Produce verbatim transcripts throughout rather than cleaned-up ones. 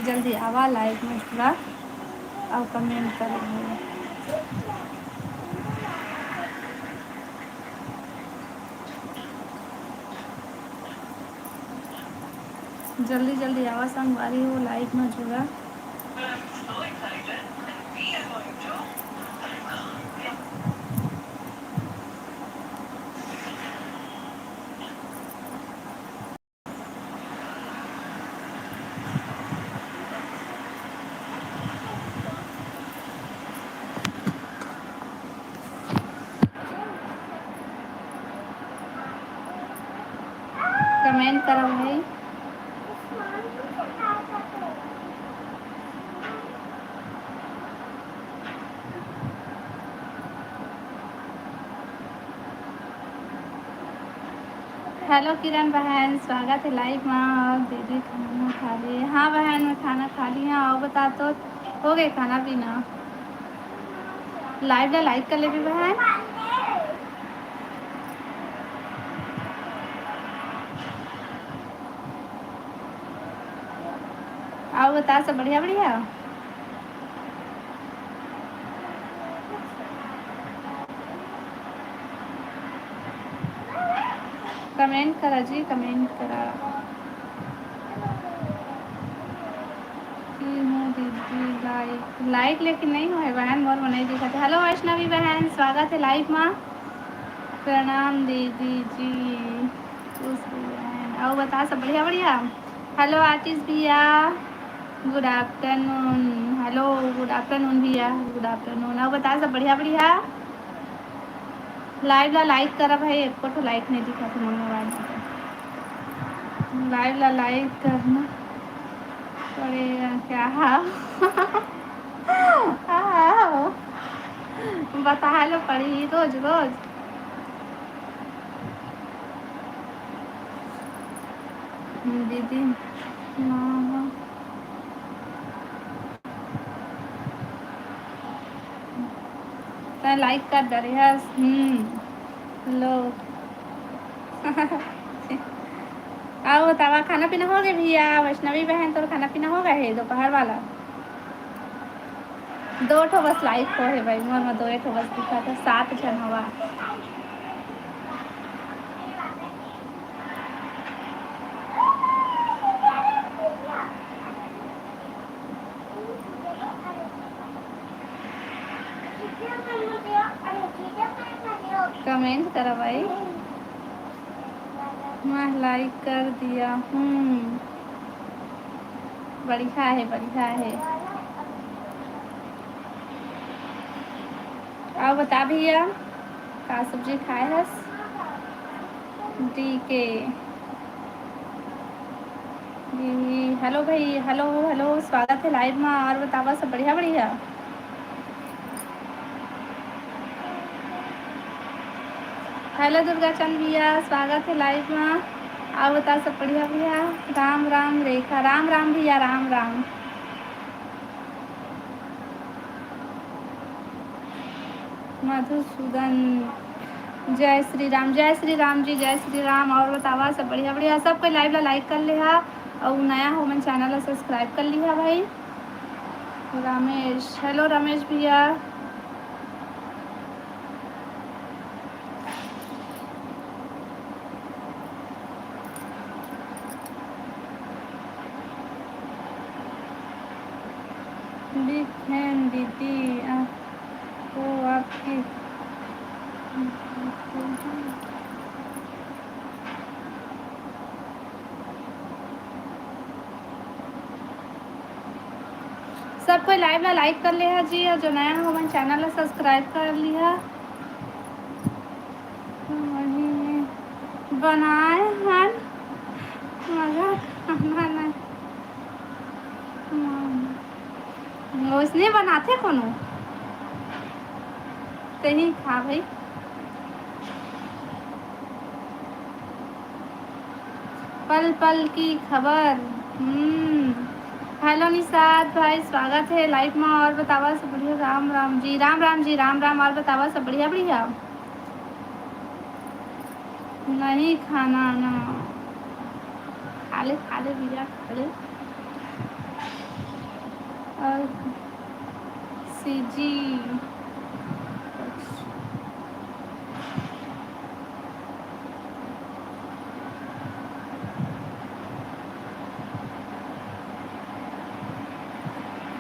जल्दी आवा live में जुड़ा अउ comment करे हो। जल्दी जल्दी आवा संगवारी हो, live में जुड़ा। Comment करो भाई। Hello किरण बहन, स्वागत हे live मा। और दीदी खाना खा लिए? हाँ बहन, मैं खाना खा ली हूँ। और बता तो, हो गए खाना पीना? Live ला like कर लेबे बहन। और बता, सब बढ़िया बढ़िया? Comment करा जी, comment करा। की हूँ दीदी, like, like लेकिन नहीं होए बहन, मोर में नहीं दिखत हे। Hello वैष्णवी बहन, स्वागत हे live मा। प्रणाम दीदी जी, खुश रहो बहन। और बता, सब बढ़िया बढ़िया? Hello आतिश भैया, good afternoon। Hello, good afternoon भैया, good afternoon। और बता, सब बढ़िया बढ़िया? Live ला like करा भाई, एको ठो like नहीं दिखा थे मोर mobile में। Live ला like करना पड़ेगा क्या? हाँ। हाँ। बता लो पड़ी रोज रोज। दीदी, हाँ, हाँ। तैं like कर डरे हस। हम्म, लो। आओ बतावा, खाना पीना हो गए भैया? वैष्णवी बहन, तोर खाना पीना हो गए हे दोपहर वाला? दो ठो बस like हो हे भाई, मोर में दो ठो बस दिखा था, सात जन हवा। Comment करा भाई। मैं like कर दिया हूँ। बढ़िया हे, बढ़िया हे। अउ बता भैया, का सब्जी खाए हस? डी के। जी, hello भाई, hello, hello, स्वागत हे live मा। अउ बतावा, सब बढ़िया, बढ़िया? Hello दुर्गा चंद भैया, स्वागत हे live मा। अउ बता, सब बढ़िया भैया? राम राम रेखा, राम राम भैया, राम राम। मधुसूदन, जय श्री राम, जय श्री राम जी, जय श्री राम। अउ बतावा, सब बढ़िया, बढ़िया? सब कोई live ला like कर ले हा, अउ नया हो मन channel ला subscribe कर लिहा भाई। रमेश, hello रमेश भैया। Big fan दीदी, आपको आपकी सब कोई live ला like कर ले हा जी, अउ जो नया हो मन channel ला subscribe कर लिहा। वही में बनाए हन, मगर खाना नहीं। हम्म। ओइसने बनाथे कोनो। तेही खा भाई। पल पल की खबर। हम्म। Hello निषाद भाई, स्वागत हे live मा। अउ बतावा सब बढ़िया? राम राम जी, राम राम जी, राम राम। अउ बतावा सब बढ़िया, बढ़िया? नहीं खाना ना। खा ले, खा ले भैया, खा ले। सीजी।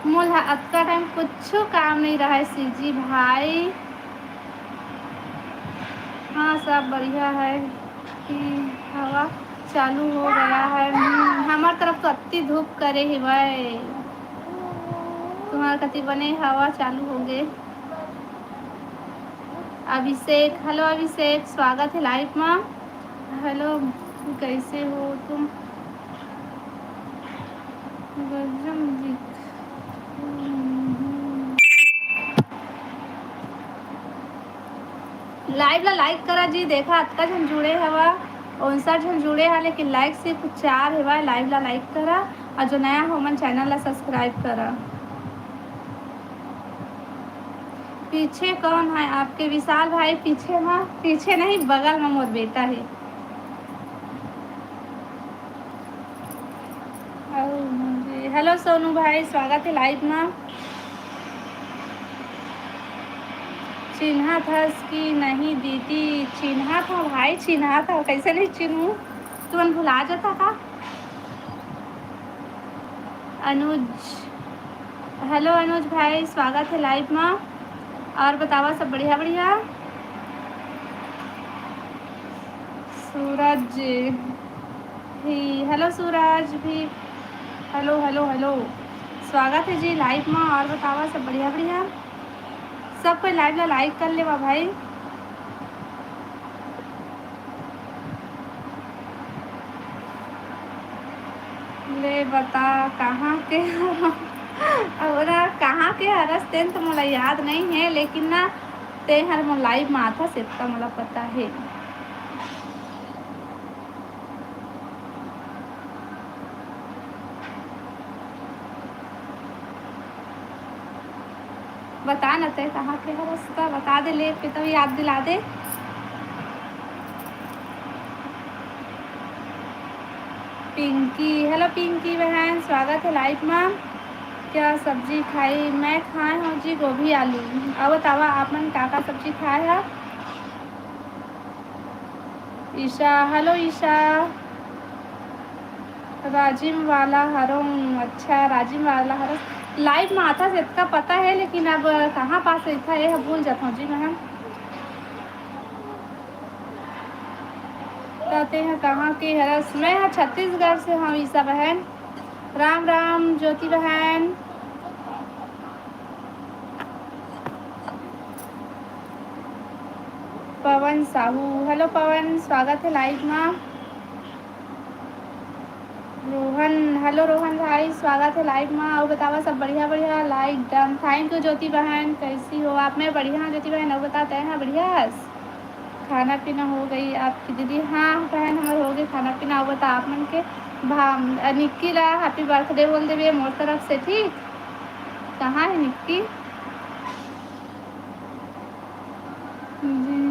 मोला अतका टाइम कुछु काम नहीं रहा है सीजी भाई। हाँ, सब बढ़िया है कि हवा चालू हो गया है। हम्म, हमार तरफ तो अति धूप करे हिवय, तुम्हार कति बने हवा चालू हो गए। अभिषेक, हेलो अभिषेक, स्वागत है लाइव में। हेलो, कैसे हो तुम? गजब दिख-, लाइव ला लाइक करा जी, देखा अतका झन जुड़े हवा, उनसठ झन जुड़े हा, लेकिन लाइक सिर्फ चार हेवा। लाइव ला लाइक करा और जो नया हो मन चैनल ला सब्सक्राइब करा। पीछे कौन है आपके? विशाल भाई पीछे मा, पीछे नहीं, बगल में मोर बेटा है। हेलो सोनू भाई, स्वागत है लाइव में। चिन्हा था कि नहीं दीदी? चिन्हा था भाई, चिन्हा था, कैसे नहीं चिन्हू? तुमन भुला जाता का? अनुज, हेलो अनुज भाई, स्वागत है लाइव में। और बतावा, सब बढ़िया बढ़िया? सूरज भी, हेलो सूरज भी, हेलो हेलो हेलो, स्वागत है जी लाइव में। और बतावा, सब बढ़िया बढ़िया? सब कोई लाइव ला लाइक कर लेवा भाई। ले बता कहाँ के? अब ना कहाँ के हरस तेन तो मोला याद नहीं है, लेकिन ना ते हर मोर लाइव में आथस, इतना मोला पता है। बता न ते कहाँ के हरस, त बता दे, ले पे तो याद दिला दे। पिंकी, हेलो पिंकी बहन, स्वागत है लाइव में। क्या सब्जी खाई? मैं खाए हूँ जी गोभी आलू। अब बतावा आप मन का का सब्जी खाए है? ईशा, हेलो ईशा। राजिम वाला हरों, अच्छा राजिम वाला हरों। लाइव में आता से इतना पता है, लेकिन अब कहाँ पास रहता है, भूल जाता हूँ जी मैं। कहते हैं कहाँ के हरस? मैं यहाँ छत्तीसगढ़ से हूँ ईशा बहन। राम राम ज्योति बहन। पवन साहू, हेलो पवन, स्वागत है लाइव में। रोहन, हेलो रोहन भाई, स्वागत है लाइव में। और बतावा सब बढ़िया बढ़िया, लाइक डन। थैंक यू ज्योति बहन, कैसी हो आप? मैं बढ़िया हूँ ज्योति बहन, और बताते हैं बढ़िया। खाना पीना हो गई आपकी दीदी? हाँ बहन, हमारे हो गए खाना पीना। और बता आप मन के भा-, निक्की ला हैप्पी बर्थडे बोल देवे मोर तरफ से, ठीक? कहाँ है निक्की? जी।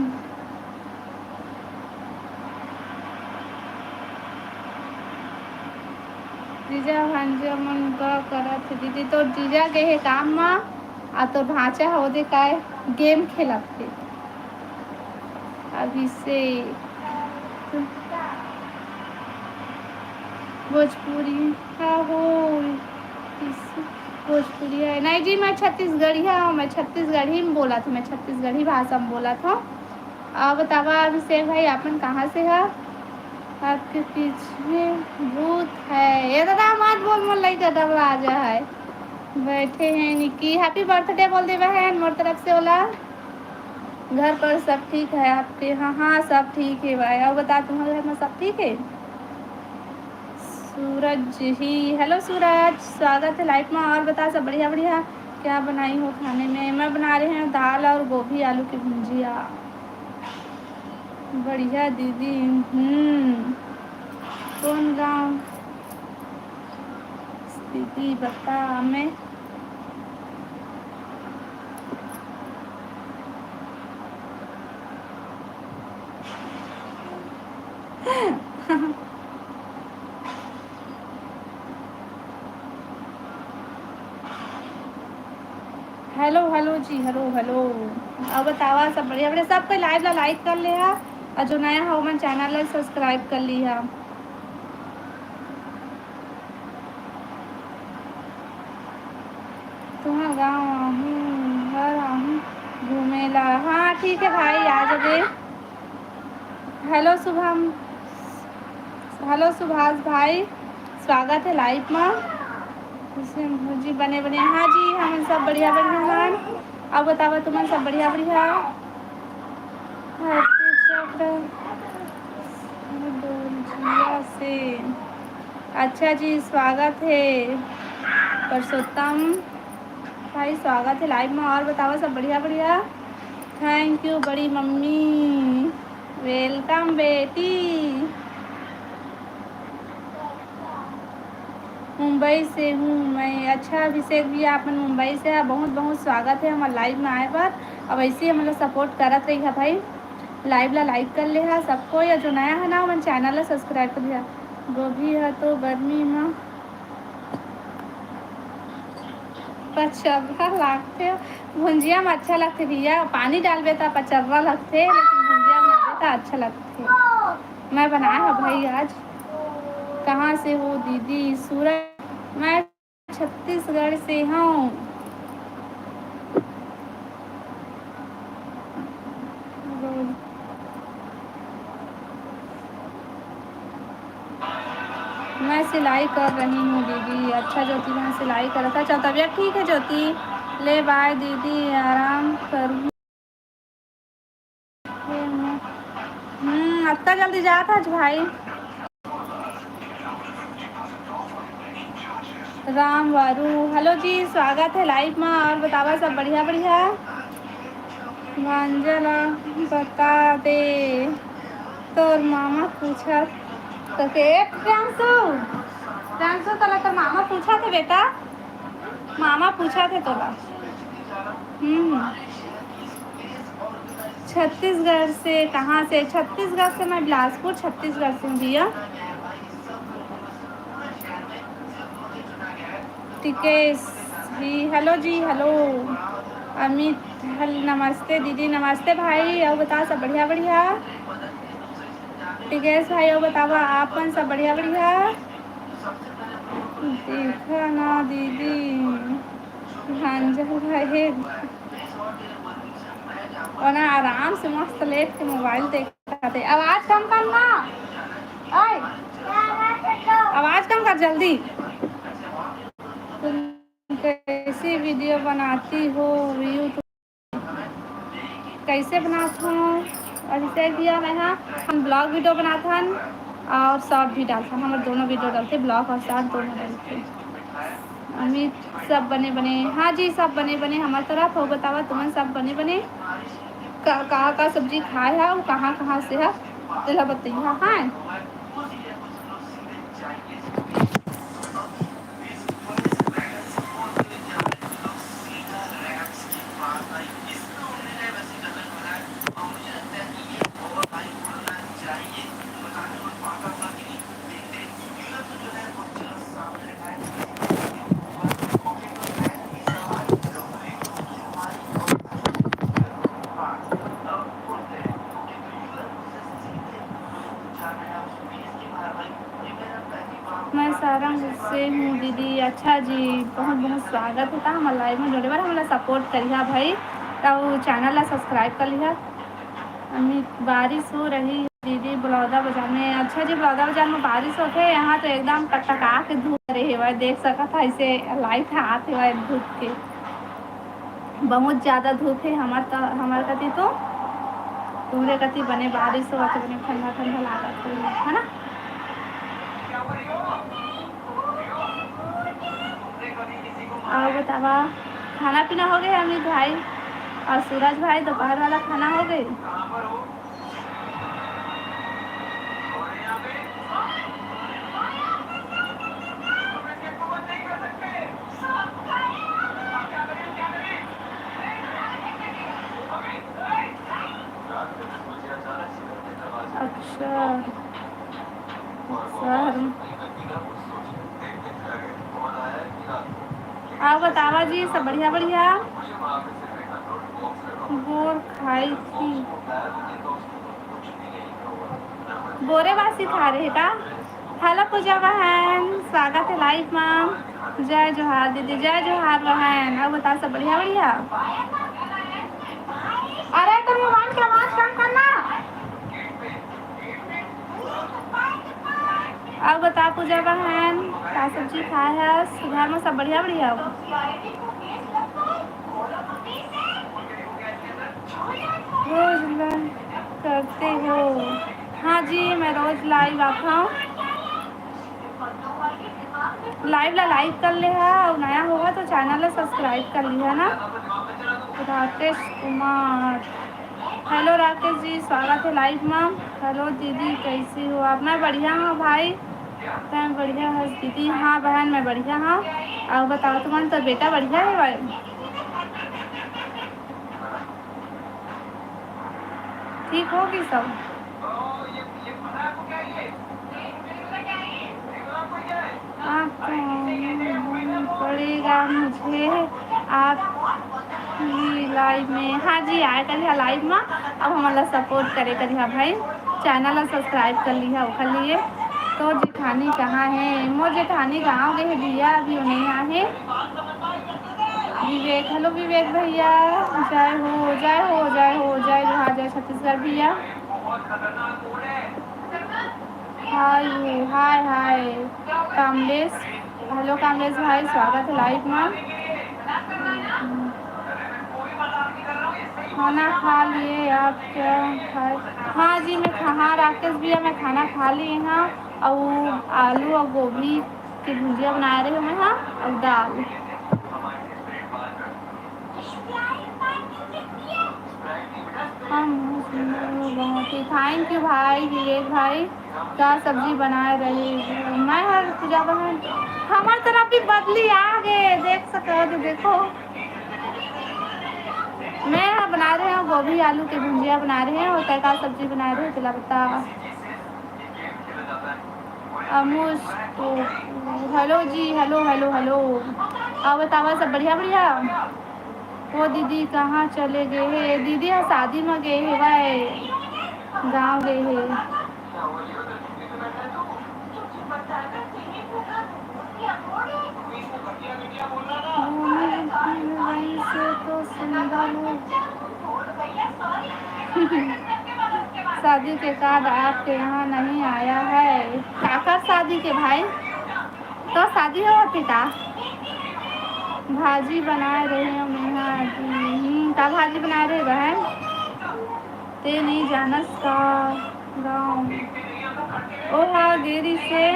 जीजा भांजा मन का करत हे दीदी, तोर जीजा गे हे काम मा, आ तोर भांचा ह ओदे काय गेम खेलत हे। अभिषेक, भोजपुरी का हो? भोजपुरी है नहीं जी, मैं छत्तीसगढ़िया हूँ, मैं छत्तीसगढ़ी में बोला था, मैं छत्तीसगढ़ी भाषा में बोला था। अब बतावा अभिषेक भाई, आपन कहाँ से है? आपके पीछे भूत है। ये दादा मत बोल, मोर लइका डबरा आ जा है। बैठे हैं निक्की, हैप्पी बर्थडे बोल दे बहन मोर तरफ से ओला। घर पर सब ठीक है आपके? हाँ हाँ, सब ठीक है भाई। और बता, तुम्हारे घर में सब ठीक है? सूरज ही, हेलो सूरज, स्वागत है लाइव में। और बता, सब बढ़िया बढ़िया? क्या बनाई हो खाने में? मैं बना रही हूँ दाल और गोभी आलू की भुंजिया। बढ़िया दीदी। हम्म, कौन गाँव? दीदी बता मैं। हेलो, हेलो जी, हेलो, हेलो। अब बतावा, सब बढ़िया, बढ़िया? सब कोई लाइव ला लाइक कर ले हा, और जो नया हो, मन चैनल ला सब्सक्राइब कर ली हा। तुम्हार गाँव आहूँ, घर आहूँ घूमे ला। हाँ, ठीक है भाई, आ जाबे। हेलो शुभम, हेलो सुभाष भाई, स्वागत है लाइव में। भौजी बने बने, हाँ जी, हम सब बढ़िया बढ़िया हन। अब बतावा, तुमन सब बढ़िया बढ़िया? हैप्पी चक्र से। अच्छा जी, स्वागत है पुरुषोत्तम भाई, स्वागत है लाइव में। और बतावा, सब बढ़िया बढ़िया? थैंक यू बड़ी मम्मी। वेलकम बेटी। मुंबई से हूँ मैं। अच्छा अभिषेक भैया, अपन मुंबई से है। बहुत बहुत स्वागत है हमारे लाइव में आए बर। अब ऐसे ही हम लोग सपोर्ट करत रही है भाई। लाइव ला लाइक कर ले हा सबको, या जो नया है ना, मन चैनल ला सब्सक्राइब कर लिया। गोभी है तो गर्मी में पचर्रा लागथे, भुंजिया में अच्छा लगथे भैया। पानी डालबे त पचर्रा लगथे, लेकिन भुंजिया में डालबे त अच्छा लगथे। मैं बनाए हव भाई आज। कहाँ से हो दीदी? सूरज, मैं छत्तीसगढ़ से हूँ। मैं सिलाई कर रही हूँ दीदी। अच्छा ज्योति, मैं सिलाई करत। अच्छा, तबीयत ठीक है ज्योति? ले बाय दीदी, आराम करूँ। हम्म, अत्ता जल्दी जात हस भाई। राम वारू, हेलो जी, स्वागत है लाइव में। और बतावा, सब बढ़िया बढ़िया? भांजा ला बता दे, तोर मामा पूछत। तो के प्रियांशु, प्रियांशु, तोला तोर मामा पूछत हे बेटा, मामा पूछत हे तोला। हम्म। छत्तीसगढ़ से कहाँ से? छत्तीसगढ़ से मैं बिलासपुर, छत्तीसगढ़ से हूँ भैया। टिकेश जी, हेलो जी, हेलो। अमित, हेल-, नमस्ते दीदी, नमस्ते भाई। और बताओ, सब बढ़िया, बढ़िया? टिकेश भाई, और बतावा, आप मन सब बढ़िया, बढ़िया? देखा ना दीदी, भांजा भाई हे। और ना आराम से मस्त लेट के मोबाइल देखत हे। आवाज कम कर ना। ओए, आवाज कम कर जल्दी। तुम कैसी वीडियो बनाती हो YouTube? कैसे बनात हूँ? अभिषेक भैया, मैं हाँ, हम ब्लॉग वीडियो बनात हन और शॉर्ट भी डालत हन। हमर दोनों वीडियो डलथे, ब्लॉग और शॉर्ट दोनों डलथे। अमित, सब बने बने? हाँ जी, सब बने बने हमर तरफ। अउ बतावा, तुमन सब बने बने? का, का, का सब्जी खाए हव, कहाँ, कहाँ से हव, तेला बतइहा, हाँ। मैं सारंग से हूँ दीदी। अच्छा जी, बहुत बहुत स्वागत हे हमर लाइव में जुड़े बर, हमला सपोर्ट करिहा भाई, अउ चैनल ला सब्सक्राइब कर लिहा। अमित, बारिश हो रही है दीदी बलौदा बाजार में। अच्छा जी, बलौदा बाजार में बारिश होथे, यहाँ तो एकदम टकटका के धूप रहे हवय, देख सकत हा, ऐसे लाइट हाथ हवय धूप के। बहुत ज्यादा धूप हे हमर त-, हमर कति तो। तुमरे कति बने बारिश होवत हे, बने ठंडा ठंडा लागत हे, है ना? अउ बतावा, खाना पीना हो गए अमित भाई और सूरज भाई? दोपहर वाला खाना हो गए? अच्छा, शहर में। अउ बतावा जी, सब बढ़िया बढ़िया? बोर खाई थी, बोरे बासी खा रहे का? हेलो पूजा बहन, स्वागत है लाइव मा। जय जोहार दीदी, जय जोहार बहन। अउ बता, सब बढ़िया बढ़िया? अरे, तो मोबाइल के आवाज कम करना। अउ बता पूजा बहन, का सब्जी खाए हस? घर में सब बढ़िया बढ़िया? रोज लाइव करते हो? हाँ जी, मैं रोज लाइव आता हूँ। लाइव ला लाइक कर ले हा, अउ नया होगा तो चैनल ला सब्सक्राइब कर लिहा ना। राकेश कुमार, हेलो राकेश जी, स्वागत है लाइव मा। हेलो दीदी, कैसी हो आप? मैं बढ़िया हूँ भाई, तैं बढ़िया हस दीदी? हाँ बहन, मैं बढ़िया हूँ। अउ बताओ, तुम्हारा तो बेटा बढ़िया है भाई? ठीक होगी सब। आपको पड़ेगा मुझे आप लाइव में। हाँ जी, आए करिहा लाइव में। अब हमला सपोर्ट करे करिहा भाई, चैनल ला सब्सक्राइब कर लिहा ओखर लिए। तो जेठानी कहाँ है? मोर जेठानी गाँव गए है भैया, अभी वो नहीं आए हैं। विवेक, हेलो विवेक भैया, जय हो, जय हो, जय हो, जय जोहार, जय छत्तीसगढ़ भैया। हाय, हाय, हाय, कामलेश, हेलो कामलेश भाई, स्वागत है लाइव में। खाना खा लिए आप क्या? खाए? हाँ जी, मैं खा-, हाँ राकेश भैया, मैं खाना खा लिए हाँ, अउ आलू अउ गोभी के भुजिया बनाए रहे मैं हाँ, अउ दाल। हम सुंदर हो बहुत ही। थैंक यू भाई विवेक भाई, का सब्जी बनाए रहे हो? मैं हर पूजा बहन, हमार तरफ भी बदली आ गए, देख सको हो, देखो। मैं ह बना रहे हूँ गोभी आलू के भुंजिया बना रहे हैं, अउ तय का सब्जी बना रहे हो, तेला बता। अमुस तो, हेलो जी, हेलो, हेलो, हेलो। अउ बतावा, सब बढ़िया, बढ़िया? वो दीदी कहाँ चले गए हे? दीदी ह शादी में गए हे भाई, गाँव गए हे। वहीं से तो सुंदर हो। शादी के कार्ड आपके यहाँ नहीं आया है? काकर शादी के भाई? तो शादी हो होती का? भाजी बनाए रहे हो मेहा जी। हम्म, का भाजी बनाए रहे बहन? ते नहीं जानस का गाँव? ओहा गेरी से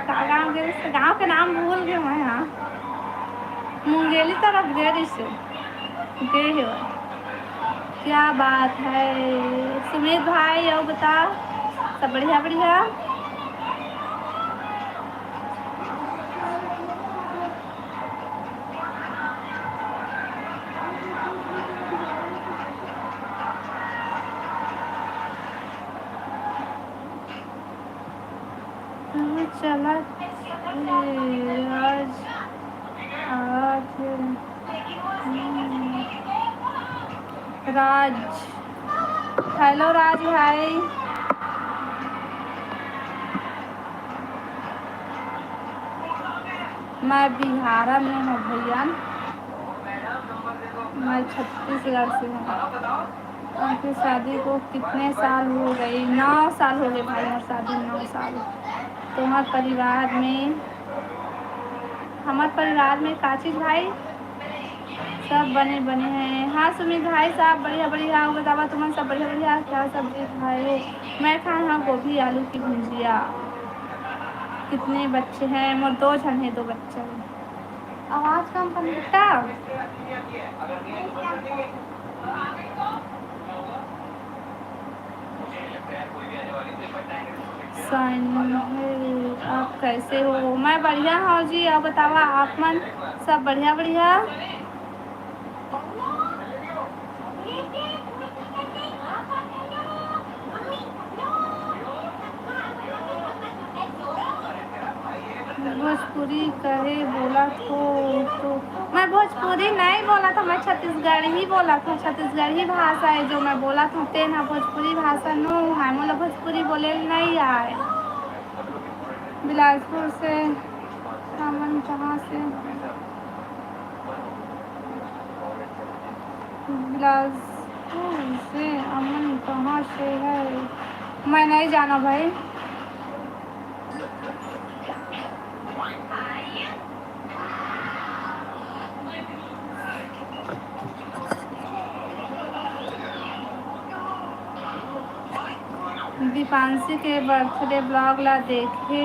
का गाँव गेरी से? गाँव के नाम भूल गए मैं। हाँ, मुंगेली तरफ गेरी से गए हो। क्या बात है सुमित भाई, अउ बता, सब बढ़िया बढ़िया? चला आज, आज राज, हेलो राज भाई। मैं बिहार में हूँ भैया, मैं छत्तीसगढ़ से हूँ। आपकी शादी को कितने साल हो गई? नौ साल हो गए भाई, हमार शादी नौ साल। तुम्हार परिवार में, हमार परिवार में का चीज भाई? सब बने बने हैं। हाँ सुमित भाई साहब, बढ़िया बढ़िया। बतावा तुमन सब बढ़िया बढ़िया? क्या सब्जी खाए हो? मैं खाए हाँ गोभी आलू की भुंजिया। कितने बच्चे हैं? मोर दो झन है, दो बच्चे हैं। आवाज कम कर बेटा। साइन है, आप कैसे हो? मैं बढ़िया हूँ जी, आप बतावा, आप मन सब बढ़िया बढ़िया? भोजपुरी कहे बोलत हो तो? मैं भोजपुरी नहीं बोलत हँव, मैं छत्तीसगढ़ी बोलत हँव। छत्तीसगढ़ी भाषा है जो मैं बोलत हँव, तेन ह भोजपुरी भाषा नो आय, मोला भोजपुरी बोले नहीं आय। बिलासपुर से। हमन कहाँ से? बिलासपुर से। हमन कहाँ से है? मैं नहीं जाना भाई। दीपांशी के birthday vlog ला देखे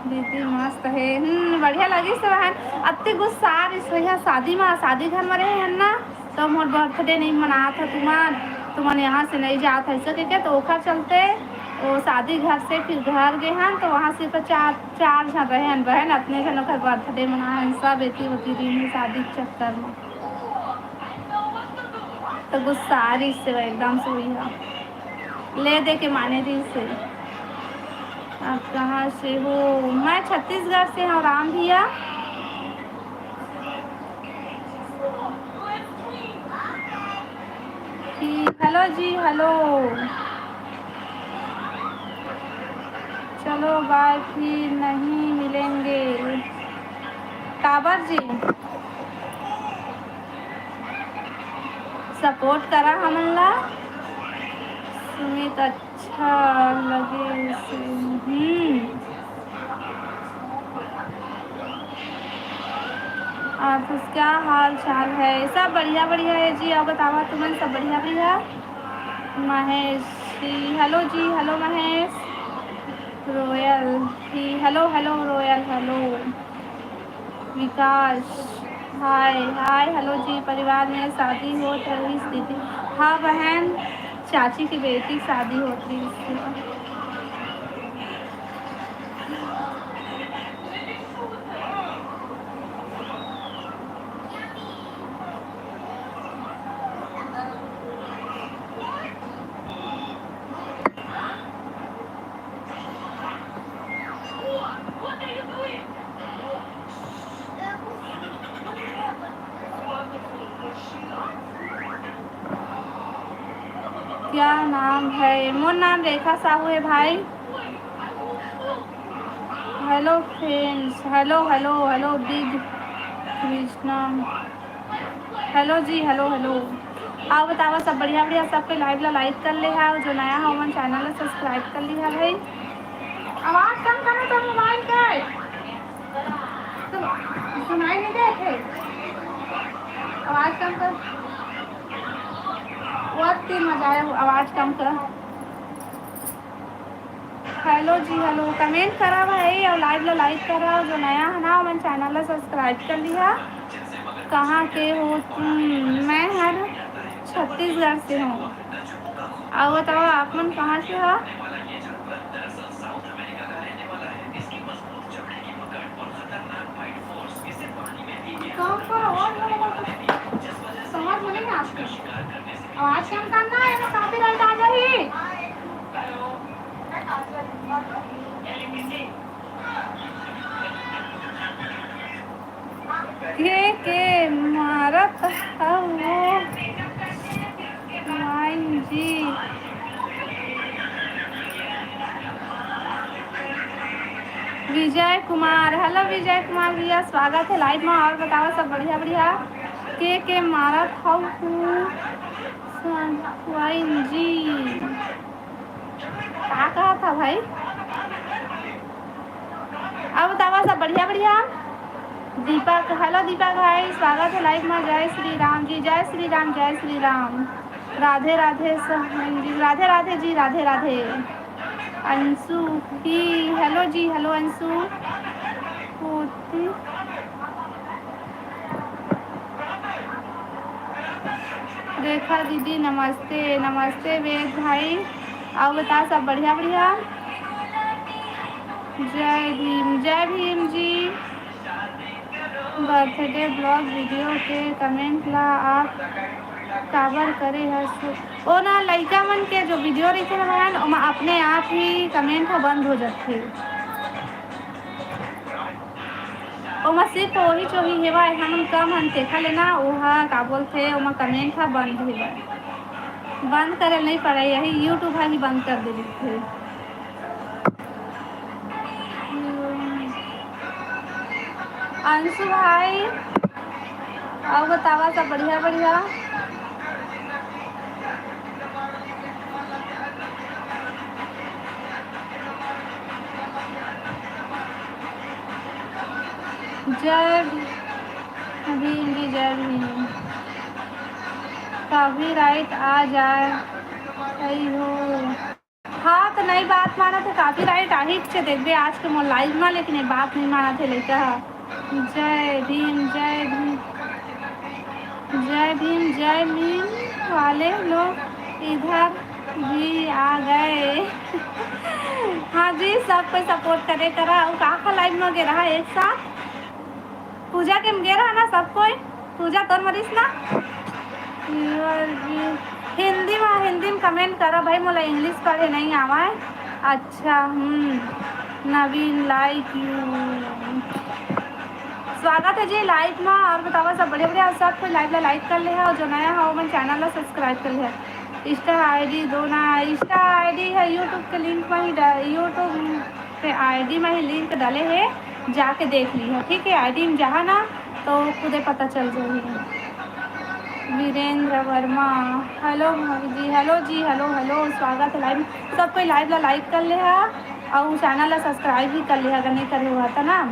दीदी, मस्त हे। हम्म, बढ़िया लगिस हे बहन। अति गुस्सा आ रहिस हे शादी में, शादी घर में रहे हन ना, तो मोर birthday नहीं मनात हे तुमन, तुमन यहाँ से नहीं जात हे, ऐसे कह के, तो ओखर चलते वो शादी घर से फिर घर गए हन, तो वहाँ सिर्फ चार, चार झन रहे हन बहन, अतने झन ओखर birthday मनाए हन, सब एती ओती दिन हे शादी के चक्कर में। तो गुस्सा आ रहिस हे एकदम से, वही ले दे के माने रहिस हे। आप कहाँ से हो? मैं छत्तीसगढ़ से हूँ राम भैया। कि hello जी, hello। चलो bye, फिर नहीं मिलेंगे। काबर जी? Support करा हमन ला। सुमित, अच्छा लगे से। हम्म। आशीष, क्या हाल चाल है? सब बढ़िया बढ़िया है जी। आप बतावा तुमन, सब बढ़िया बढ़िया? महेश जी, hello जी, hello महेश। रोयल जी, hello, hello रोयल, hello। विकास, hi, hi, hello जी। परिवार में शादी होत रहिस दीदी? हाँ बहन, चाची की बेटी शादी होत रहिस। क्या नाम है? मोर नाम रेखा साहू है भाई। Hello friends, hello, hello, hello big Krishna. Hello जी, hello, hello। आओ बतावा, सब बढ़िया बढ़िया? सबके live ला like कर ले हा, जो नया हा ओमन channel ला subscribe कर लिहा भाई। आवाज कम करो तो mobile के, तो सुनाई नहीं देत हे। आवाज कम कर, वो तीन मजा आया, आवाज कम कर। Hello जी, hello। Comment करा भाई अउ live ला like करा। जो नया है ना, ओमन channel ला subscribe कर लिहा। कहाँ के हो तुम? मैं हर छत्तीसगढ़ से हूँ। अउ बताओ, आप मन कहाँ से हो? कम करो, और बोलो, बोलो। समझ में नहीं आता। आवाज कम करना है, तो copyright आ जाही। के के मारत हव वो माइन जी। विजय कुमार, hello विजय कुमार भैया, स्वागत है live में। और बताओ, सब बढ़िया बढ़िया? के के मारत हव तू वाइन जी? का कहा था भाई? अब बतावा, सब बढ़िया बढ़िया? दीपक, hello दीपक भाई, स्वागत है live में। जय श्री राम जी, जय श्री राम, जय श्री राम। राधे राधे सहन जी, राधे राधे जी, राधे राधे। अंशु ही, hello जी, hello अंशु। होती रेखा दीदी नमस्ते। नमस्ते वेद भाई, अउ बता, सब बढ़िया बढ़िया? जय भीम, जय Bhim ji. Birthday vlog video के comment ला आप काबर करे हस? ओ ना, लइका मन के जो video रहिथे ना बहन, ओमा अपने आप ही comment ह बंद हो जाथे। ओमा सिर्फ ओही चोही हेवय, हमन कम हन तेखर ले ना, ओहा का बोलथे, ओमा comment ह बंद हेवय। बंद करे ल नइ पड़य, यही YouTube ह ही बंद कर दे रहिथे। अंशु भाई, अउ बतावा, सब बढ़िया, बढ़िया? जय भीम जी, जय भीम। Copyright आ जाय, सही हो। हाँ, तो नई बात मानत हे, copyright आही से देखबे आज के मोर live में, लेकिन ये बात नहीं मानत हे लइका ह। जय भीम, जय भीम, जय भीम, जय भीम वाले लोग इधर भी आ गए। हाँ जी, सब कोई support करे करा। अउ का का live में गे रहा एक साथ? पूजा के में गे रहा ना सब कोई? पूजा तोर मरिस ना? हिंदी में, हिंदी में comment करा भाई, मोला English पढ़े नहीं आवाय। अच्छा, हम्म, नवीन like you। स्वागत है जी live में। और बतावा सब बढ़िया बढ़िया, सब कोई live ला like कर ले है, और जो नया है वो मन channel ला subscribe कर ले है। Insta ID दो ना, Insta ID है YouTube के link में ही डा-, YouTube पे ID में ही link डाले है, जाके देख ली है, ठीक है। ID में जहाँ ना तो खुदे पता चल जाही। वीरेंद्र वर्मा, hello भाभी जी, hello जी, hello, hello, स्वागत है live में। सब कोई live ला like कर ले हा, और channel ला subscribe भी कर ले हा, अगर नहीं करे हुआ था ना।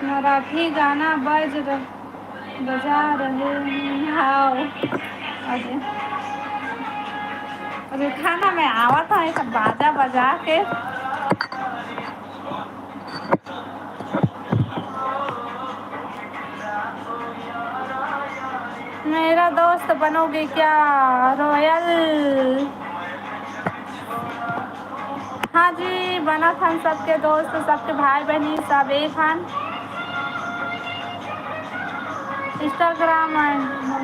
मराठी गाना बज र-, बजा रहे हैं, हाँ। अरे, अरे, खाना में आवा था एक बाजा बजा के। मेरा दोस्त बनोगे क्या, रोयल? हाँ जी, बनत हन सबके दोस्त, सबके भाई बहिनी, सब एक हन। Instagram,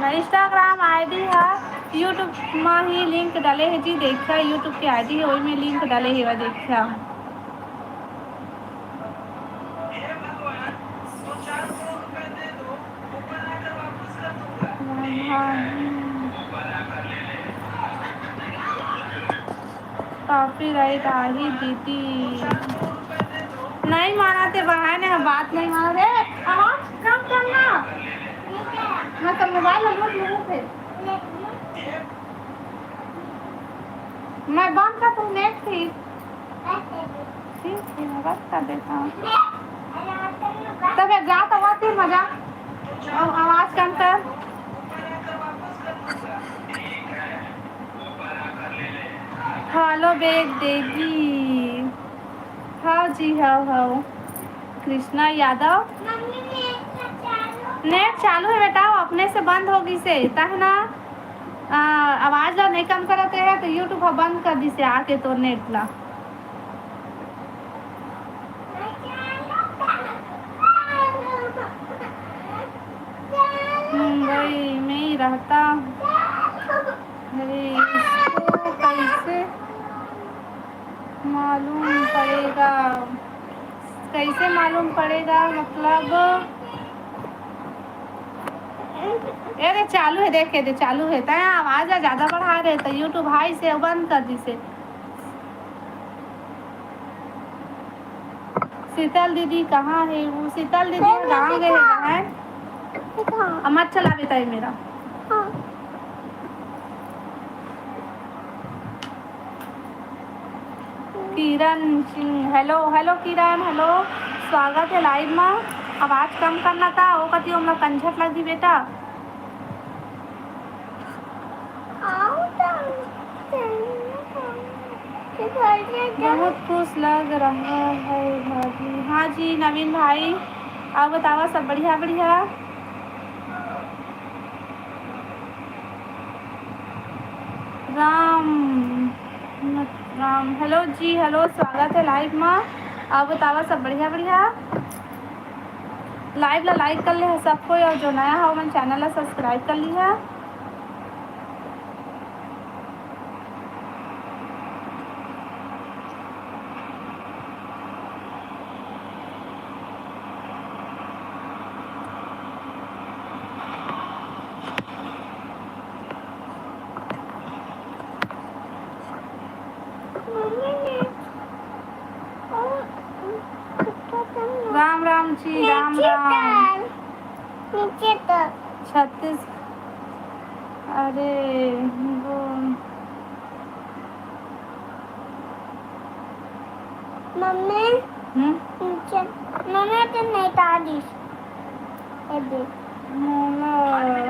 Instagram ID है, YouTube में ही link डाले है जी, देखा, YouTube के ID है, वही में link डाले है, वह देखा। Copyright आही दीदी। नहीं मानत हे, बहाने ह, बात नहीं मानत हे। आवाज कम करना। मैं तो mobile ला लूट लूँ फिर। मैं बंद कर दूँ net फिर। ठीक है, मैं बंद कर देता हूँ। तब एक जात आवाज फिर मजा। अब आवाज कम कर। Follow back देगी। हाँ जी, हाँ, हाँ। कृष्णा यादव। Net चालू है बेटा, वो अपने से बंद हो गिसे, तहना, आ, आवाज ला नहीं कम करत रहे, तो YouTube ह बंद कर दिसे आके तोर net ला। मुंबई में ही रहता। अरे, इसको कैसे मालूम पड़ेगा? कैसे मालूम पड़ेगा? मतलब, अरे, चालू है, देखे दे, चालू है। तैं आवाज ला ज्यादा बढ़ा रहे, तो YouTube हाई से बंद कर दिसे। शीतल दीदी कहाँ है? वो शीतल दीदी गाँव गए है, है? अब मत चला बेटा ये मेरा। हाँ। किरण सिंह, hello, hello किरण, hello, स्वागत है live में। आवाज कम करना था, वो कति हमला कंझट लगी बेटा। बहुत खुश लग रहा है भाभी। हाँ जी नवीन भाई, आप बतावा, सब बढ़िया बढ़िया? राम, राम, hello जी, hello, स्वागत है live में। आप बतावा, सब बढ़िया बढ़िया? Live ला like कर ले है सब कोई, और जो नया है, वो मन channel ला subscribe कर ली है। राम राम। नीचे तक। छत्तीस, अरे, वो मम्मी, हम्म? नीचे, मम्मी तो नहीं तारीफ। ये देख। मोला।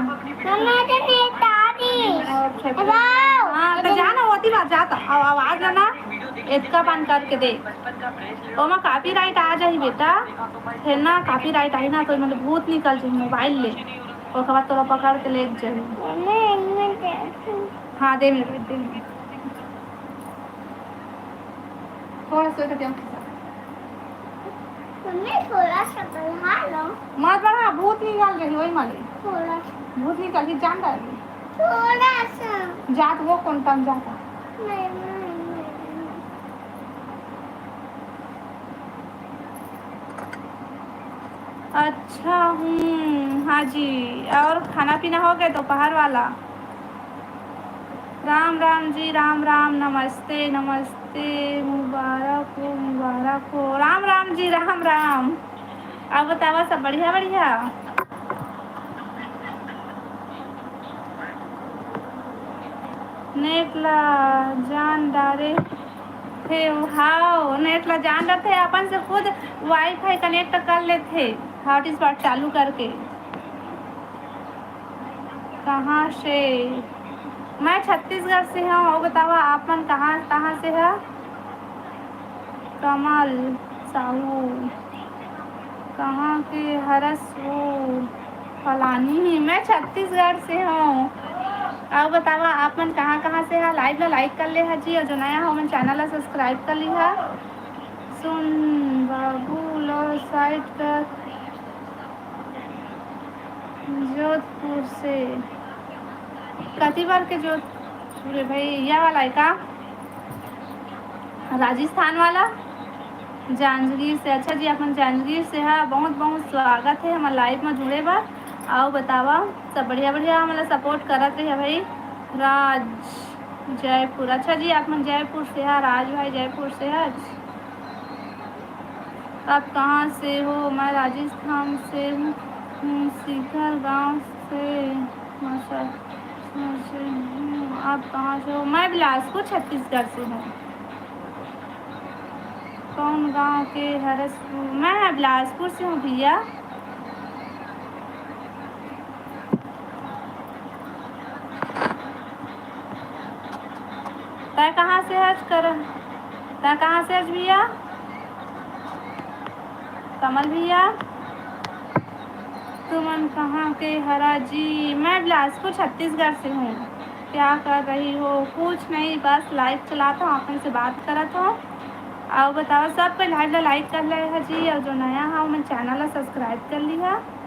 मम्मी तो नहीं तारीफ। अच्छा, वाओ। हाँ, तो जा ना, होती बात, जा तो। अब आवाज ला ना, एतका पान करके दे। ओमा कॉपीराइट आ जाही बेटा, फिर ना कॉपीराइट आही ना, तो मतलब भूत निकल जाही मोबाइल ले, ओकर बाद तोला पकड़ के ले जाही। मम्मी, मैं देखूं। हाँ, दे मेरे, दे मेरे। थोड़ा सा इधर ध्यान से। मम्मी, थोड़ा सा बढ़ा लो। मत बढ़ा, भूत निकल रही, वही मारे। थोड़ा सा। भूत निकल रही, जान डाली। थोड़ा सा। जात वो कौन टाइम जाता? नहीं, नहीं, नहीं, नहीं। अच्छा, हम्म, हाँ जी। और खाना पीना हो गया दोपहर वाला? राम राम जी, राम राम, नमस्ते, नमस्ते, मुबारक हो, मुबारक हो। राम राम जी, राम राम। अब बतावा, सब बढ़िया, बढ़िया? नेट ला जान डारे थे, हाव, नेट ला जान डारथे, अपन से खुद वाईफाई कनेक्ट कर लेथे, हॉटस्पॉट चालू करके। कहाँ से? मैं छत्तीसगढ़ से हूँ। और बतावा, आप मन कहाँ, कहाँ से है? कमल साहू, कहाँ के हरस वो? फलानी ही। मैं छत्तीसगढ़ से हूँ। और बतावा, आप मन कहाँ, कहाँ से है? लाइव ला लाइक कर ले हा जी, और जो नया हो, मन चैनल ला सब्सक्राइब कर ली हा। सुन बाबू लो साइड कर। जोधपुर से। कति बार के जोधपुर है भाई? या वाला है का? राजस्थान वाला? जांजगीर से। अच्छा जी, अपन जांजगीर से हा। बहुत बहुत स्वागत है हमर लाइव में जुड़े बर। आओ बतावा, सब बढ़िया बढ़िया, हमला सपोर्ट करत रहे भाई। राज जयपुर। अच्छा जी, आप मन जयपुर से हा। राज भाई जयपुर से हा। आप कहाँ से हो? मैं राजस्थान से हूँ, हूँ, सीकर गांव से। मासा-, से हूँ। आप कहाँ से हो? मैं बिलासपुर, छत्तीसगढ़ से हूँ। कौन गांव के हरस? मैं बिलासपुर से हूँ भैया। तै कहाँ से हच कर, तै कहाँ से हच भैया? कमल भैया, तुमन कहाँ के हरा जी? मैं बिलासपुर, छत्तीसगढ़ से हूँ। क्या कर रही हो? कुछ नहीं, बस लाइव चलात हूँ, आपन से बात करत हूँ। और बताओ, सब कोई लाइव ला लाइक कर ले है जी, और जो नया है, ओमन चैनल ला सब्सक्राइब कर ली है।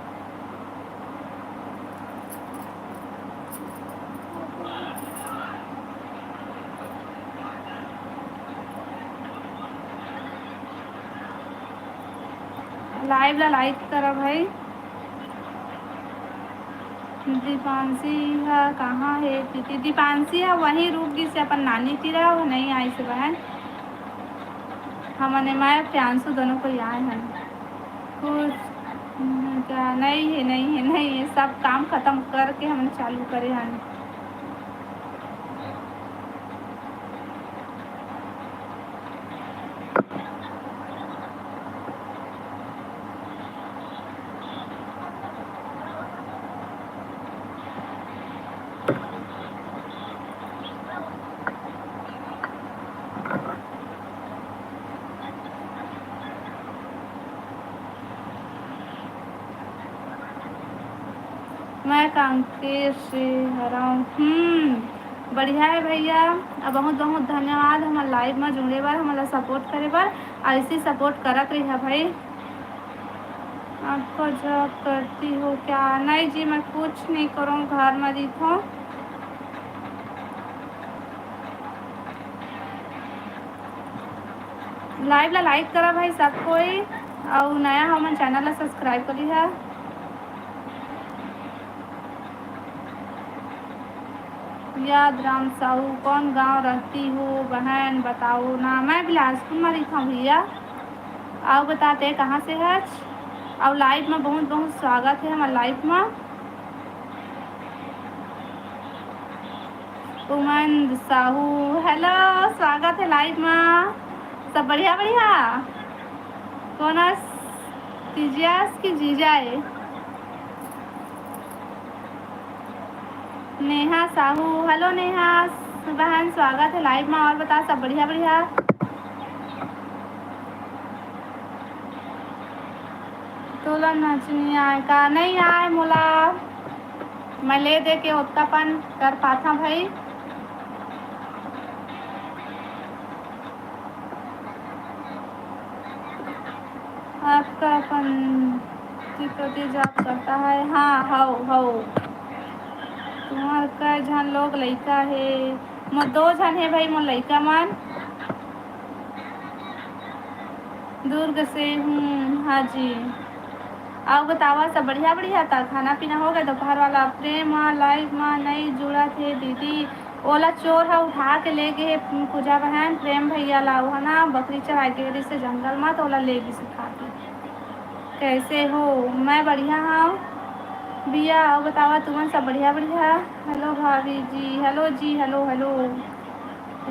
लाइव ला लाइक करा भाई। दीपांशी ह कहाँ हे दीदी? दीपांशी ह वहीं रुक गिस अपन नानी तीरा, वो नहीं आइस बहन। हमन मैं प्रियांशु दोनों कोई आए हन। कुछ, हम्म, क्या? नहीं है, नहीं है, नहीं है। सब काम खत्म करके हमन चालू करे हन। मैं कांकेर से हरंव। हम्म, बढ़िया है भैया। अब बहुत बहुत धन्यवाद हमर लाइव में जुड़े बर, हमला सपोर्ट करे बर। ऐसे सपोर्ट करत रहिहा भाई। आपको जॉब करती हो क्या? नहीं जी, मैं कुछ नहीं करूँ, घर में रहिथों। लाइव ला लाइक करा भाई सब कोई, अउ नया हो मन चैनल ला सब्सक्राइब कर लिहा। याद राम साहू, कौन गांव रहती हो बहन, बताओ ना। मैं बिलासपुर में रहिथों भैया। आओ बता, तैं कहाँ से हच? अउ live में बहुत बहुत स्वागत हे हमर live में। उमंग साहू, hello, स्वागत हे live में। सब बढ़िया बढ़िया? कोन अस, तीजियास की जीजा ए? नेहा साहू, hello नेहा बहन, स्वागत हे live में। अउ बता, सब बढ़िया बढ़िया? तोला नचनी आय का? नहीं आय मोला, मैं ले दे के ओतका पन कर पाथा भाई। आपका अपन पति job करता है? हाँ, हव, हव। तुम्हार कै झन लोग लइका हे? मोर दो झन हे भाई, मोर लइका मन। दुर्ग से हूँ, हाँ जी। अउ बतावा, सब बढ़िया बढ़िया? त खाना पीना हो गए दोपहर वाला? प्रेम ह live म नई जुड़त हे दीदी, ओला चोर ह उठा के ले गे हे पूजा बहन, प्रेम भैया ला, ओहा ना बकरी चराए गे रिहिस जंगल म, त ओला ले गिस उठा के। कैसे हो? मैं बढ़िया हव भैया, अउ बतावा तुमन सब बढ़िया बढ़िया? Hello भाभी जी, hello जी, hello hello।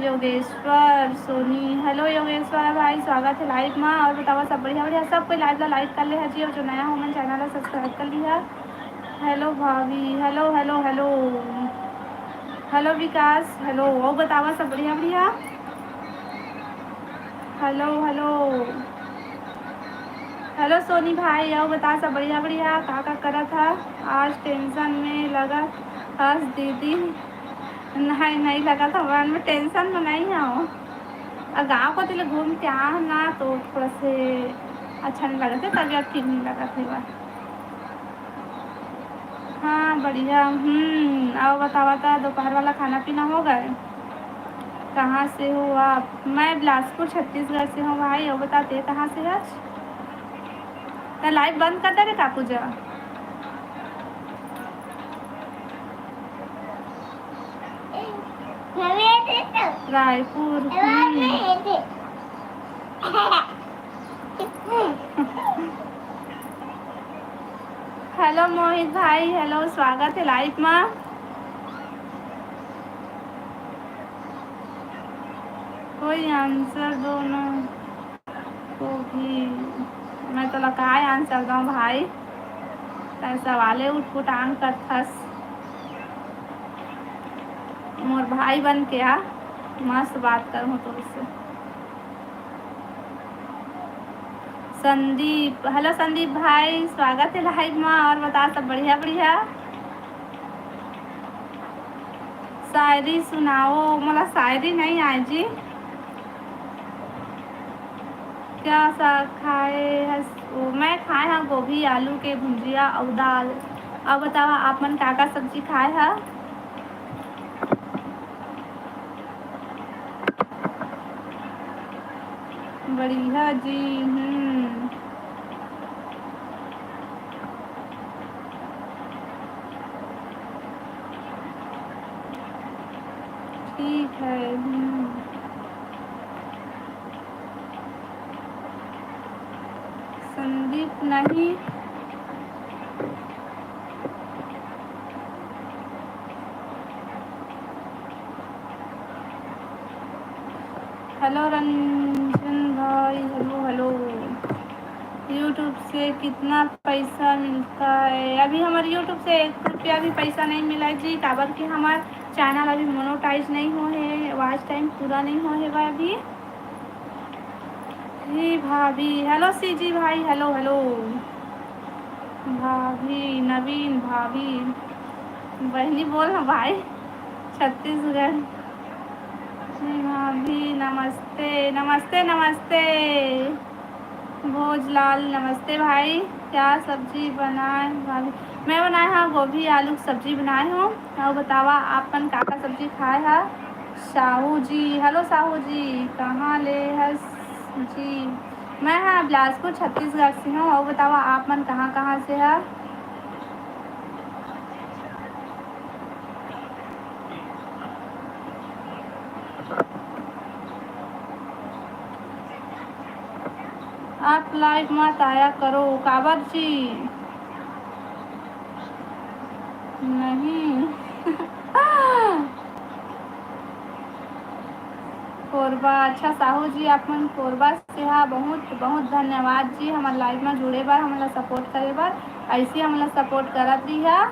Yogeshwar Soni, hello Yogeshwar भाई, स्वागत हे live मा। अउ बतावा सब बढ़िया बढ़िया? सब कोई live ला like कर ले हा जी, अउ जो नया हो मन channel ला subscribe कर लिहा। Hello भाभी, hello hello hello। Hello विकास, hello। अउ बतावा सब बढ़िया बढ़िया? Hello hello। Hello सोनी भाई, अउ बता सब बढ़िया बढ़िया? का का करत हा? आज tension में लगत हस दीदी। नहीं, नहीं लगत हवय, मैं tension में नहीं हव। अउ गाँव कोती ले घूम के आए हन ना, तो थोड़ा से अच्छा नहीं लगत हे, तबीयत ठीक नहीं लगत हे बा। हाँ, बढ़िया। हम्म, अउ बतावा ता दोपहर वाला खाना पीना हो गए? कहाँ से हो आप? मैं बिलासपुर, छत्तीसगढ़ से हूँ भाई। अउ बता, ते कहाँ से हस? त live बंद कर दे रे काकू जा। रायपुर, हम्म। Hello मोहित भाई, hello, स्वागत हे live मा। कोई answer दो ना। गोभी, मैं तोला काय answer दंव भाई, तैं सवाले उठपुटांग करथस। मोर भाई बन के आ, मस्त बात करहूँ तोर से। संदीप, hello संदीप भाई, स्वागत हे live मा। अउ बता, सब बढ़िया बढ़िया? शायरी सुनाओ। मोला शायरी नहीं आए जी। क्या साग खाए हस? ओ, मैं खाए हा गोभी आलू के भुंजिया अउ दाल। अउ बतावा, आप मन का का सब्जी खाए हा? बढ़िया जी। हम्म। ठीक है। हम्म। संदीप नहीं। Hello रंजन भाई, hello hello। YouTube से कितना पैसा मिलता है? अभी हमर YouTube से एक रुपया भी पैसा नहीं मिला है जी, काबर कि हमर channel अभी monetize नहीं हो है, watch time पूरा नहीं हो है बा अभी। जी भाभी, hello सीजी भाई, hello hello। भाभी, नवीन भाभी, बहिनी बोल ना भाई, छत्तीसगढ़। जी भाभी, नमस्ते, नमस्ते, नमस्ते। भोजलाल, नमस्ते भाई, क्या सब्जी बनाए भाभी? मैं बनाए हा गोभी आलू के सब्जी बनाए हूँ। अउ बतावा, आप मन का का सब्जी खाए हा? साहू जी, hello साहू जी, कहाँ ले हस जी? मैं हा बिलासपुर, छत्तीसगढ़ से हूँ। अउ बतावा, आप मन कहाँ कहाँ से हा? आप लाइव मत आया करो, काबर जी? नहीं। कोरबा, अच्छा साहू जी, आप मन कोरबा से हा, बहुत बहुत धन्यवाद जी, हमर लाइव में जुड़े बर, हमन ला सपोर्ट करे बर, ऐसे हमन ला सपोर्ट करत रहिहा।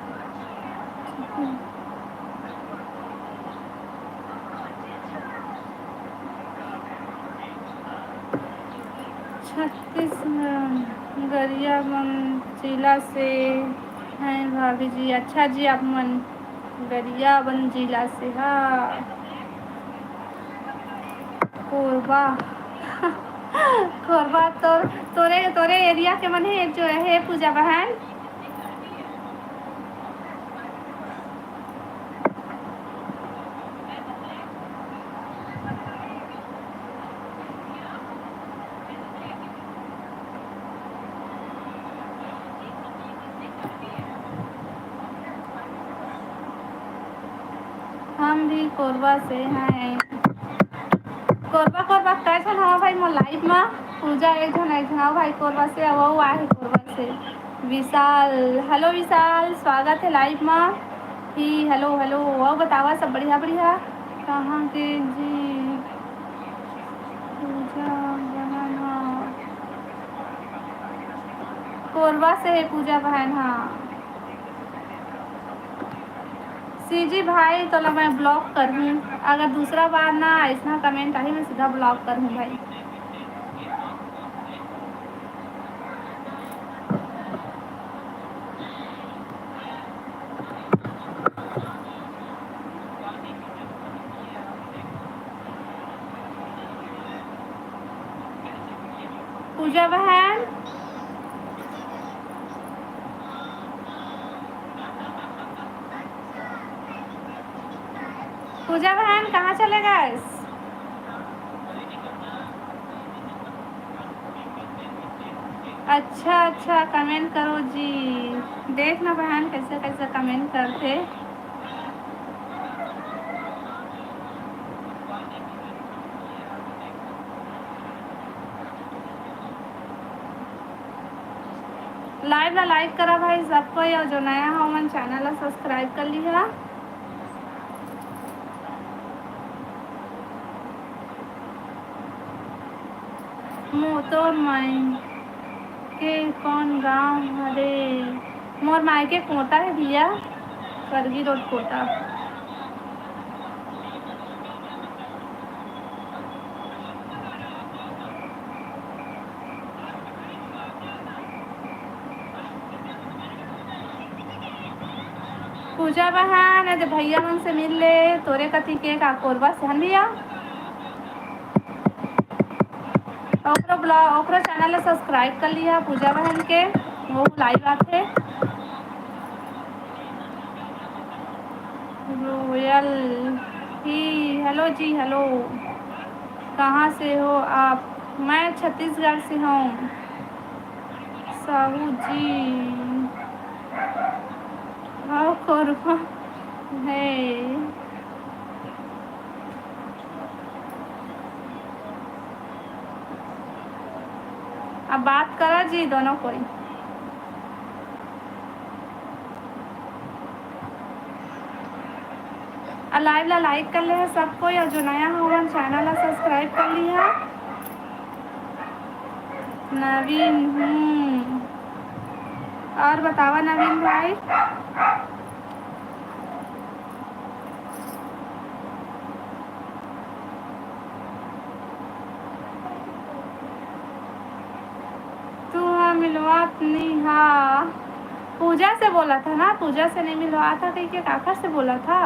छत्तीसगढ़, गरियाबंद जिला से हैं भाभी जी। अच्छा जी, आप मन गरियाबंद जिला से हा। कोरबा। कोरबा तो तोरे, तोरे एरिया के मन हे जो हे पूजा बहन। हम भी कोरबा से हैं। कोरबा, कोरबा कै झन हवा भाई मोर लाइव मा? पूजा एक झन, एक झन हवा भाई कोरबा से, अउ अउ आहे कोरबा से। विशाल, हेलो विशाल, स्वागत है लाइव मा। ही, हेलो, हेलो, अउ बतावा सब बढ़िया, बढ़िया? कहाँ के जी? पूजा बहन हा। कोरबा से है पूजा बहन हा। सीजी भाई, तोला मैं ब्लॉक करहूँ। अगर दूसरा बार ना ऐसना कमेंट आही, मैं सीधा ब्लॉक करहूँ भाई। पूजा बहन, पूजा बहन, कहाँ चले गए? अच्छा, अच्छा, कमेंट करो जी। देख ना बहन, कैसे कैसे कमेंट करथे। लाइव ला लाइक करा भाई सब कोई, अउ जो नया हो, मन चैनल ला सब्सक्राइब कर लिहा। मो-, तोर मायके कौन गांव हरे? मोर मायके कोटा हे भैया, करगी रोड कोटा। पूजा बहन, एदे भैया मन से मिल ले, तोरे कति के का कोरबा से हन भैया। ओकरो ब्लॉग, ओकरो चैनल ला सब्सक्राइब कर लिहा पूजा बहन के, वो लाइव आथे। रोयल ही, हेलो जी, हेलो। कहाँ से हो आप? मैं छत्तीसगढ़ से हूँ। साहू जी, आओ कोरबा है। अब बात करा जी दोनों कोई। अउ लाइव ला लाइक कर ले हे सब कोई, अउ जो नया हो मन चैनल ला सब्सक्राइब कर लिहा। नवीन, हम्म, और बतावा नवीन भाई। तू हा मिलवात नहीं हा। पूजा से बोला था ना, पूजा से नहीं मिलवा था कह के काकर से बोला था।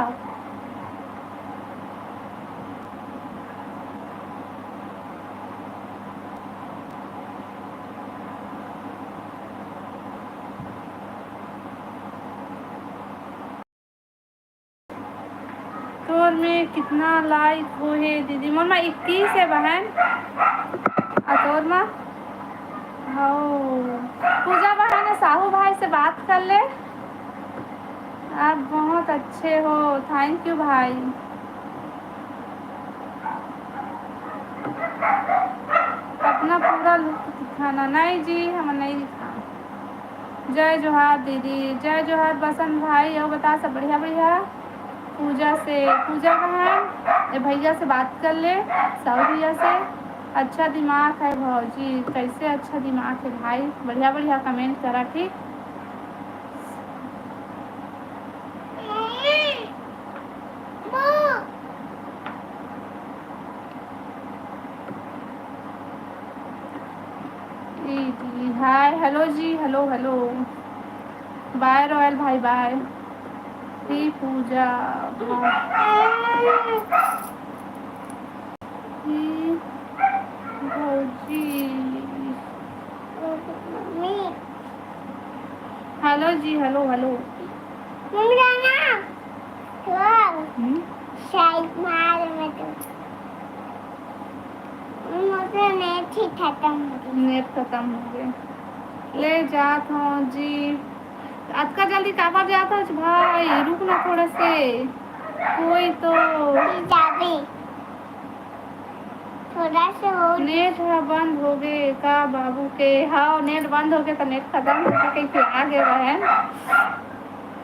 तोर में कितना लाइक होहे दीदी? मोर में इक्कीस है बहन। अउ तोर में? हौ। पूजा बहन, साहू भाई से बात कर ले। आप बहुत अच्छे हो, thank you भाई। अपना पूरा लुक खाना नहीं जी, हम नहीं खाना। जय जोहार दीदी, जय जोहार बसंत भाई। और बता, सब बढ़िया बढ़िया? पूजा से, पूजा बहन, ये भैया से बात कर ले, साहू भैया से। अच्छा दिमाग है भौजी। कैसे अच्छा दिमाग है भाई? बढ़िया बढ़िया कमेंट करा, ठीक? जी, जी, हाय, हेलो जी, हेलो, हेलो। बाय रॉयल भाई, बाय। ही पूजा, बाय। ही भौजी। हेलो जी, हेलो, हेलो। मम्मी, जाना। हम्म? शायद मार में तो। मुझे नेट ही खत्म हो गया। नेट खत्म हो गया। ले जात हूँ जी। अतका जल्दी काबर जात हस भाई? रुक ना थोड़ा से। कोई तो। जाबे। थोड़ा से हो। नेट ह बंद हो गे का बाबू के? हाँ, नेट बंद हो गे तो नेट खत्म हो गे, कहीं आ गे बहन।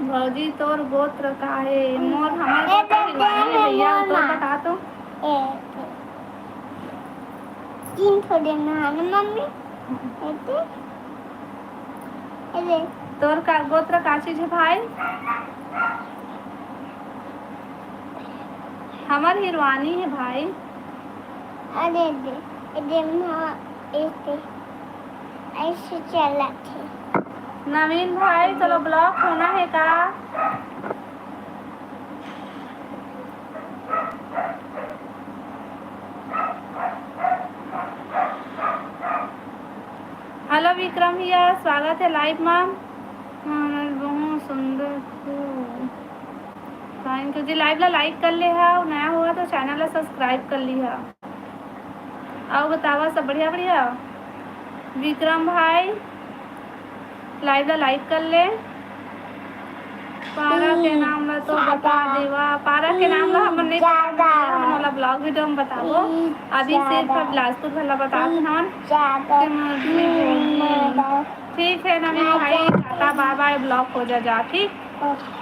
भौजी, तोर गोत्र का हे? मोर, हमर ए, गोत्र दे, दे, हिरवानी हे दे, भैया, मोर तोर ना। बता तो। ए, तीन ठो देना है ना, मम्मी? ए, दे। ए, दे। तोर का गोत्र का चीज है भाई? हमर हिरवानी है भाई। अरे दे, ए, दे, माँ, ऐसे, ऐसे चलत है। नवीन भाई, चलो, ब्लॉक होना है का? हेलो विक्रम भैया, स्वागत है लाइव में। हाँ, बहुत सुंदर। Thank you ji. लाइव ला लाइक कर ले हा, अउ नया होगा तो चैनल ला सब्सक्राइब कर ली हा। अउ बतावा, सब बढ़िया बढ़िया? विक्रम भाई, लाइव ला लाइक कर ले। पारा के नाम ला तो बता देवा। पारा के नाम ला हमन नहीं बता, हमन वाला ब्लॉग वीडियो में बताबो। अभी सिर्फ बिलासपुर वाला बता के हमन के मुरली बोली। ठीक है नवीन भाई, टाटा बाय बाय, ब्लॉक हो जा जा, ठीक?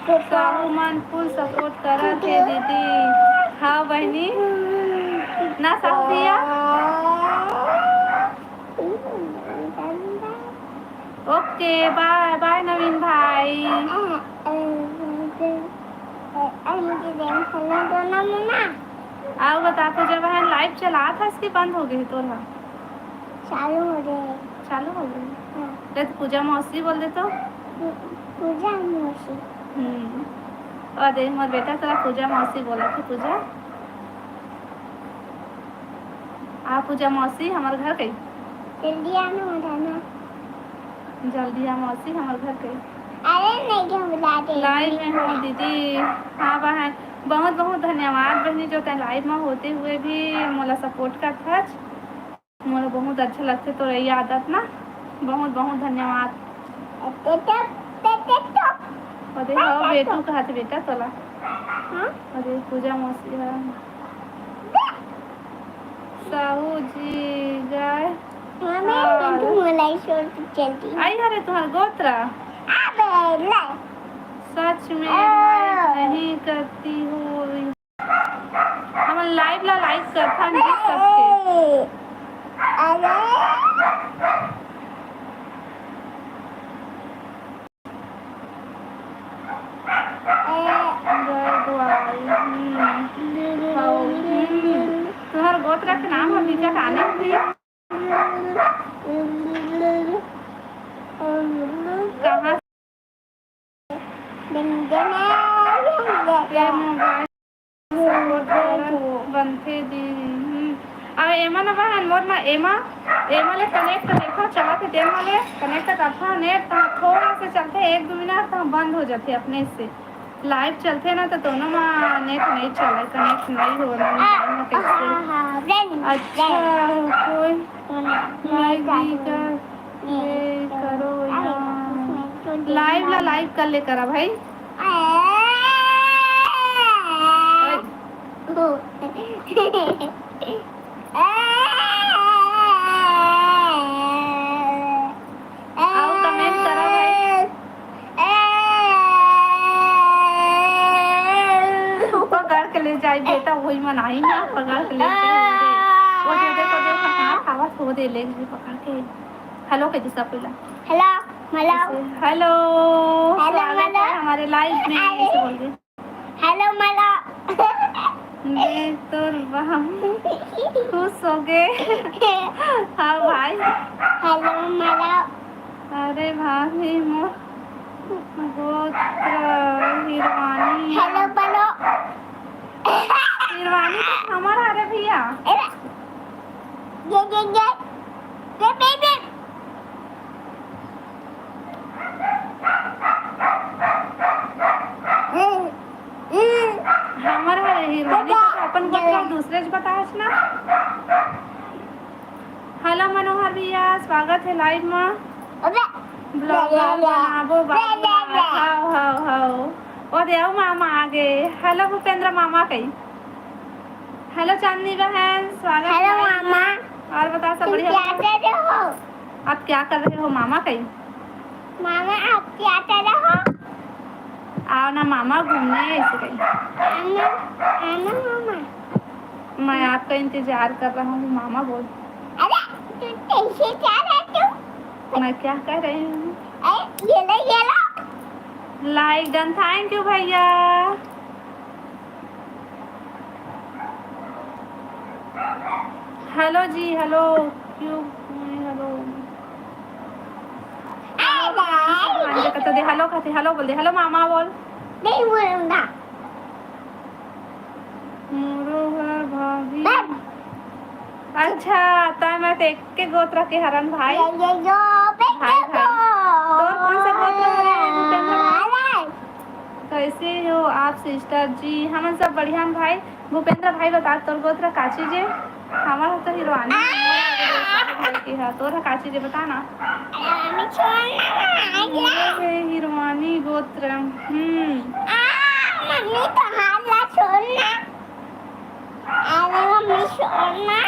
साहू मन फुल सपोर्ट करत हे दीदी। हाँ बहनी, ना साहू भैया। ओके, बाय बाय नवीन भाई। अउ बता, पूजा बहन, लाइव चलात हस कि बंद हो गे तोर हा? चालू हो गे। चालू हो गे? हाँ। ले तो पूजा मौसी बोल दे तो। पू-, पूजा मौसी। हम्म। अउ देख, मोर बेटा तोला पूजा मौसी बोलत हे, पूजा। आ पूजा मौसी, हमर घर कही। जल्दी आना, मत आना। जल्दी आ मौसी, हमर घर कही। अरे, नहीं, क्यों बुला दे? लाइव में हो दीदी। हाँ बहन, बहुत बहुत धन्यवाद बहनी, जो तैं लाइव में होते हुए भी मोला सपोर्ट करत हस। मोला बहुत अच्छा लगथे तोर ये आदत ना। बहुत बहुत धन्यवाद। अरे, हो बेटू कहत बेटा तोला। हाँ? अरे, पूजा मौसी है। साहू जी गाय। हाँ, मैं और पिंटू मोलाई छोड़ के चलती हूँ। आई हरे तुहार गोत्र। अबे, ले। सच में आ। लाइक नहीं करती हो। हमन लाइव ला लाइक करथन जी सबके। अरे। ए, जय दुआरी। हम्म। हौ, हम्म। तुहर गोत्र के नाम ह बीजा काने होही? कहाँ? ए मोबाइल सपोर्ट करत बनथे जी। हम्म। अब एमा ना बहन, मोर ना एमा, एमा ले कनेक्ट देखो, चलत हे, तेन वाले कनेक्ट करथन, नेट तहाँ थोड़ा से चलथे, एक दो मिनट तहाँ बंद हो जाथे अपने से। लाइव चलथे ना, तो दोनों मा नेट नहीं चले, कनेक्ट नहीं हो रहा है, कैसे? हाँ, हाँ, रेंज, अच्छा, रेंज। कोई होना, मैं नहीं भी जाती हूँ। कर, ये ये करो करो। अरे, यार। इसमें तो लाइव ला देखना लाइव कर ले करा भाई। आ। ओ। भाई बेटा, वही मन आई ना, पकड़ के लेके वो दे। वो दे, देखो, देखो, कहाँ खावत हो दे, ले ले पकड़ के। हेलो कह दे सब पहला। Hello, hello. हेलो, हेलो, स्वागत हेलो। है हमारे लाइव में, अरे। ऐसे बोल दे। Hello, hello. देख तोर बाप खुश हो गए। हाँ भाई। Hello, hello. अरे भाभी, मोर गोत्र हिरवानी। Hello, hello. हिरवानी तो हमर हरे भैया। अरे, ये, ये, ये। ये, ये, ये। हमर हरे हिरवानी तो अपन गोत्र दूसरे च बतावस ना। हेलो मनोहर भैया, स्वागत है लाइव में। अबे। ब्लॉगर बनाबो बाबू। हाव, हाव, हाव। ओ दे, अउ मामा आ गए। हेलो भूपेंद्र मामा कही। हेलो चांदनी बहन, स्वागत हेलो है। मामा। और बताओ, सब तुम बढ़िया? क्या कर रहे हो? आप क्या कर रहे हो मामा कही? मामा, आप क्या कर रहे हो? आओ ना मामा घूमने, ऐसे कही। आना, आना मामा। मैं आपका इंतजार कर रहा हूँ मामा बोल। अरे, तू कैसे जा रहा तू? मैं क्या कर रही हूँ? अरे, ये लो, ये लो। लाइक डन, थैंक यू भैया। हेलो जी, हेलो। क्यों? हेलो। हेलो। कते दे, हेलो कते, हेलो बोल दे, हेलो मामा बोल। नहीं बोलूंगा। मोरो घर भाभी। बस। अच्छा, तय मैं तो एक के गोत्र के हरन भाई। ये, ये, यो, बे, भाई, ये, भाई। यो। तोर कौन सा गोत्र हरे, भूपेंद्र भाई? अरे। कैसे हो आप सिस्टर जी? हमन सब बढ़िया हन भाई। भूपेंद्र भाई, बता, तोर गोत्र काची जे? हमर तो हिरवानी, हमर आगे देश वाले भाई के ह। तोर ह काची जे, बता ना। अरे, मम्मी, छोड़ ना, आ गया। मोर हे हिरवानी गोत्र। हम्म। आ, मम्मी, तो हाथ ला छोड़ ना। अरे, मम्मी, छोड़ ना।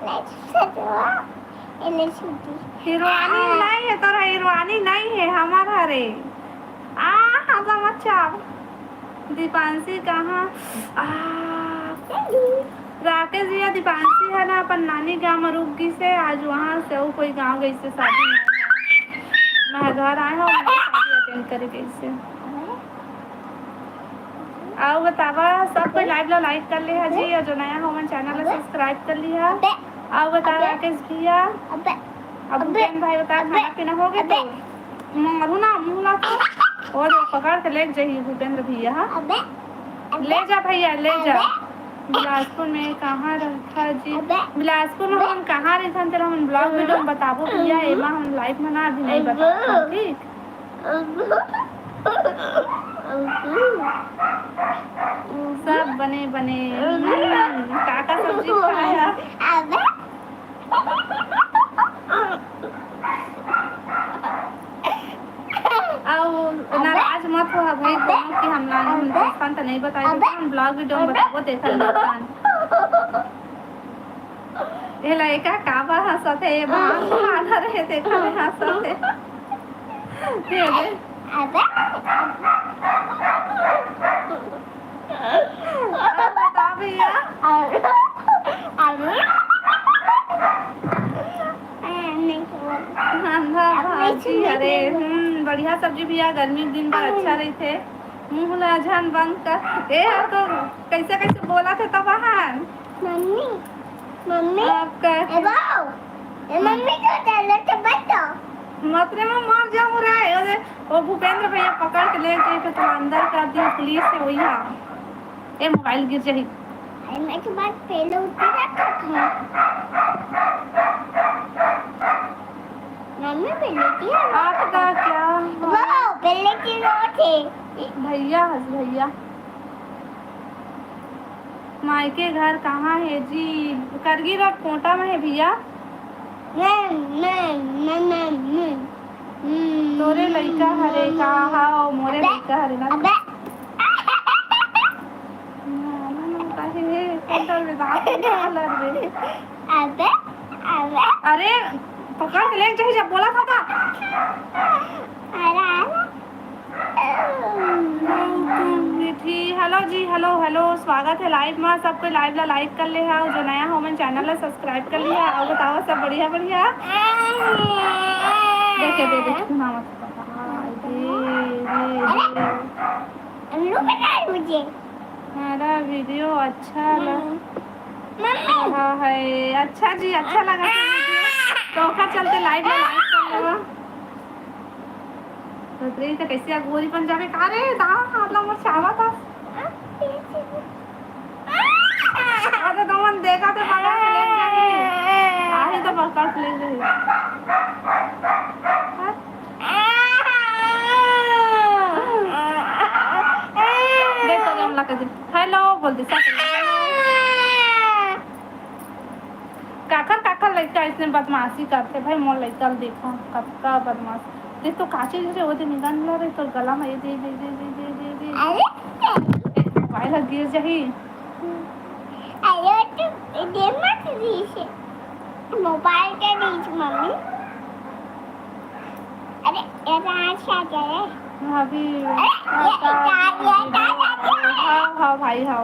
ले, छोड़। ए, ले, छोड़। हिरवानी नहीं है, तोर हिरवानी नहीं है, हमर हरे। आ, हाँ, समझ चाप। दीपांशी कहाँ? आ, राकेश भैया, दीपांशी है ना, अपन नानी गांव में रुक गई से, आज वहां से वो कोई गांव गई से शादी में। मैं घर आए हूँ, मैं शादी अटेंड करे गई से। अउ बतावा, सब कोई लाइव ला लाइक कर ले हा जी, अउ जो नया हो मन चैनल ला सब्सक्राइब कर लिहा। अउ बता राकेश भैया, अब भूपेन भाई बता, खाना पीना हो गए तो मारू ना मुंह ला तो। ओ जो पकड़ के लेके जाही भूपेंद्र भैया, हाँ? ले जा भैया, ले जा। बिलासपुर में कहाँ रहता जी? बिलासपुर में हम कहाँ रहथन, तेला हम ब्लॉग वीडियो में बताबो भैया, एमा हम लाइव में ना अभी नहीं बताथन, ठीक? सब बने बने। हम्म, का का सब्जी खाया? अउ नाराज मत हो भाई कोनो कि हम ना, हम दोस्तान त नहीं बताए, हम ब्लॉग वीडियो में बताबो, देखल जाता। ए लइका काबर हंसत हे? ए भांग खा रहे, तेकर ले हंसत हे। ए दे। अबे। अब बता भैया। अंधा भाजी, अरे, हम्म, बढ़िया सब्जी भैया, गर्मी के दिन बर अच्छा रहिथे। मुंह ला झन बंद कर। ए, अब तो कैसे कैसे बोला थे तब बहन। मम्मी, मम्मी, आपका ए बाऊ, ए मम्मी तो चलो तो बैठो। मत रे, मैं मर जाऊं रे। अरे, वो भूपेंद्र भैया पकड़ के ले गए थे तो अंदर कर दिया पुलिस से, वही। हाँ, ए मोबाइल गिर जाही। अरे, मैं तो बात पहले उठी रखा था। मम्मी पहले की है। आपका क्या? वो पहले की वो थे। भैया हस भैया। मायके घर कहाँ हे जी? करगी रोड कोटा में हे भैया। मैं, मैं, मैं, मैं, मैं। हम्म, तोरे लइका हरे का? हम्म। हाव, मोरे अबे, लइका हरे ना। अबे। ना, ना, ना, काहे रे? अंदर में बात ना लड़ रे। अबे, अबे। अरे, पकड़ के ले जाही जब बोला था तो। अरे, अरे। मीठी, hello जी, hello, hello, स्वागत है live में। सब कोई live ला like कर ले हा, जो नया हो मन channel ला subscribe कर लिहा। और बताओ, सब बढ़िया, बढ़िया? देखे, दे, दे, सुना मत। हाँ, ये, ये, ये। मुझे हमारा video अच्छा लग रहा है। अच्छा जी, अच्छा लगा था video। तो ओकर चलते live में like कर लेवा। तो ट्रेन तो कैसे अगोरी बन जावे का रे? दाम मतलब मोर चावा था। अरे तो मन देखा तो पकड़ के ले जाही। आही तो पकड़ के ले जाही। हाँ? देखो, हम ला के दे। Hello बोल दे, सब hello। काखर, काखर लइका अइसने बदमाशी करथे भाई, मोर लइका ल देखो, कतका बदमाश। देख तो काचे जैसे होथे, निगाह मिला रे, तोर गला में ये दे, दे, दे। अरे! ए, mobile गिर जाही। अरे, तू दे मत दीजिए। Mobile के दीजिए, मम्मी। अरे, ये कहाँ से आ गया रे? भाभी, अरे, ये, ये, ये, ये, ये, ये, हाँ, हाँ, भाई, हाँ।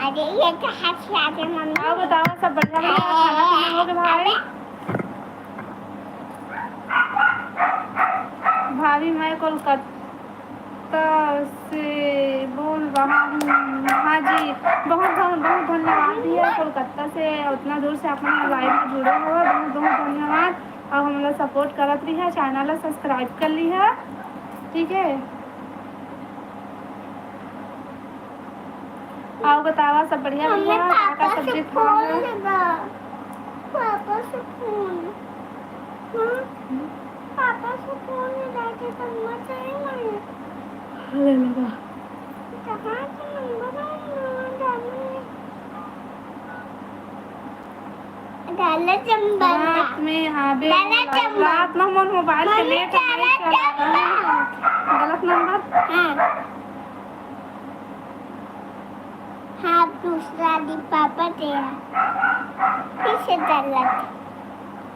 अरे, ये कहाँ से आ गया, मम्मी? और बताओ, सब बढ़िया, बढ़िया? खाना पीना हो गया, भाई? अरे। भाभी, मैं कोलकाता से बोल रहा हूँ। हाँ जी, बहुत, बहुत, बहुत धन्यवाद भैया, कोलकाता से उतना दूर से आप मन live में जुड़े हो, बहुत, बहुत धन्यवाद। और हमला support करत रहिहा, channel ला subscribe कर लिहा, ठीक है? और बतावा, सब बढ़िया, मम्मी, बढ़िया? का, का पापा से सब्जी खावा phone है? लेबा। पापा से phone। हाँ? पापा से phone ले जाके तो मत आए ना। ले लेगा। कहाँ से number है? मम्मी, जाने। गलत number रात बा। में, हाँ, बे, गलत number। रात में मोर mobile के मम्मी, net नहीं गलत चला। Number। गलत number? हाँ। हाँ, दूसरा दी पापा तेरा। पीछे गलत।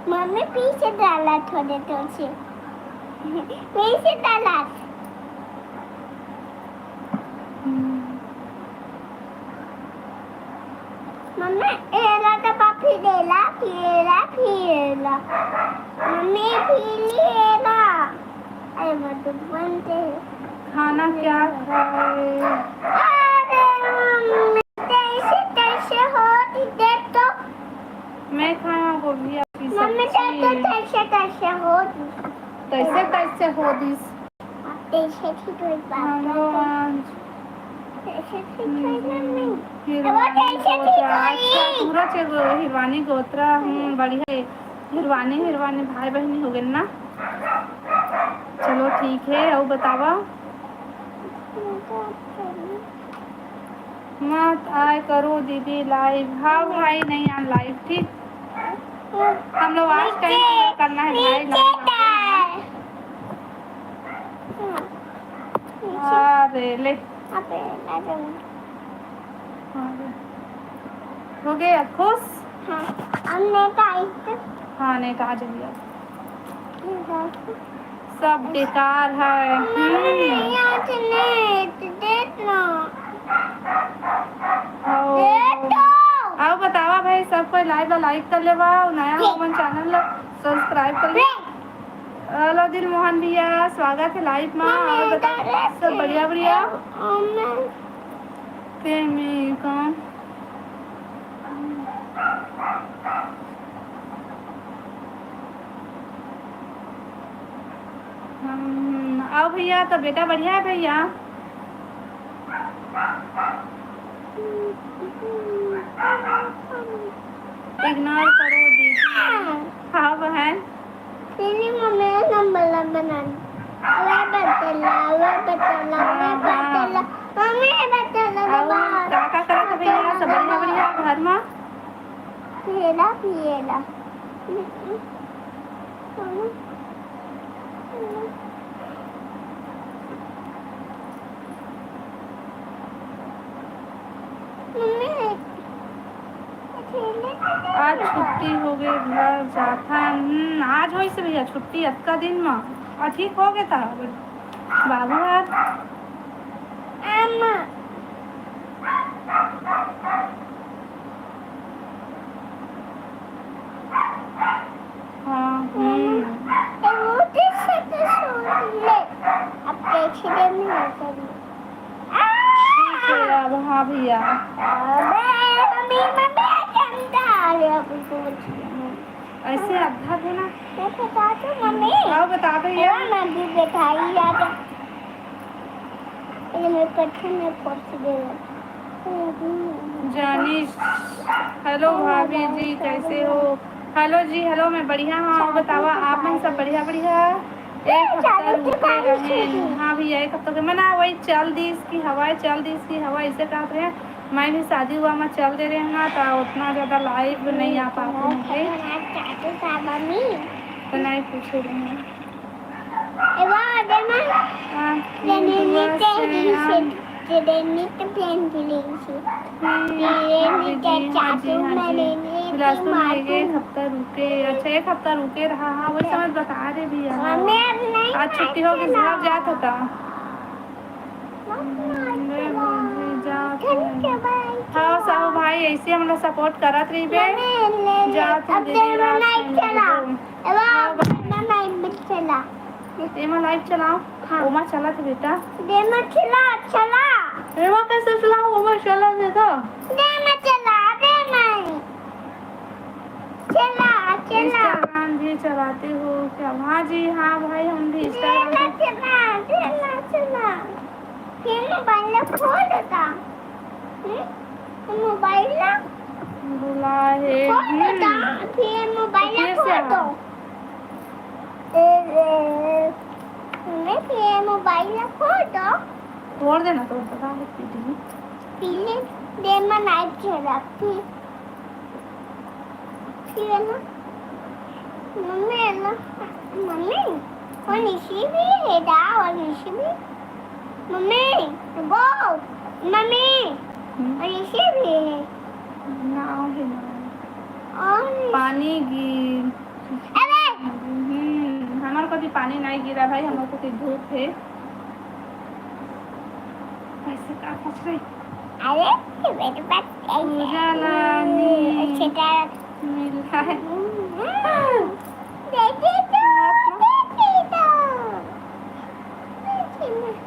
मम्मी पीछे गलत हो दे तुझे। पीछे गलत। हम्म। मम्मी, एला तो बा, फिर एला, फिर एला, फिर एला। मम्मी, फिर एला। अरे, मधुबन के खाना क्या खाए? अरे, मम्मी, कैसे, कैसे हो? दे तो। मैं खाया गोभी, आपकी मम्मी, दे तो, सब्जी। कैसे, कैसे हो? कैसे, कैसे हो दिस? कैसे ठीक होई बाबा? हमरो आज कैसे ठीक होई मम्मी? हिरवानी गोत्रा। अच्छा, पूरा चेक हिरवानी गोत्रा। हम्म, बढ़िया है। हिरवानी, हिरवानी भाई बहिनी हो गए ना। चलो ठीक है, और बतावा। मत आए करो दीदी live। हाँ भाई, नहीं आन live, ठीक। हम लोग आज time पूरा करना है भाई, live आना है। अरे ले। अबे, ना जाऊँ। अरे। हो गया खुश? हाँ, अब net आई तो। हाँ, net आ जाएगी अब। सब बेकार है। मम्मी, हम्म। यहाँ से net देख ना। ओ। देख तो। आओ बतावा भाई, सब कोई live ला like कर लेवा, नया हो मन channel ला subscribe कर ले। Hello दिल मोहन भैया, स्वागत है live में। मम्मी, और बता, सब बढ़िया बढ़िया? के में का? हम्म, आओ भैया, तो बेटा बढ़िया है भैया? Ignore करो दीदी। हाँ बहन। तेरी मम्मी ने number ला बना ली। वे बतला, वे बतला, वे हाँ, हाँ। बतला। मम्मी बतला, और बाबा। का, का करत हो भैया? सब बढ़िया, बढ़िया घर में? खेला पिएला। मम्मी, आज छुट्टी हो गई, घर जाथन। हम्म, आज होइस भैया छुट्टी अतका दिन म, अउ ठीक हो गे त बाबू हर। अम्मा। हाँ, हम्म। ए, वो देख सकते हो, ले। अब देखिए, नहीं करी। ठीक है, अब हाँ भैया। अबे, मम्मी, मम्मी, गंदा आ गया कुछ। ऐसे आधा देना। मैं बता दूँ, मम्मी। हाँ, बता भैया। हाँ, मैं भी बैठाई याद। ये मेरे पत्थर में पहुंच गया। जानी, हेलो भाभी जी, कैसे हो? हेलो जी, हेलो, मैं बढ़िया हूँ, आप बतावा, आप मन सब बढ़िया, बढ़िया? एक हफ्ता रुके रहेन। हाँ भैया, एक हफ्ता के मना वही चल दिस की हवा, चल दिस की हवा, ऐसे कहत रहे। मैं भी शादी हुआ में चल दे रहे ना, तो उतना ज्यादा लाइव नहीं आ पाते हैं। तो नहीं पूछे रहे हैं। एवा देमा। आपकी दुआ से हम। हाँ जी, हाँ जी, हाँ जी। बिलासपुर में एक हफ्ता रुके, अच्छा, एक हफ्ता रुके रहा। हाँ, वही समझ बता रहे भैया। हाँ। आज छुट्टी हो गई, घर जात होता। हम्म, ले भाभी, जात हूँ। हाँ, साहू भाई, ऐसे हमला सपोर्ट करत रहिबे। जात हूँ दीदी, रात में मिलबो। एमा लाइव चलाओ। हाँ। ओमा चलत हे बेटा। एमा चला, चला। एमा कैसे चलाओ? ओमा चलत हे तो। एमा चला, एमा। चला, चला। Instagram भी चलाते हो क्या? हाँ जी, हाँ भाई, हम भी Instagram पे चला, चला, चला। फिर मोबाइल ला फोड़ देता। हम्म? मोबाइल ला बुला है। फोड़ देता। हम्म। फिर मोबाइल ला फोड़ दो। ए, ए, मैं फिर मोबाइल ला फोड़ दो। फोड़ देना तो पता है पीटी। पीले दे में नाइट खेला थी। फिर ना, मम्मी है ना, मम्मी, और निशी भी है दा, और निशी भी। मम्मी, वो, मम्मी, हम्म? और निशी भी है। नाव है ना। और पानी गिर। अरे। हम्म, हमारे को भी पानी नहीं गिरा भाई, हमारे को तो धूप है। ऐसे का पूछ रही? अरे, मेरे पास पूजा लानी। अच्छा, मिला है। हम्म। दे दे तो, दे दे तो।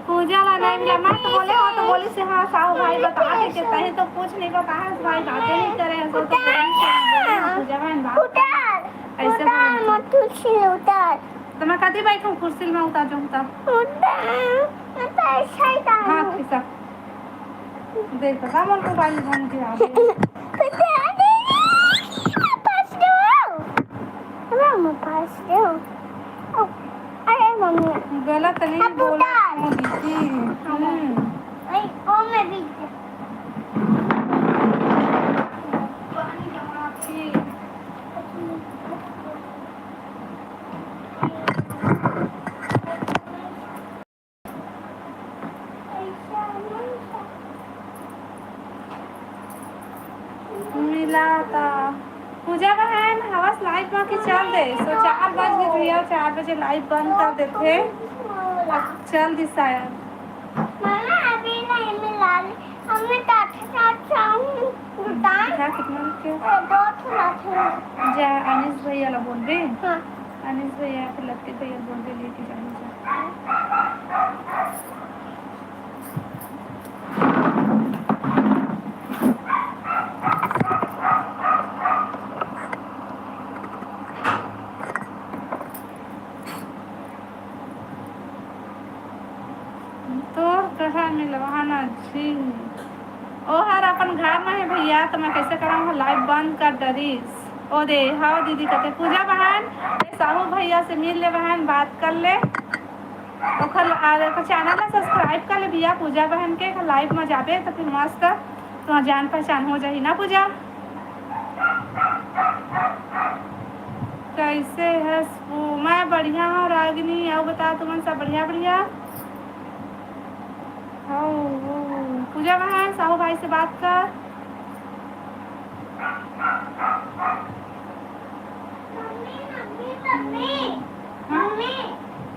पूजा ला नहीं मिला, मैं तो बोले, हाँ, तो बोली से, हाँ, साहू भाई बता दे के तही तो कुछ नहीं पता है, भाई बातें नहीं करे हैं, सो तो प्रेम से बोले, हाँ, पूजा बहन बात कर। ऐसे उतार, बोलते। मत कुर्सी उतार। तो मैं कभी बैठूं कुर्सी में, उतार जो उतार। उतार, मैं तो ऐसा ही उतारूं। हाँ, खिसक। देख, बता, मोर मोबाइल बंद किया। पता नहीं, पास दो। हाँ, मैं पास दो। ओ, अरे मम्मी। गलत नहीं अब बोला उतार। क्यों दीदी? हम्म। ओए, ओ मैं भी। मिला ता। पूजा बहन, हवस लाइव में कि चल दे। सो चार बज गए भैया, चार बजे लाइव बंद कर देते। अब चल दी शायद। मामा, अभी नहीं मिला ले। हमें तो अच्छा, अच्छा, हूँ। दुकान। हाँ, कितना रुपया? ए, दो ठो लात हूँ। जा, अनिस भैया ला बोल बे। हाँ। अनिस भैया के लत्ती भैया बोल बे, लेके जाने जा। तोर कहा मिलवाना जी। ओ हर अपन घर में है भैया, तो मैं कैसे करा हूँ, लाइव बंद कर डरिस। ओ दे, हाँ दीदी कहते, पूजा बहन, ए साहू भैया से मिल ले बहन, बात कर ले। ओकर, आ, ओकर चैनल ला सब्सक्राइब कर ले भैया, पूजा बहन के। लाइव में जाबे तो फिर मस्त तो जान पहचान हो जाही ना पूजा। कैसे हस? ओ, मैं बढ़िया हूँ रागिनी, अउ बता तुमन सब बढ़िया, बढ़िया? हाँ, ओ, पूजा बहन, साहू भाई से बात कर। मम्मी, मम्मी,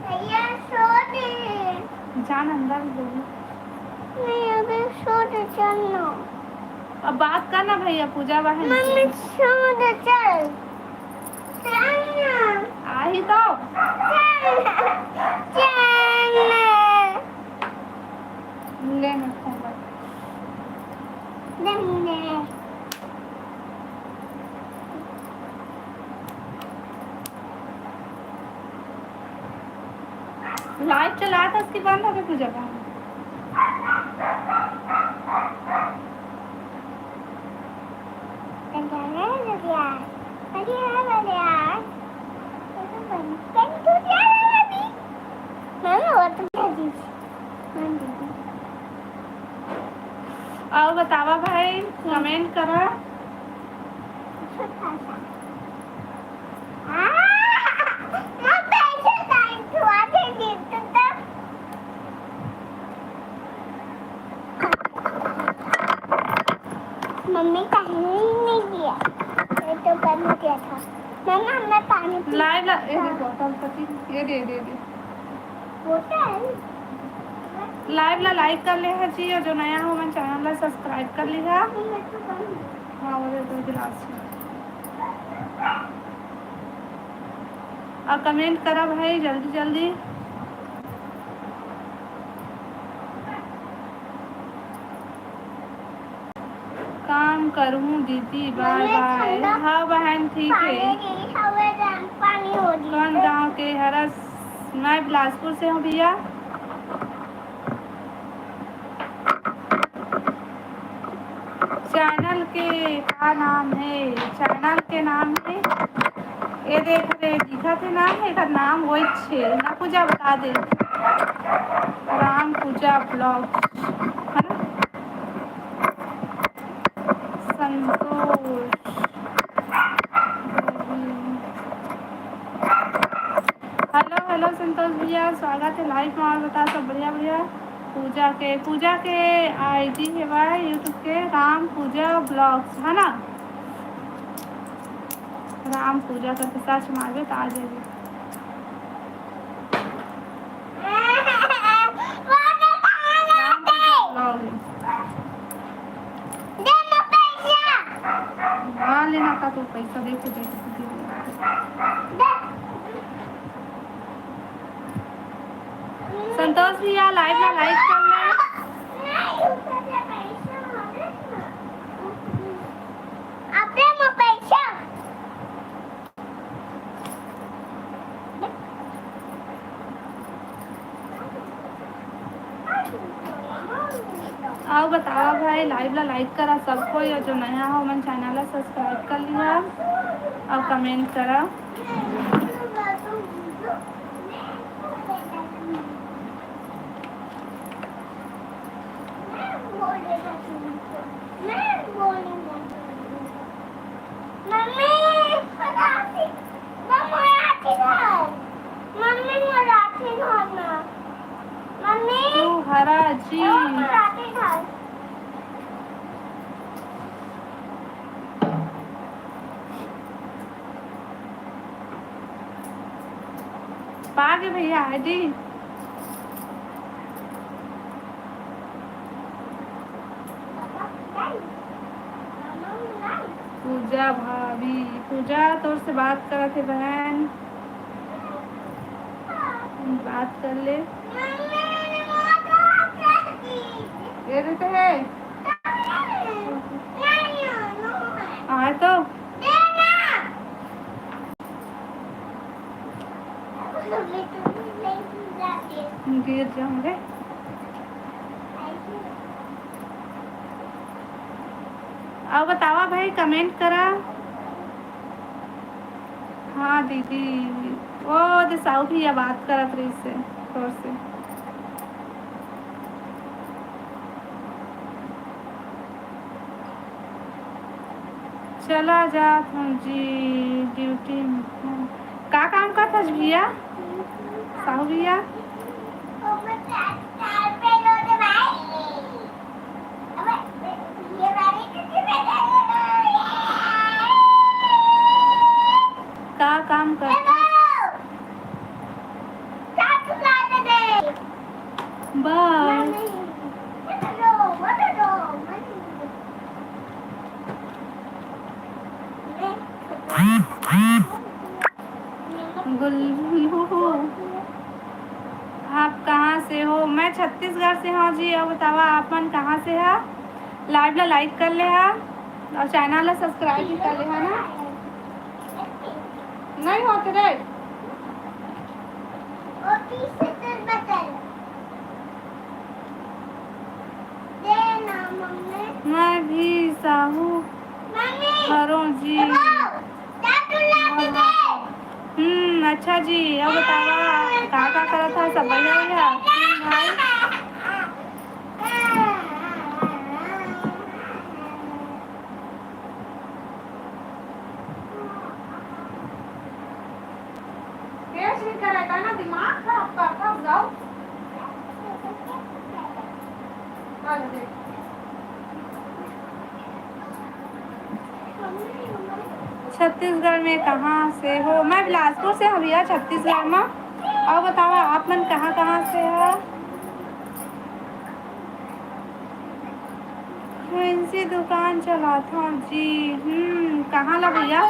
भैया सो गए। जान अंदर बोलो। नहीं, अभी सो गए, चल ना। अब बात कर ना भैया, पूजा बहन से। मम्मी, सो गए, चल। चल ना। आही तो। चल ना। चल ना। ले ना फोन कर। दे मुझे। लाइट चला था, उसके बंद हो गई पूजा का। और बतावा भाई, कमेंट करा। छोटा सा। आ, मैं पैसे टाइम छुआ के जीत तो। मम्मी कहीं नहीं दिया, ये तो बंद किया था। मम्मा, हमें पानी पी- लाइव ला, ये दे बोतल पति, ये दे, दे, दे। बोतल? लाइव ला लाइक कर ले है जी, और जो नया हो, मन चैनल ला सब्सक्राइब कर लिहा। मम्मी, मैं तो बंद। हाँ, वो दे दो गिलास में। और कमेंट करा भाई, जल्दी, जल्दी। काम करहूँ दीदी, बाय मम्मी, बाय। ठंडा हाँ बहन, ठीक है। पानी दे, हवे गरम पानी हो जी। कौन गाँव के हरस? मैं बिलासपुर से हूँ भैया। चैनल के का नाम है? चैनल के नाम है, ये देख रे, दिखत है ना, एकर नाम वही छे ना, पूजा बता दे, राम पूजा ब्लॉग, है ना? संतोष। हेलो, हेलो संतोष भैया, स्वागत है लाइव में। और बता, सब बढ़िया, बढ़िया? पूजा के, पूजा के आईडी है भाई YouTube के, राम पूजा ब्लॉग्स, है ना? राम पूजा करके सर्च मारबे तो आ जाएगी। राम पूजा ब्लॉग। दे ना पैसा। हाँ, लेना का तो पैसा दे के दे दे। संतोष भैया, लाइव में लाइक कर ले। आपने मोबाइल से अउ बतावा भाई, लाइव ला लाइक करा सब कोई, और जो नया हो, मन चैनल ला सब्सक्राइब कर लिहा और कमेंट करा। मम्मी, मराठी, मराठी घर। मम्मी, मराठी घर ना। मम्मी, तू हरा जी। मराठी घर। पागे भैया, आईडी। पूजा भाभी, पूजा तोर से बात करत हे बहन, बात कर ले। ये देते हैं। आए तो। गिर जाऊंगे। अउ बतावा भाई, कमेंट करा। हाँ दीदी, वो दे साहू भैया बात करत रहिस हे तोर से। चला जात हूँ जी ड्यूटी में। का काम करत हस भैया, साहू भैया? का काम करत हस? बाय। गुल्लू, आप कहाँ से हो? मैं छत्तीसगढ़ से हूँ जी। अब बतावा, आप मन कहाँ से हा? Live ला like कर ले हा और channel ला subscribe भी कर ले हा ना। नहीं होते रे। मैं भी साहू हरों जी। हम्म, अच्छा जी, अब बतावा, का का करत हा? सब बढ़िया, बढ़िया? हम्म, भाई। पेश नहीं करे का ना, दिमाग खराब करता जाओ। छत्तीसगढ़ में कहाँ से हो? मैं बिलासपुर से हूँ भैया, छत्तीसगढ़ में। और बतावा, आप मन कहाँ कहाँ से हो? फैंसी दुकान चलाथव जी। हम्म, कहाँ ला भैया?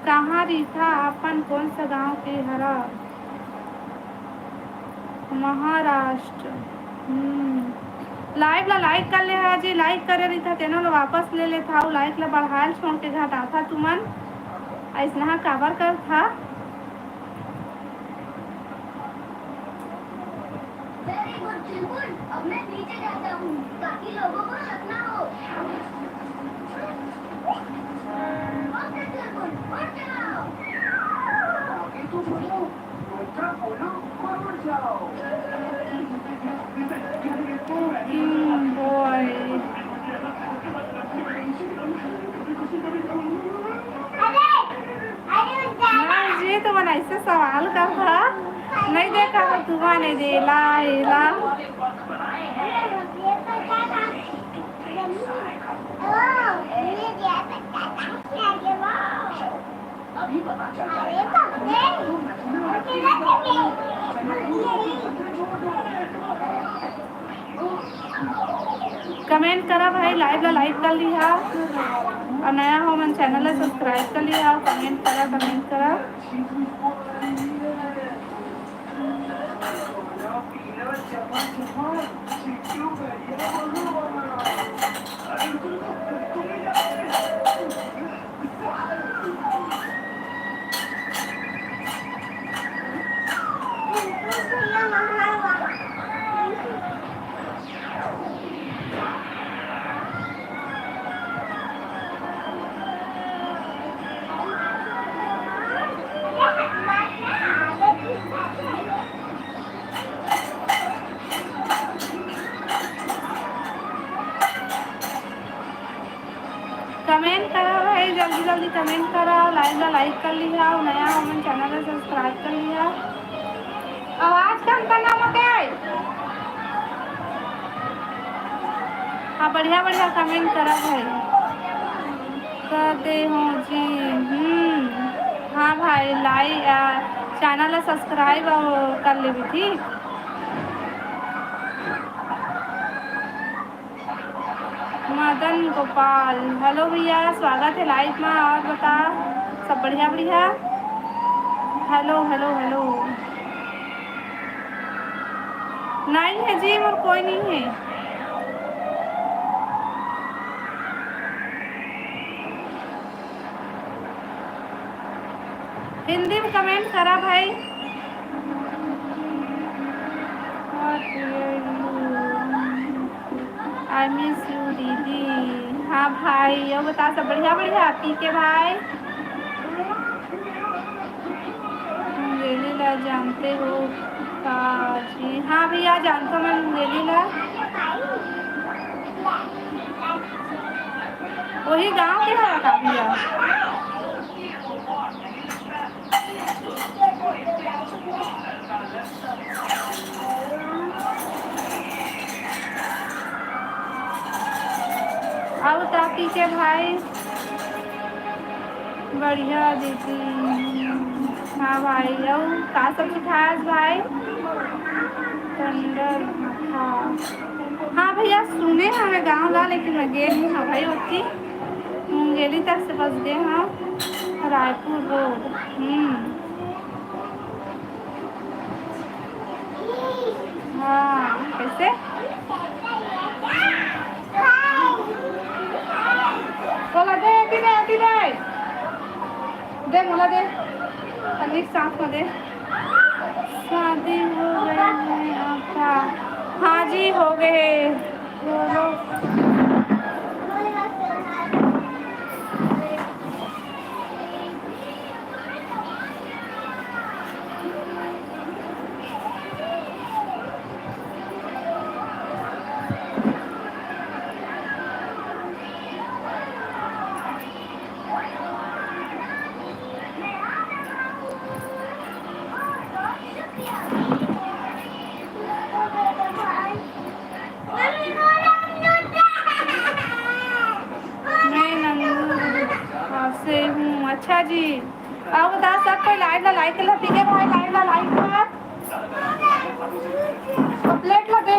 कहाँ रहिथा, अपन कोन सा गांव के हरा? महाराष्ट्र। हम्म। Live ला like कर ले हा जी, like करे रहिथा तेनो ला वापस ले लेथा, अउ like ला बढ़ायल छोड़ के घटाथा तुमन, अइसना काबर करथा? Very good, चुलबुल। अब मैं नीचे जाता हूँ, ताकि लोगों को शक ना हो। OK, चुलबुल, उठ जाओ। आगे तो बढ़ो, उल्टा बोलो और उठ जाओ। हम्म, boy। अरे, अरे, उठ जा। हाँ जी, तुमन ऐसे सवाल करथा, नहीं देखा तो तुमन एला, एला। Comment करा भाई, live ला like कर लिहा, और नया हो मन channel ला subscribe कर लिहा, और comment करा, comment करा। Comment करा भाई, जल्दी जल्दी comment करा, live ला like कर लिहा, नया हो मन channel ला subscribe कर लिहा। आवाज कम करना मते। हाँ, बढ़िया बढ़िया comment करा भाई। कर दे हो जी। हम्म, हाँ भाई, like, आ, channel ला subscribe और कर लेबे, ठीक। मदन गोपाल, hello भैया, स्वागत है live में। और बता, सब बढ़िया बढ़िया? Hello, hello, hello। नहीं है जी, मोर कोई नहीं है। हिंदी में comment करा भाई। I miss you दीदी। हाँ भाई, अउ बता, सब बढ़िया बढ़िया? पी के भाई, मुंगेली ला जानते हो का जी? हाँ भैया, जानथों मैं मुंगेली ला। वही गांव के हवा का भैया? अउ ताकि के भाई, बढ़िया दीदी। हाँ भाई, अउ का सब्जी खाए आज भाई? टंडर। हाँ, हाँ भैया, सुने हवे गाँव ला, लेकिन मैं गे नहीं हूँ भाई ओती। मुंगेली तक से बस गे हूँ, रायपुर रोड। हम्म। हाँ, कैसे? बोला दे, एती दे, एती दे। दे, मोला दे। तनिक साथ में दे। शादी हो गई है आपका? हाँ जी, हो गए। बोलो। मैं नंदू से हूँ। अच्छा जी। आओ बता, सब कोई लाइव ला लाइक कर ला, ठीक है भाई, लाइव ला लाइक कर। प्लेट ला दे।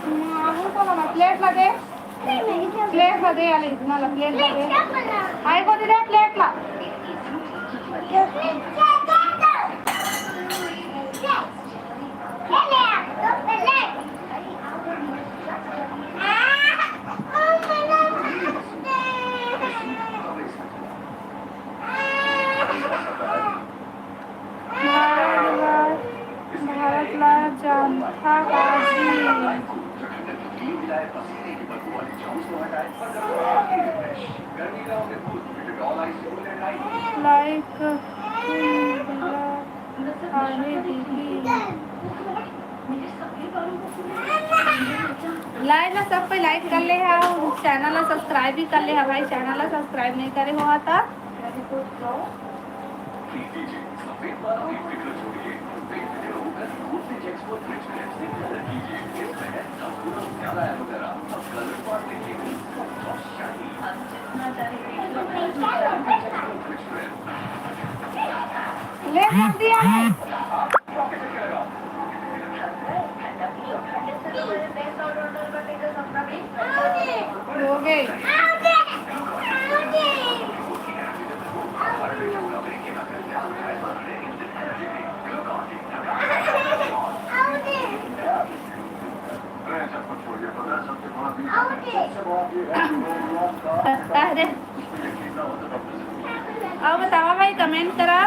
हम्म, आलू को ना, प्लेट ला दे। प्लेट ला दे, आले, ना ला, प्लेट ला दे। आई को दे दे, प्लेट ला। भारत ला, भारत ला जानथा का जी? लाइक आहे दीदी। लाइव ला सब कोई लाइक कर ले हा, चैनल ला सब्सक्राइब भी कर ले हा भाई, चैनल ला सब्सक्राइब नहीं करे हो हा ता। ले जल्दी आ। हो गए। अरे, अउ बतावा भाई, कमेंट करा।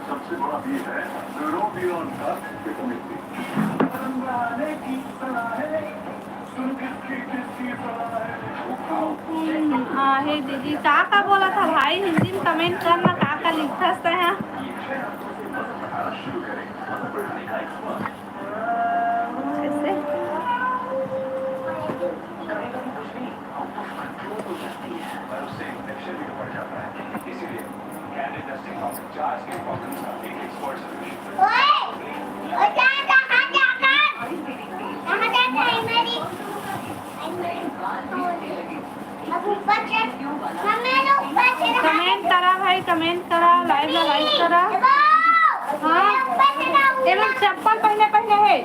सबसे बड़ा ये है, यूरोपियन का विटामिन सी। आहे दीदी, का का बोलत हा भाई? हिंदी में कमेंट करना, का का लिखत हा? कैसे? कमेंट करा भाई, कमेंट करा, लाइव ला लाइक करा। हाँ, एमन चप्पल पहने पहने है।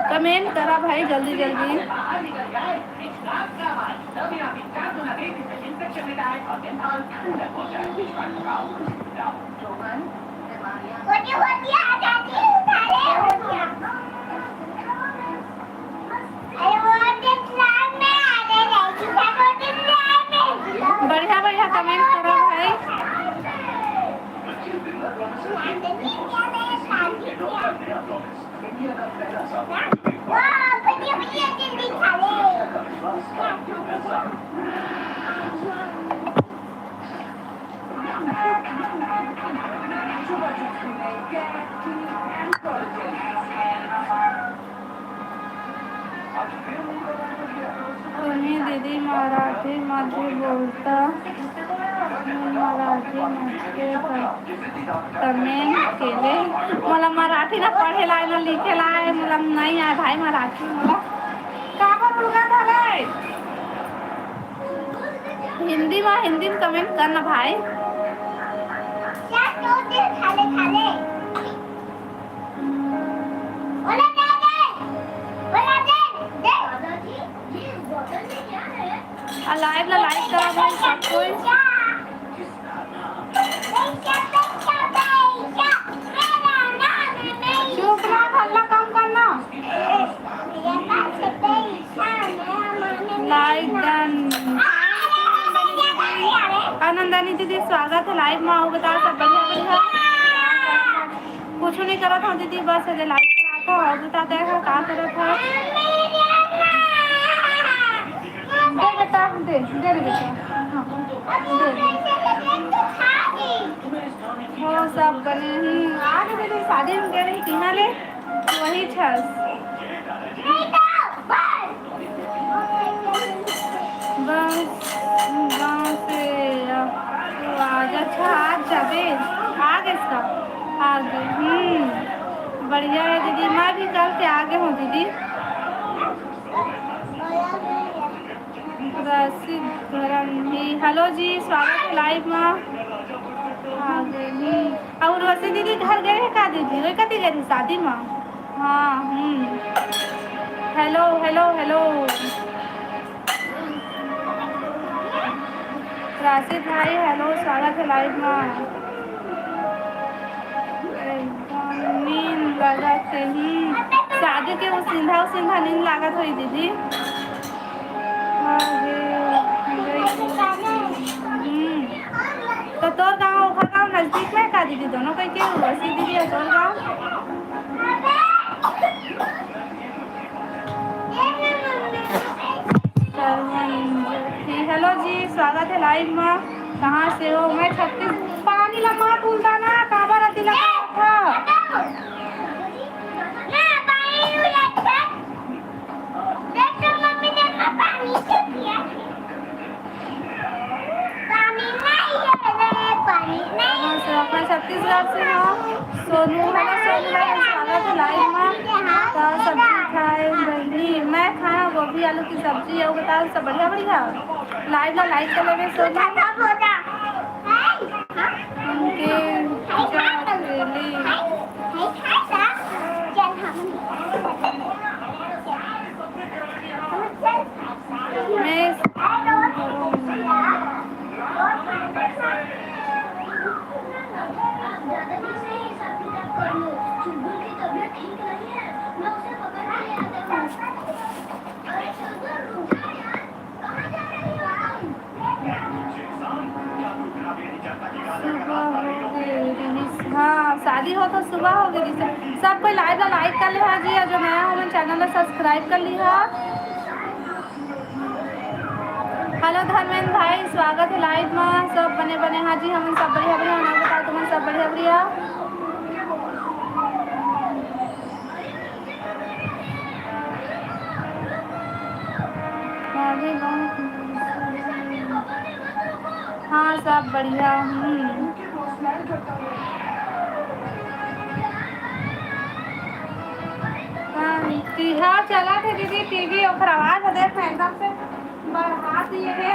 कमेंट करा भाई जल्दी जल्दी। कमेंट करो भाई। तुम्ही दीदी मराठी मध्ये बोलता, मी मराठी मध्ये कमेंट केले। मला मराठी ना पढ़े ला, ना लिखे ला, मला नहीं आए भाई मराठी। मला काबर उलगा धरे? हिंदी मा, हिंदी में कमेंट करना भाई। आ, लाइव ला लाइक करा भाई सब कोई। चुप रहा, हल्ला कम करना। लाइक डन। आनंदानी दीदी, स्वागत है लाइव में। आओ, बताओ, सब बढ़िया, बढ़िया? कुछ नहीं करत हूँ दीदी, बस ये लाइव चलात हूँ। और बताते हैं का करत हूँ। दे बेटा, दे, दे रे बेटा। हाँ, दे, दे। हो, सब बने ही। आगे दीदी शादी में गए रही टीना ले, वही छस। बस, बस, ए, आ, आज, अच्छा, आज जाबे। आ गए इसका? आ गए। हम्म, बढ़िया है दीदी, मैं भी कल के आ गए हूँ दीदी। रसिक धर्म ही, हेलो जी, स्वागत है लाइव में। आ गए। हम्म। और रोशनी दीदी घर गए हैं का दीदी? वही कथी गए रही शादी में? हाँ, हम्म। Hello, hello, hello. राशिद भाई, हेलो, स्वागत है लाइव में। एकदम नींद लगत है, हम्म। शादी के वो सिंधा, सिंधा नींद लागत होई दीदी। अरे, हम्म। तो तोर गाँव, ओकर गाँव नजदीक में का दीदी? दोनों कह के, वैसे दीदी है तोर गाँव? श्रवण ज्योति, हेलो जी, स्वागत है लाइव में। कहाँ से हो? मैं छत्तीस। पानी ला मत उल्टा ना, काबर अति लगा था। मैं छत्तीसगढ़ से हूँ। सोनू, हेलो सोनू भाई, स्वागत है लाइव में। का सब्जी खाए बहनी? मैं खाया गोभी आलू की सब्जी। और बताओ, सब बढ़िया, बढ़िया? लाइव ला लाइक कर लेवे सोनू। उनके मैं सुबह हो गए रहीस। हाँ, शादी हो तो सुबह हो गई रहीस। सब कोई लाइव ला लाइक कर लिहा जी, और जो नया हो मन चैनल ला सब्सक्राइब कर लिहा। हेलो धर्मेंद्र भाई, स्वागत है लाइव में। सब बने बने हाँ जी, हमन सब बढ़िया बढ़िया। हमन बताओ, तुमन सब बढ़िया बढ़िया? हाँ, सब बढ़िया। हम्म। हाँ, तिहार चलत हे दीदी, टीवी ओकर आवाज ह, देख ना, एकदम से बढ़ा दिए हे।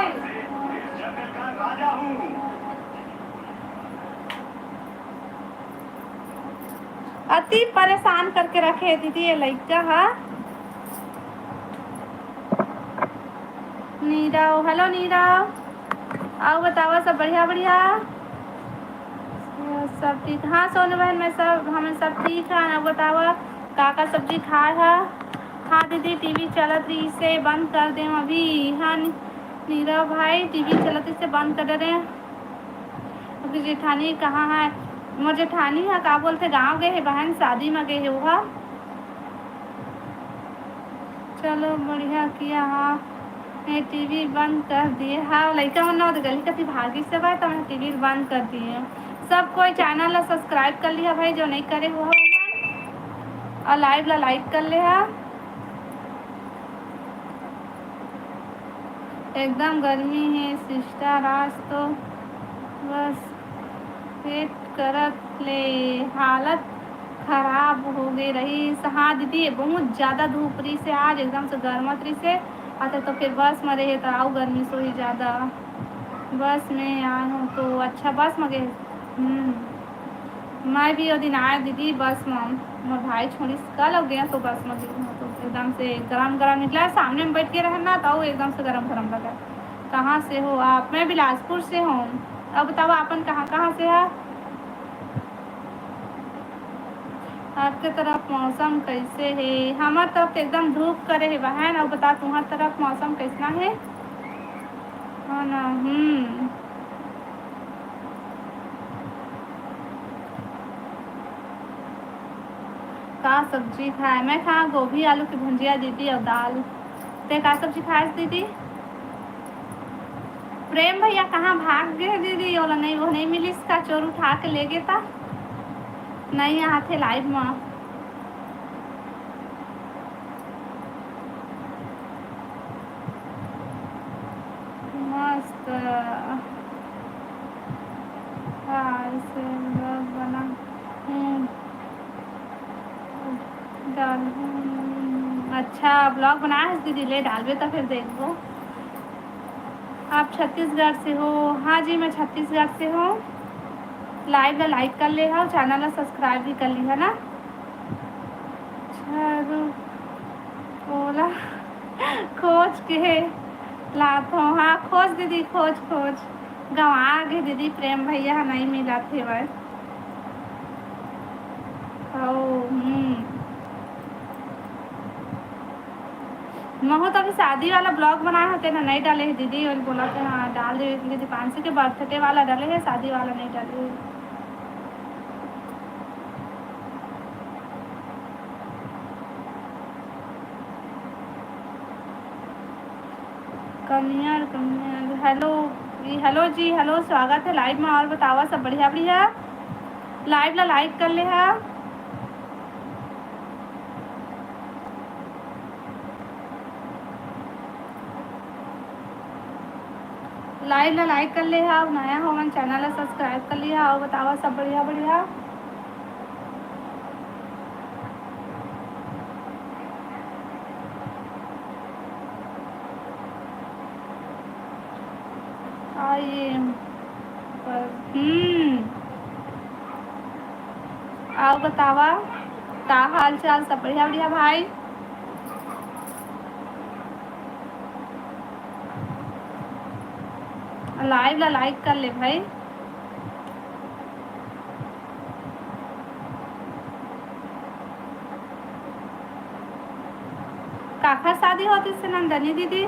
अति परेशान करके रखे हे दीदी ये लइका ह। नीरव, हेलो नीरव, अउ बतावा, सब बढ़िया, बढ़िया? सब ठीक। हाँ सोनू बहन, मैं सब, हमन सब ठीक हन। अउ बतावा, का का सब्जी खाए हा? हाँ दीदी, टीवी चलत रहिसे, बंद कर देव अभी। हाँ नी-, नीरव भाई, टीवी चलत हे, इसे बंद कर दे रहे हैं। अभी जेठानी कहाँ है? मोर जेठानी है, का बोलते, गाँव गए है बहन, शादी में गए है वो। चलो, बढ़िया किया। हाँ, मैं टीवी बंद कर दिए। हाँ, लइका मन ना होते गली कति भागी से बा, तो मैं टीवी बंद कर दिए। सब कोई चैनल ला सब्सक्राइब कर लिया भाई, जो नहीं करे हो, और लाइव ला लाइक कर ले हा। एकदम गर्मी है सिस्टर, आज तो बस पेट करत ले हालत खराब हो गए रही। हाँ दीदी, बहुत ज़्यादा धूप रही से आज, एकदम से गर्मत रही से। अच्छा, तो फिर बस में रहे तो आओ गर्मी से ही ज़्यादा। बस में आए हो तो अच्छा, बस में गए। हम्म। मैं भी वो दिन आए दीदी बस में, मोर भाई छोड़ी कल हो गया तो बस में गई हूँ तो एकदम से गरम गरम निकला, सामने में बैठ के रहे ना तो एकदम से गरम गरम लगा। कहाँ से हो आप? मैं बिलासपुर से हूँ। अब बताओ आपन कहाँ कहाँ से है? आपके तरफ मौसम कैसे है? हमार तरफ तो एकदम धूप करे है बहन। अब बता तुम्हार तरफ मौसम कैसना है? हाँ ना, हम्म। का सब्जी खाए? मैं खा गोभी आलू की भुंजिया दीदी और दाल। ते का सब्जी खाए दीदी? प्रेम भैया कहाँ भाग गए दीदी? ओला नहीं, वो नहीं मिलिस का, चोर उठा के ले गए ता। नहीं आते लाइव में। मस्त। हाँ, इसे vlog बना। हम्म। डाल-, हम्म, अच्छा, vlog बनाए हस दीदी, ले डालबे तो फिर देखबो। आप छत्तीसगढ़ से हो? हाँ जी, मैं छत्तीसगढ़ से हूँ। लाइव ला लाइक कर ले हा, चैनल ला सब्सक्राइब भी कर ली है ना। अच्छा, रुक, ओला खोज के लात हो। हाँ, खोज दीदी, खोज, खोज। गंवा गे दीदी, प्रेम भैया ह नहीं मिलत हेवय। ओ, हम्म। महू तो अभी शादी वाला vlog बनाए होते ना, नहीं डाले है दीदी, और बोला कि हाँ, डाल दे, क्योंकि दीपांशु के बर्थडे वाला डाले है, शादी वाला नहीं डाले है। कनियर, कनियर, हेलो, ई हेलो जी, हेलो, स्वागत है लाइव में। और बतावा, सब बढ़िया, बढ़िया? लाइव ला लाइक कर ले हा। लाइव ला लाइक कर ले हा, नया हो मन चैनल ला सब्सक्राइब कर लिया। और बतावा, सब बढ़िया, बढ़िया? आइए पर, हम्म। आओ बतावा, का हाल चाल? सब बढ़िया, बढ़िया भाई। लाइव ला लाइक कर ले भाई। काखर शादी होतिस हे नंदनी दीदी?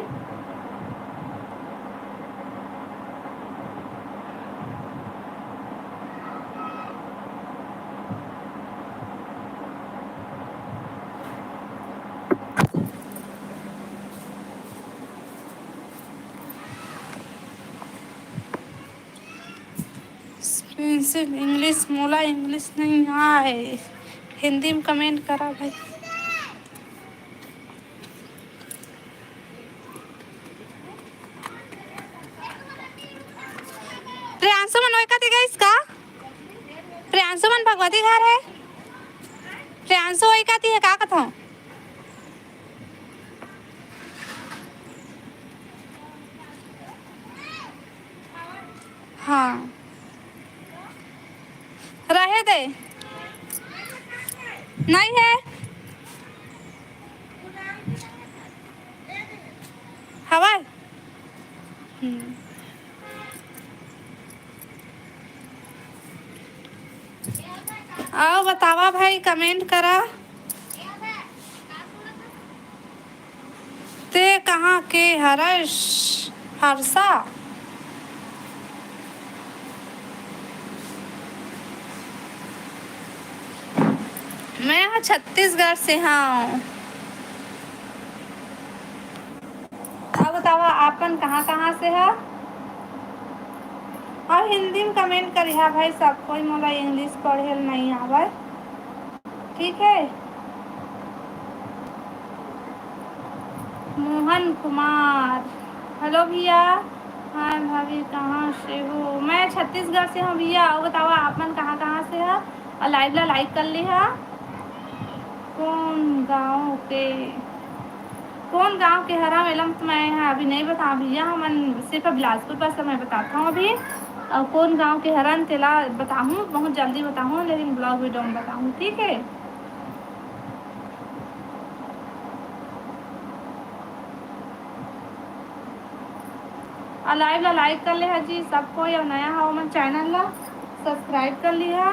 Spencer, English, मोला English नहीं आए, हिंदी में comment करा भाई। प्रियांशु मन वही कति गइस का? प्रियांशु मन भगवती घर है। प्रियांशु वही कति है, का कथों? हाँ, रहे दे, नहीं है। हवा। हम्म। आओ बतावा भाई, comment करा। ते कहाँ के हरस? सहरसा। मैं ह छत्तीसगढ़ से हव। अब बतावा, आपन कहाँ कहाँ से ह? अउ हिंदी में comment करिहा भाई सब कोई, मोला English पढ़े ल नइ आवय। ठीक है। मोहन कुमार, hello भैया। हाय भाभी, कहाँ से हो? मैं छत्तीसगढ़ से हूँ भैया। अउ बतावा, आप मन कहाँ कहाँ से ह? अउ live ला like कर लिहा। कोन गाँव के, कोन गाँव के हरव, एला तो मैं ह अभी नइ बताव भैया, हमन सिर्फ बिलासपुर पास मैं बताथव अभी। अउ कोन गाँव के हरन तेला बताहूँ, बहुत जल्दी बताहूँ, लेकिन vlog video में बताहूँ, ठीक है। अउ live ला like कर लिहा जी सब कोई, अउ नया हव हमर channel ला subscribe कर लिहा।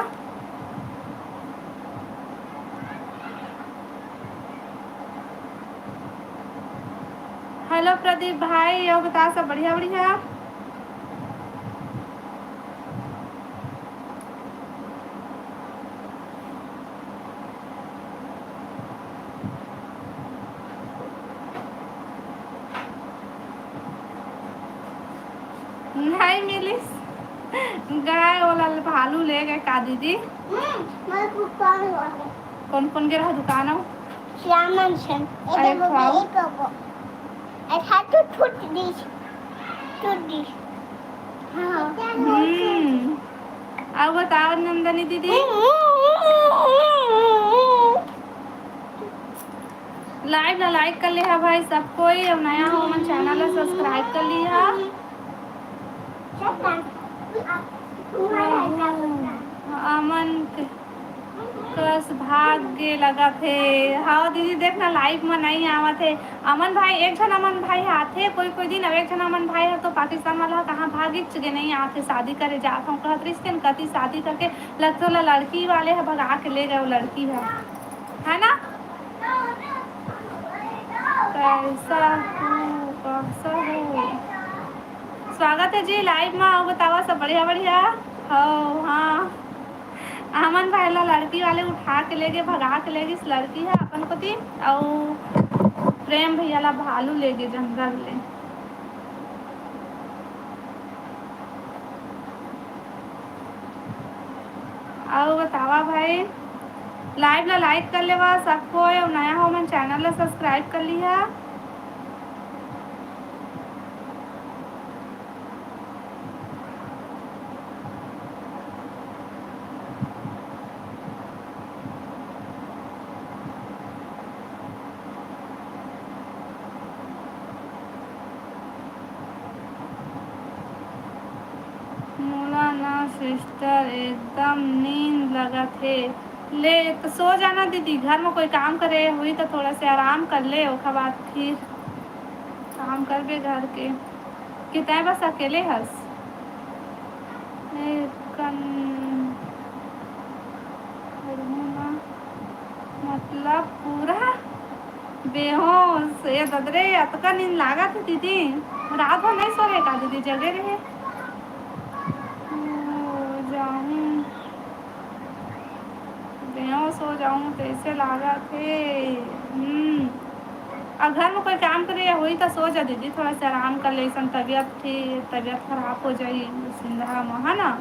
Hello प्रदीप भाई, अउ बता सब बढ़िया बढ़िया? नहीं मिलिस। गाय वाला भालू ले गए का दीदी? हम्म, मैं दुकान वाले। कौन कौन के रहा दुकान हो? श्यामन से। अरे एक खाओ। एक को। अच्छा, तू छूट दी। छूट दी। हाँ। हम्म। अब बताओ नंदनी दीदी। Live ला like कर लिहा भाई सब कोई, अउ नया हो हमन channel ला subscribe कर लिहा। अमन कस भाग गे लगत हे। हाँ दीदी, देख ना, live म नइ आवत हे। अमन भाई, एक झन अमन भाई आथे कोई कोई दिन, अउ एक झन अमन भाई ह तो पाकिस्तान वाला ह कहाँ भागिच गे, नइ आथे, शादी करे जात हूँ कहत रहिस तेन कति शादी करके लगथे ओला लड़की वाले ह भगा के ले गए वो लड़की ह, है ना? कैसा हो, कैसा हो? स्वागत है जी live में, आओ बतावा सब बढ़िया बढ़िया हो। हाँ, अमन भाई ला लड़की वाले उठा के ले गए, भगा के ले गइस लड़की ह अपन कोती, अउ प्रेम भैया ला भालू ले गए जंगल ले। अउ बतावा भाई, live ला like कर लेवा सब कोई, अउ नया हो मन channel ला subscribe कर लिहा। मोला ना sister एकदम नींद लगत हे। ले तो सो जाना दीदी, घर में कोई काम करे हुई तो थोड़ा से आराम कर ले, ओखर बाद फिर काम करबे घर के। कि तैं बस अकेले हस? ए, कन-, मतलब पूरा बेहोश। ए ददरे, अतका नींद लागत हे दीदी? रात भर नहीं सोए का दीदी, जगे रहे? ओ, जाहूँ। बेहोश हो जाऊं तैसे लागत हे। हम्म। अउ घर में कोई काम करे या होई त सो जा दीदी, थोड़ा सा आराम कर ले, अइसन तबीयत ठीक, तबीयत खराब हो जाई सिंधरा में, है ना?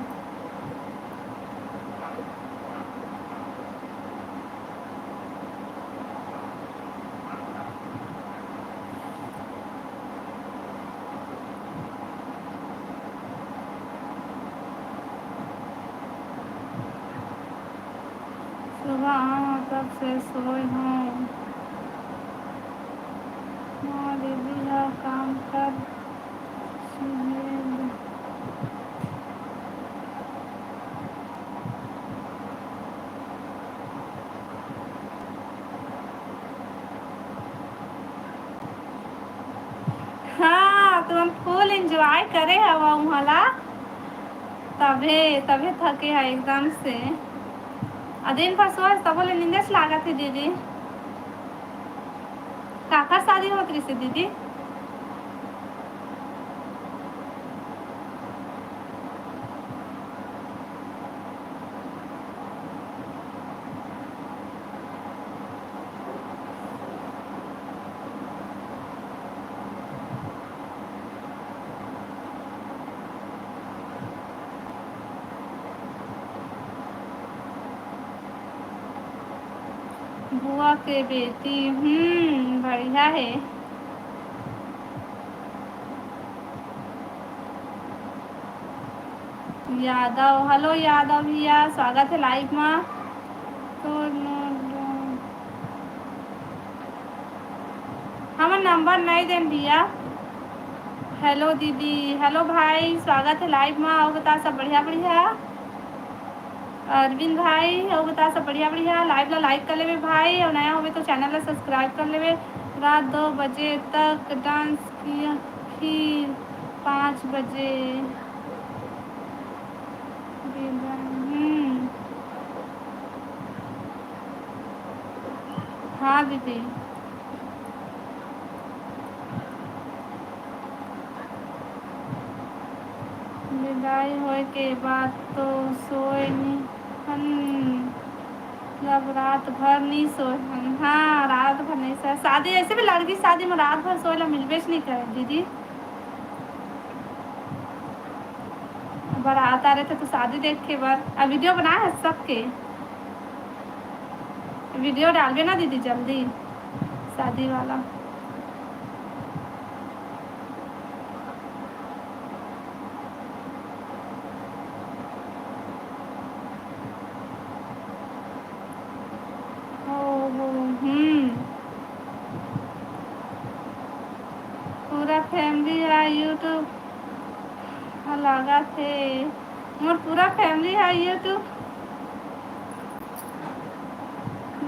सुबह आए हों तब से सोए हों। हाँ दीदी ह काम कर सुहेल। हाँ, तुमन full enjoy करे हवा उहाँ ला, तभे, तभे थके ह एकदम से। अउ दिन भर सोए तभो ले नींदेच लागत हे दीदी। काकर शादी होत रहिसे दीदी? बुआ के बेटी, हम्म, बढ़िया हे। यादव, हेलो यादव भैया, स्वागत हे live मा। तो न-, हमन नंबर नहीं देन भैया। हेलो दीदी, हेलो भाई, स्वागत हे live मा। अउ बता, सब बढ़िया बढ़िया? अरविंद भाई, अउ बता, सब बढ़िया बढ़िया? Live ला like कर लेबे भाई, अउ नया होबे तो channel ला subscribe कर लेबे। रात दो बजे तक dance किया, फिर पाँच बजे। हम्म। हाँ दीदी। विदाई होए के बाद तो सोए नी हन, जब रात भर नी सोए हन। हाँ, रात भर नहीं सोए। शादी, ऐसे भी लड़की शादी में रात भर सोए ला मिलबे च नहीं करे दीदी। बारात आ रहे थे तो शादी देखे बर, अब video बनाए है सबके। Video डालबे ना दीदी जल्दी, शादी वाला। ओहो, हम्म। पूरा family ह YouTube ह लागत हे। मोर पूरा family ह YouTube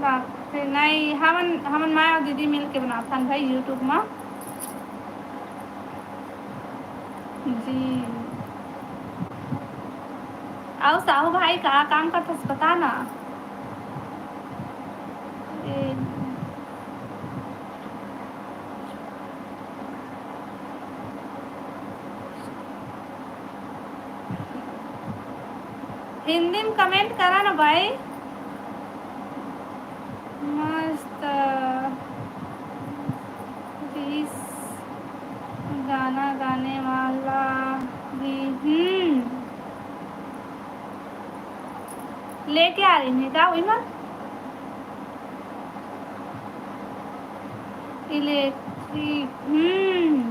लागथे। नहीं, हमन, हमन माँ अउ दीदी मिल के बनाथन भाई YouTube मा। जी। अउ साहू भाई, का काम करथस, बता ना। ए, हिंदी में comment करा ना भाई। मस्त। रीस गाना गाने वाला भी, हम्म। लेके आ रही है का वही में? Electric, हम्म।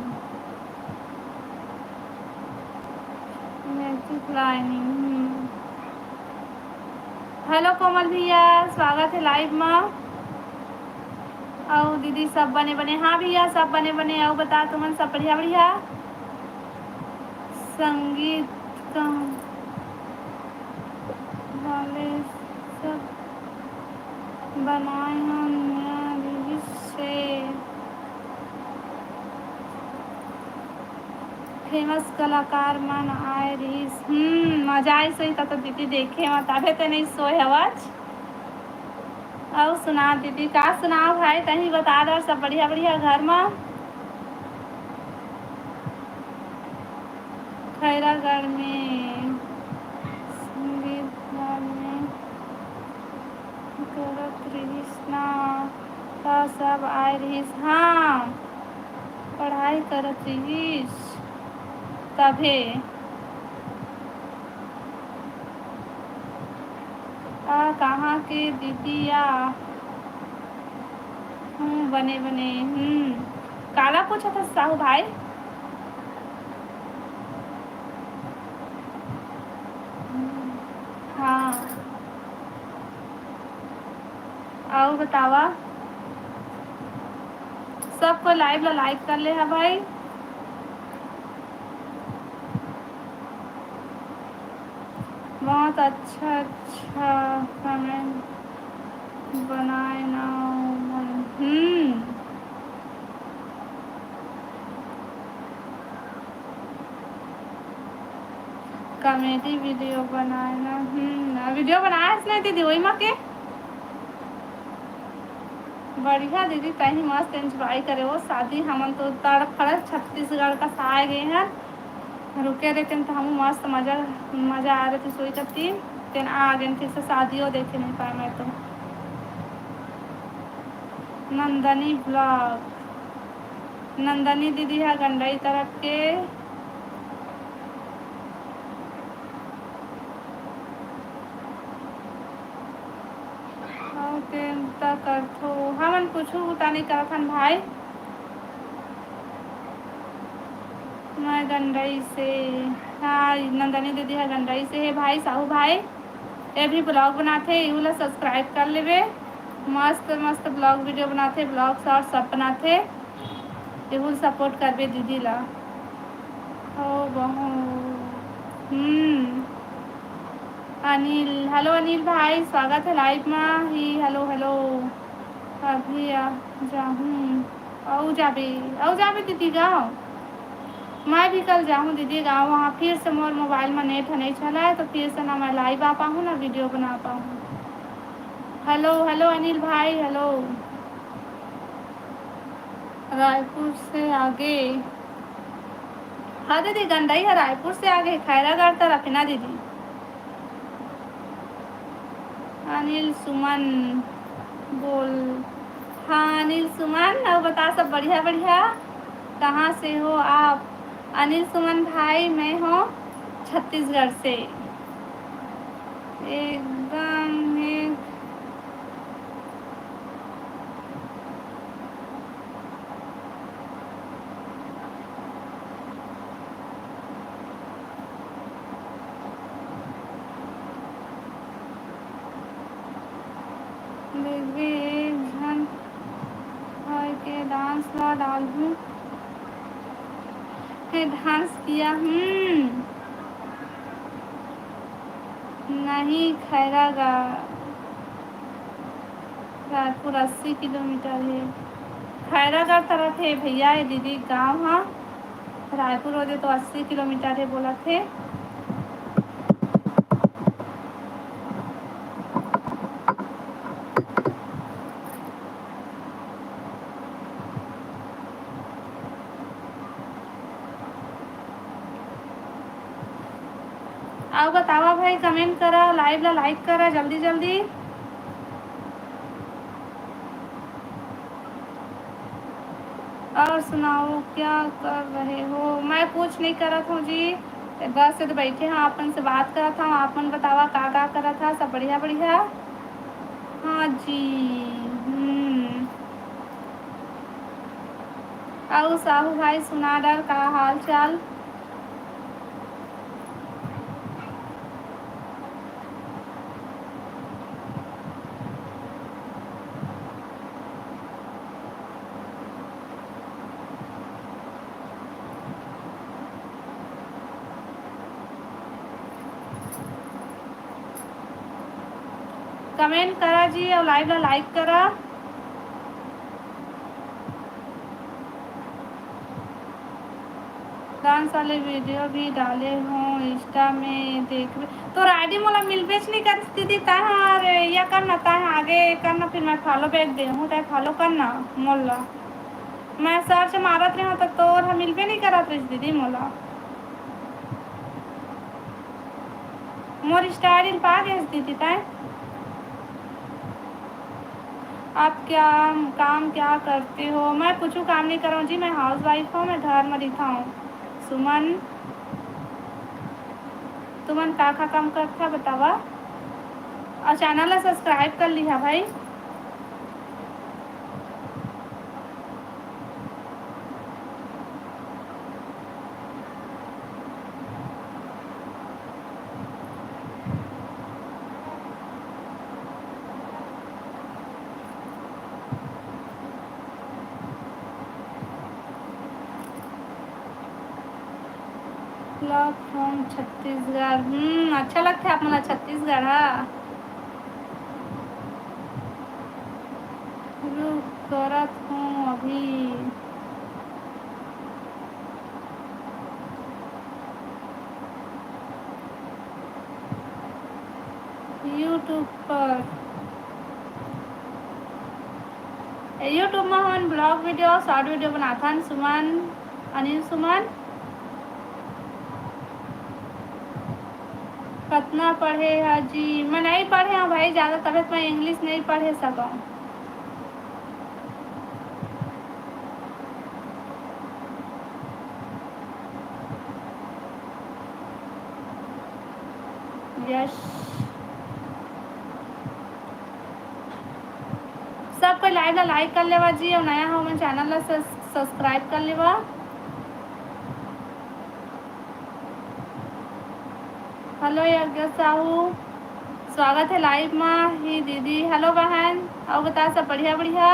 Electric lining, हम्म। Hello कोमल भैया, स्वागत हे live मा। अउ दीदी सब बने बने? हाँ भैया, सब बने बने। अउ बता तुमन, सब बढ़िया बढ़िया? संगीत का वाले सब बनाए हो नया release से। Famous कलाकार मन आए रहिस। हम्म, मजा आइस होही त तो दीदी देखे म, तभे तो नहीं सोए हवच। अउ सुना दीदी, का सुनाओ भाई, तही बता दो, सब बढ़िया बढ़िया घर म? खैरागढ़ में संगीत में करत रिहिस ना, त सब आए रिहिस। हाँ, पढ़ाई करत रिहिस तभे। आ, कहाँ के दीदी या? हूँ, बने, बने। हम्म, काला पूछत हस साहू भाई? हाँ। अउ बतावा, सब कोई live ला like कर ले हा भाई। बहुत अच्छा, अच्छा comment बनाए ना मन। हम्म। Comedy video बनाए ना। हम्म, video बनाए हस नहीं दीदी, वही मा के? बढ़िया दीदी, तही मस्त enjoy करे वो शादी। हमन तो तड़फड़ छत्तीसगढ़ कस आए गए हैं, रुके रहते तो हम मस्त मजा, मजा आ रहे थे सोई करती। तेन आ गए थे, से शादियों देखे नहीं पाए मैं तो। नंदनी vlog, नंदनी दीदी है गंडई तरफ के। अउ तेन त करथो, हमन कुछु बुता नइ करत हन भाई। मैं गंडई से, हाँ, नंदनी दीदी ह गंडई से हे भाई, साहू भाई। ये भी vlog बनाथे, इहू ला subscribe कर लेबे। मस्त मस्त vlog video बनाथे, vlog short सब बनाथे। इहू ला support करबे दीदी ला। ओ बहू, हम्म। अनिल, hello अनिल भाई, स्वागत है live मा ही। Hello, hello। अभी आ जाहूँ। अउ जाबे, अउ जाबे दीदी गाँव। मैं भी कल जाहूँ दीदी गाँव, वहाँ फिर से मोर mobile मा net ह नइ चलय, तो फिर से ना मैं live आ पाहूँ, ना video बना पाहूँ। Hello, hello अनिल भाई, hello। रायपुर से आगे। हाँ दीदी, गंडई ह रायपुर से आगे, खैरागढ़ तरफ हे ना दीदी। अनिल सुमन बोल। हाँ अनिल सुमन, अउ बता, सब बढ़िया बढ़िया? कहाँ से हो आप? अनिल सुमन भाई, मैं हूँ छत्तीसगढ़ से। एकदम एक देखबे, एक झन होय के dance ला डालहूँ। हे dance किया, हम्म। नहीं, खैरागढ़, रायपुर अस्सी किलोमीटर हे। खैरागढ़ तरफ हे भैया, ये दीदी गाँव ह। रायपुर ओदे तो अस्सी किलोमीटर हे बोलत हे। अउ बतावा भाई, comment करा, live ला like करा जल्दी जल्दी। और सुनाओ, क्या कर रहे हो? मैं कुछ नहीं करत हूँ जी, बस ये तो बैठे हैं, आप मन से बात करत हूँ। आप मन बतावा, का का करत हा? सब बढ़िया बढ़िया? हाँ जी। हम्म। अउ साहू भाई सुना डर, का हाल चाल? Comment करा जी अउ live ला like करा। Dance वाले video भी डाले हो Insta में, देखबे। तोर ID मोला मिलबेच नहीं करिस दीदी, तैं हर या करना, तैं आगे करना, फिर मैं follow back दे हूँ, तैं follow करना मोला। मैं search मारत रहे हूँ तो तोर ह मिलबे नहीं करत रहिस दीदी मोला। मोर Insta ID पा गए दीदी तैं। आप क्या काम क्या करते हो? मैं कुछ काम नहीं करूँ जी, मैं हाउस वाइफ हूँ, मैं घर में रहता हूँ। सुमन, तुमन का का काम करता बतावा, और चैनल ला सब्सक्राइब कर लिहा भाई। Vlog from Chhattisgarh. हम्म, अच्छा लगता है आप मन ला छत्तीसगढ़, हाँ। रुक, करत हूँ अभी। YouTube पर, YouTube में हमन vlog video, short video बनाथन। सुमन, अनिल सुमन। कतना पढ़े हा जी? मैं नहीं पढ़े हूँ भाई, ज़्यादा तबीयत में English नहीं पढ़े सकूँ। Yes। Live ला like कर लेवा जी, अउ नया हो मन channel ला स-, subscribe कर लेवा। Hello यज्ञ साहू, स्वागत है live मा ही दीदी। Hello बहन, अउ बता सब बढ़िया बढ़िया।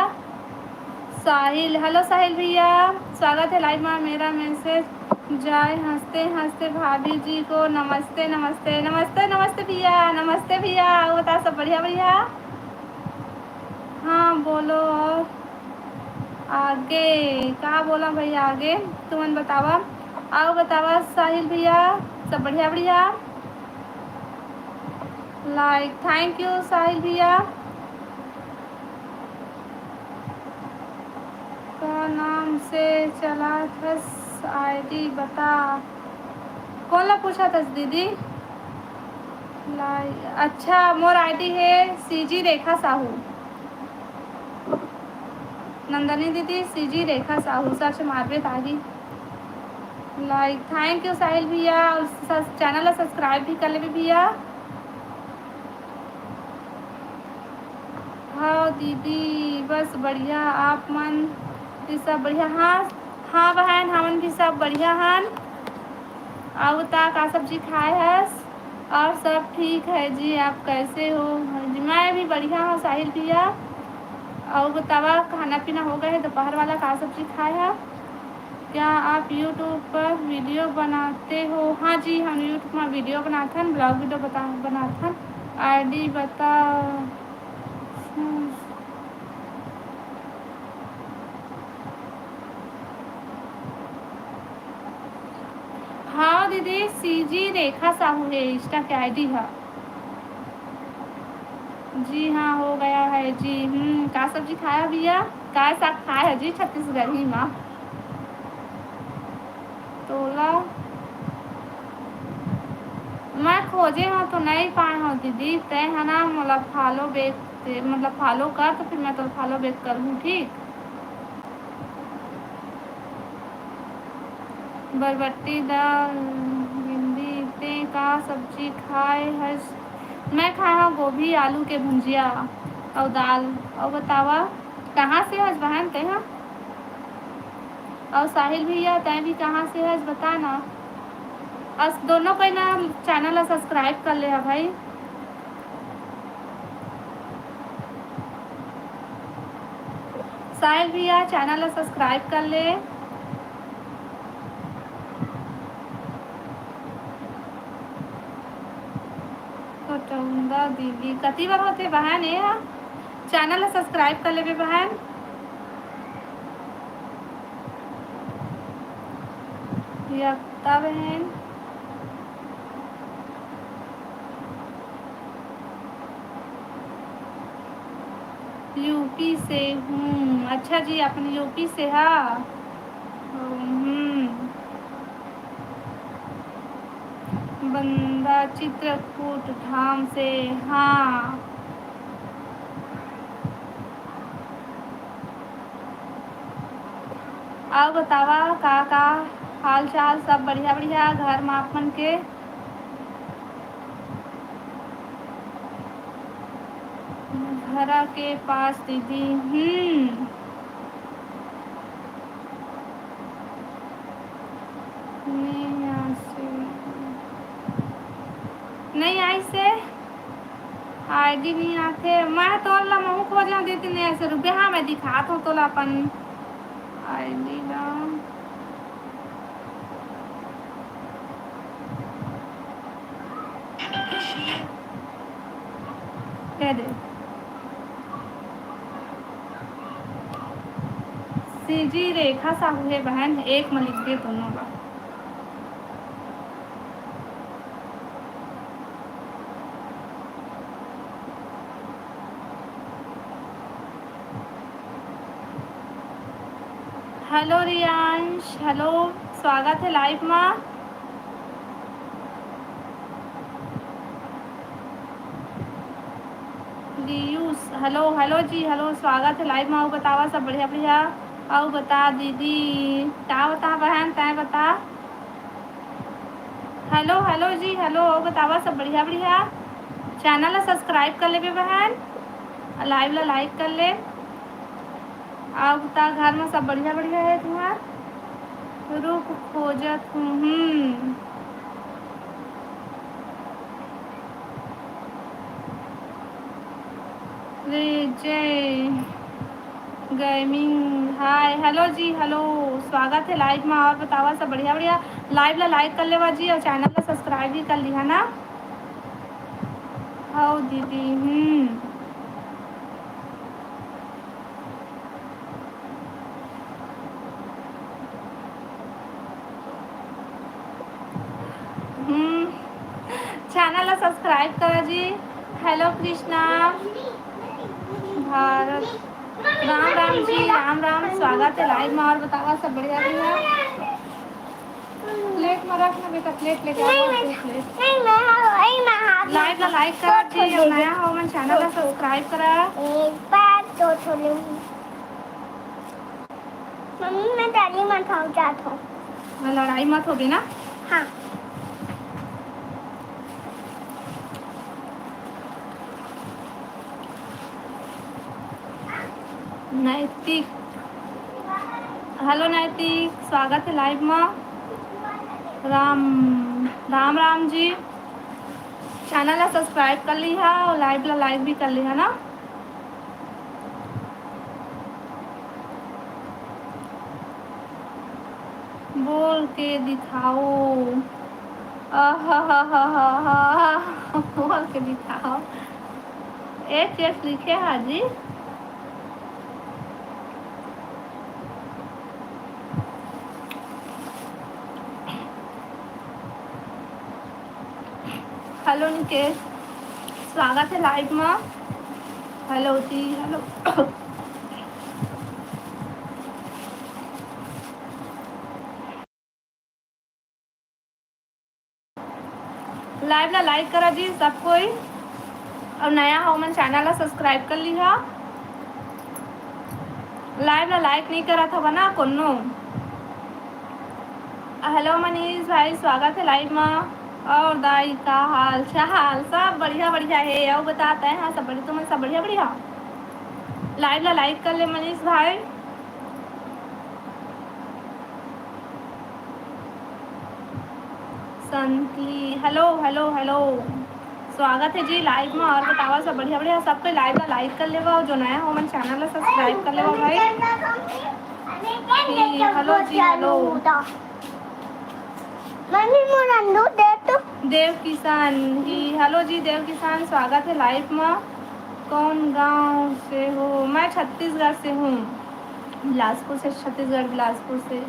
साहिल, hello साहिल भैया, स्वागत है live मा। मेरा message जाए हंसते हंसते भाभी जी को नमस्ते नमस्ते नमस्ते नमस्ते भैया, नमस्ते भैया। अउ बता सब बढ़िया बढ़िया। हाँ बोलो, और आगे का बोला भैया, आगे तुमन बतावा। अउ बतावा साहिल भैया, सब बढ़िया बढ़िया। Like, thank you साहिल भैया। का नाम से चलाथस ID बता। कोन ला पूछा थस दीदी? Like, अच्छा, मोर ID है CG रेखा साहू। नंदनी दीदी, CG रेखा साहू, search मारबे त आही। Like, thank you साहिल भैया, अउ स-, channel ला subscribe भी कर लेबे भैया। हाँ दीदी, बस बढ़िया, आप मन भी सब बढ़िया? हाँ, हाँ बहन, हमन भी सब बढ़िया हन। अउ ता का सब्जी खाए हस? और सब ठीक है जी, आप कैसे हो? हाँ जी, मैं भी बढ़िया हूँ साहिल भैया। अउ बतावा, खाना पीना हो गए है? दोपहर वाला का सब्जी खाए है? क्या आप YouTube पर video बनाते हो? हाँ जी, हम YouTube में video बनाथन, vlog video बता, बनाथन। ID बता। हाँ दीदी, CG रेखा साहू है Insta के ID है। जी हाँ, हो गया है जी। हम्म, का सब्जी खाया भैया? का साग खाए है जी छत्तीसगढ़ी मा? तोला मैं खोजे हूँ तो नहीं पाए हूँ दीदी, तै है ना मोला follow back, मतलब follow कर तो फिर मैं तो follow back करूँ, ठीक? बरबट्टी दाल, भिंडी, ते का सब्जी खाए हस? मैं खाए हूँ गोभी आलू के भुंजिया अउ दाल। अउ बतावा, कहाँ से हस बहन ते हा? अउ साहिल भैया, तै भी कहाँ से हस बता ना। अस दोनों कोई ना channel ला subscribe कर ले हा भाई। साहिल भैया, channel ला subscribe कर ले। कोटौंदा दीदी, कति बार होथे बहन ये हा? Channel ला subscribe कर लेबे बहन। यक्ता बहन। यूपी से हूँ। अच्छा जी, अपन यूपी से हा। हम्म। बंदा चित्रकूट धाम से, हाँ। अउ बतावा, का का हाल चाल? सब बढ़िया बढ़िया घर मा आप मन के? घरा के पास दीदी। हम्म। नहीं आसे, नहीं आई से। ID नहीं आथे। मैं तोर ला महू खोजे हूँ दीदी, नहीं आसे। रुक बे, हाँ, मैं दिखात हूँ तोला अपन ID ला। कह दे। CG रेखा साहू हे बहन, एक में लिख दे दोनों ला। Hello रियांश, hello, स्वागत है live मा। रियूस, hello, hello जी, hello, स्वागत है live मा। अउ बतावा सब बढ़िया बढ़िया। अउ बता दीदी, का बता बहन, तैं बता। Hello, hello जी, hello, अउ बतावा सब बढ़िया बढ़िया। Channel ला subscribe कर लेबे बहन, live ला like कर ले। अउ त घर म सब बढ़िया, बढ़िया हे तुम्हार? रुख खोजत हूँ। हम्म। रे जय gaming, hi, hello जी, hello, स्वागत हे live म। अउ बतावा, सब बढ़िया, बढ़िया? Live ला like कर लेवा जी, अउ channel ला subscribe भी कर लिहा ना। हव दीदी, हम्म। हम्म, channel ला subscribe करा जी। Hello कृष्णा, भारत, राम राम जी, राम राम, स्वागत हे live म। अउ बतावा, सब बढ़िया, बढ़िया? Plate म रख ना बेटा, plate लेके आ, नहीं, plate। नहीं, मैं, नहीं, मैं हाथ में live ला like करा जी, अउ नया हो मन channel ला subscribe करा। एक बार तो थोड़ी मम्मी, मैं तेरी मत खाऊं, जात हूँ। मैं लड़ाई मत होगी ना? हाँ। नैतिक, hello नैतिक, स्वागत हे live म। राम, राम राम जी। Channel ला subscribe कर लिहा अउ live ला like भी कर लिहा ना। बोल के दिखाओ। आहाहाहाहा। बोल के दिखाओ। एच एच लिखे हा जी। Hello निकेश, स्वागत हे live म। Hello जी, hello। Live ला like करा जी सब कोई, अउ नया हो मन channel ला subscribe कर लिहा। Live ला like नहीं करत हवा ना कोनो। Hello मनीष भाई, स्वागत हे live म। अउ दाई, का हाल चाल? सब बढ़िया बढ़िया हे। अउ बता, तैं हा, सब बढ़िया, तुमन सब बढ़िया बढ़िया? Live ला like कर ले मनीष भाई। संतली, hello hello hello, स्वागत हे जी live म। अउ बतावा, सब बढ़िया बढ़िया? सब कोई live ला like कर लेवा, अउ जो नया हो मन channel ला subscribe कर लेवा भाई। जी, hello जी, hello। मम्मी, मोर अंडू दे तो। देव किशन जी, hello जी देव किशन, स्वागत हे live म। कौन गांव से हो? मैं छत्तीसगढ़ से हूँ, बिलासपुर से, छत्तीसगढ़ बिलासपुर से।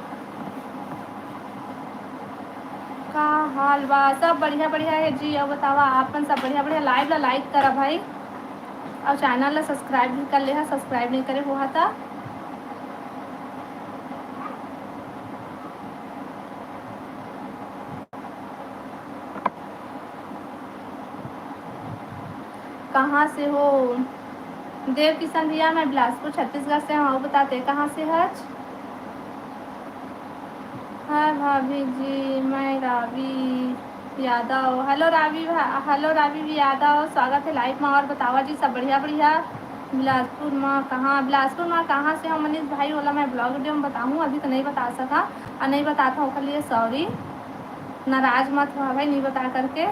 का हाल बा? सब बढ़िया बढ़िया हे जी। अउ बतावा, आपन सब बढ़िया बढ़िया? Live ला like करा भाई, अउ channel ला subscribe भी कर ले हा, subscribe नहीं करे हो हा त। कहाँ से हो? देव किशन भैया, मैं बिलासपुर छत्तीसगढ़ से हूँ। बताते कहाँ से हच? हाय भाभी जी, मैं रावी यादव। Hello रावी भा-, hello रावी यादव, स्वागत हे live म। अउ बतावा जी, सब बढ़िया बढ़िया? बिलासपुर म कहाँ, बिलासपुर म कहाँ से हो मनीष भाई? ओला मैं vlog video म बताहूँ, अभी तो नहीं बता सका, अउ नहीं बताता ओकर लिए sorry। नाराज मत हो भाई, नहीं बता करके।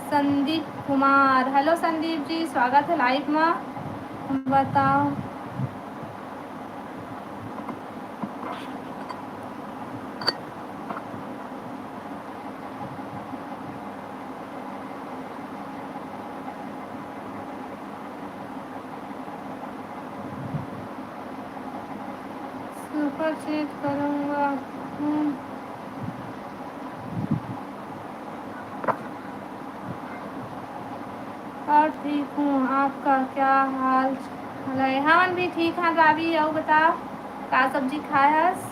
संदीप कुमार, hello संदीप जी, स्वागत हे live म। बताओ। Super chat करूँगा। हम्म। अउ ठीक हूँ, आपका क्या हाल चाल हे? हमन भी ठीक हन रावी, अउ बता, का सब्जी खाए हस?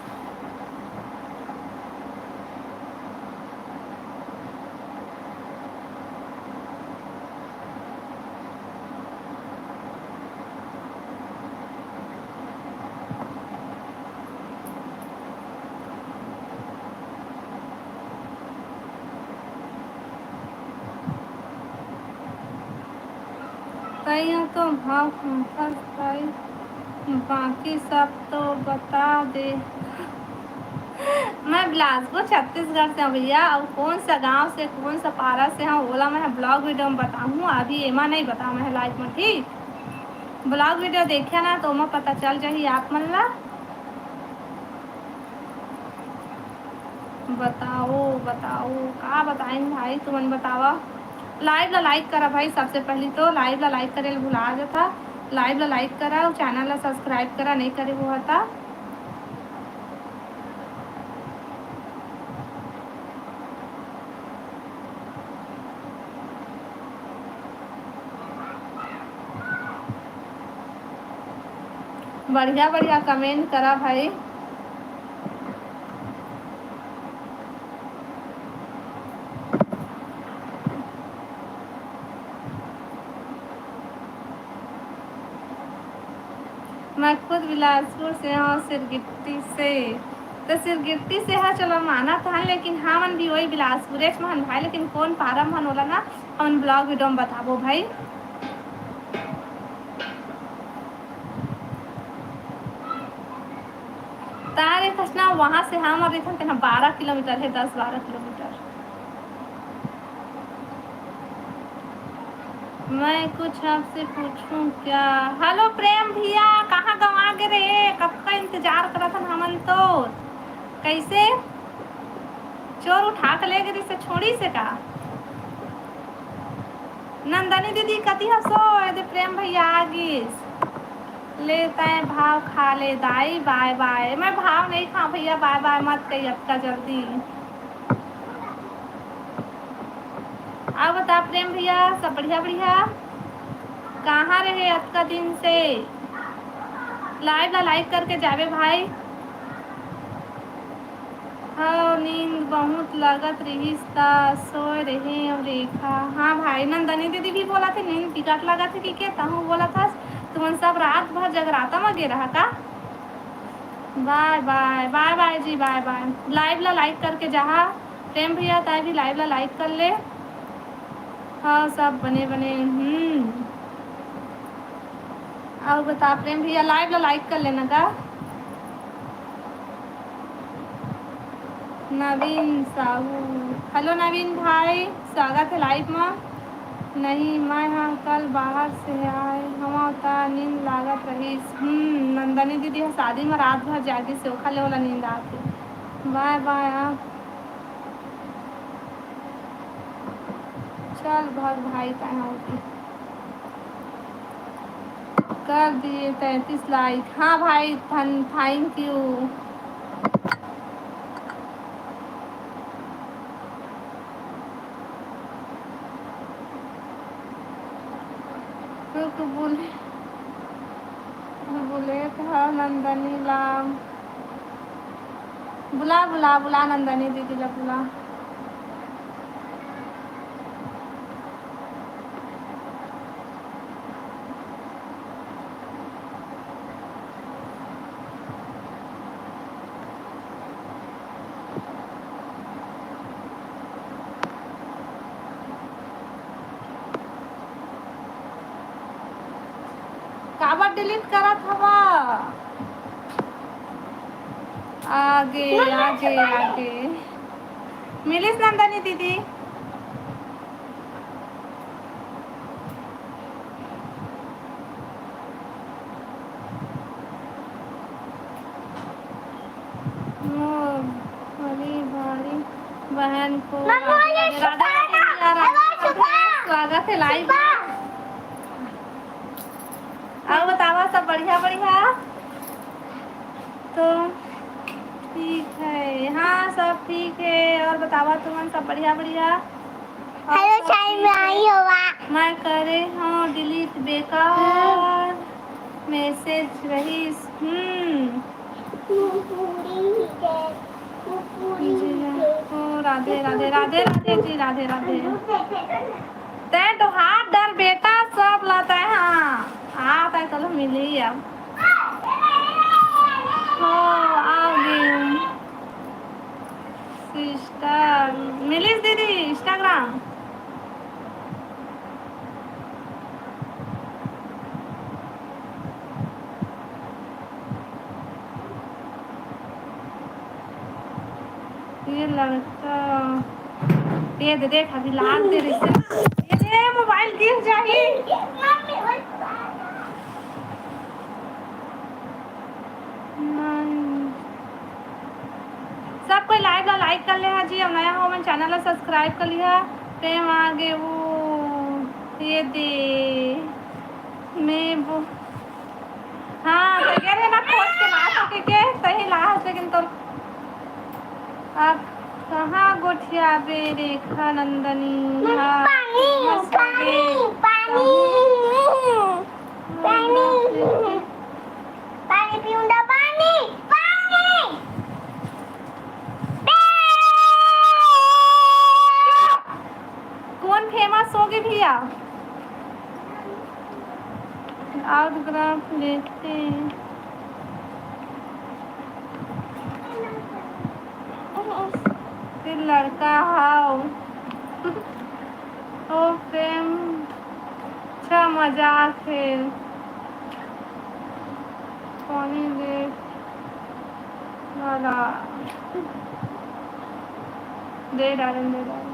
तइया तो भाव फंस पाई। बाकी सब तो बता दे। मैं बिलासपुर, छत्तीसगढ़ से हूँ भैया। और कौन सा गांव से, कौन सा पारा से हूँ, ओला मैं ब्लॉग वीडियो में बताहूँ। अभी एमा नहीं बताऊँ मैं लाइव में, ठीक? ब्लॉग वीडियो देखिया ना, तो ओमा पता चल जाही आप मन ला। बताओ, बताओ, का बताइन भाई, तुमन बतावा। लाइव ला लाइक करा भाई, सबसे पहली तो लाइव ला लाइक करे ला भुला जाथा। लाइव ला लाइक करा, चैनल ला सब्सक्राइब करा, नहीं करे हुआ था। बढ़िया बढ़िया कमेंट करा भाई। मैं खुद बिलासपुर से हूँ, सिरगिट्टी से। तो सिरगिट्टी से हा, चलो मानत हन, लेकिन हमन भी वही बिलासपुरे च महन भाई, लेकिन कौन पारा महन ओला ना, हमन ब्लॉग वीडियो में बताबो भाई। तारे कस ना वहाँ से हमर रहिथन तेना बारह किलोमीटर है, दस बारह किलोमीटर। मैं कुछ आपसे पूछूं क्या? हेलो प्रेम भैया, कहाँ गंवा गे रहे? कब का इंतजार करत हन हमन तो। कैसे चोर उठा के ले गे से छोड़ी से का? नंदनी दीदी कति हसो, एदे प्रेम भैया आ गिस। ले तय भाव खा ले दाई, बाय बाय। मैं भाव नहीं खा भैया, बाय बाय मत कही अतका जल्दी। अब बता प्रेम भैया, सब बढ़िया बढ़िया? कहाँ रहे अतका दिन से? लाइव ला लाइक करके जाबे भाई। हाँ, नींद बहुत लगत रहिस त सोए रहे अउ रेखा। हाँ भाई, नंदनी दीदी भी बोला थे नींद बिकट लगत हे कि के तहूँ बोला था, तुमन सब रात भर जगराता म गे रहा का? बाय बाय, बाय बाय जी, बाय बाय। लाइव ला लाइक करके जाहा। प्रेम भैया, ताय भी लाइव ला लाइक कर ले। हाँ, सब बने बने। हम्म। अउ बता प्रेम भैया, लाइव ला लाइक कर लेना का? नवीन साहू, हेलो नवीन भाई, स्वागत है लाइव में। नहीं, मैं हाँ कल बाहर से आए हवा त नींद लागत रहिस। हम्म, नंदनी दीदी ह शादी में रात भर जागिस, ओखर ले ओला नींद आत हे। बाय बाय। आप चल भग भाई, तैं होती कर दिए तैंतीस लाइक। हाँ भाई, थैंक यू। रुक, बुले, बुलेट ह नंदनी ला। बुला, बुला, बुला नंदनी दीदी ला बुला। काबर डिलीट करत हवा? आगे, आगे, आगे। मिलिस नंदनी दीदी। मोर बड़ी भारी बहन को मम्मी, राधे राधे, राधे राधे, राधे राधे। स्वागत है लाइव में। अउ बतावा, सब बढ़िया बढ़िया? तो ठीक है, हाँ, सब ठीक है। अउ बतावा तुमन, सब बढ़िया बढ़िया? हेलो, चाय में आई होवा। मैं करे हूँ डिलीट, बेकार मैसेज रहीस। हम्म। ओ राधे राधे, राधे राधे जी, राधे राधे। तैं तो हाथ डर बेटा, सब ला तैं, हाँ, हाँ, तैं तो मिली अब। हो, आ गई हूँ। सिस्टर, मिलिस दीदी, Instagram। ये लड़का, ये दे, देख, अभी लाग दे रही से। ये दे, मोबाइल गिर जाही। नहीं। सब कोई लाइव ला लाइक कर ले हा जी, अउ नया हो मन चैनल ला सब्सक्राइब कर लिहा। प्रेम आगे वो, ये दे, मैं वो, हाँ, तो ये रे ना खोज के ला सके के, सही ला हस, लेकिन तो अब कहाँ गोठियाबे रेखा नंदनी? मम्मी, हाँ, पानी, बस हो पानी, गए। पानी, पानी, पानी पीऊंगा, पानी, पानी। कौन फेमस होगे भैया? ऑटोग्राफ लेते। फिर लड़का हाव। ओ प्रेम, अच्छा मजाक है। पानी दे वाला। दे डालन, दे डालन।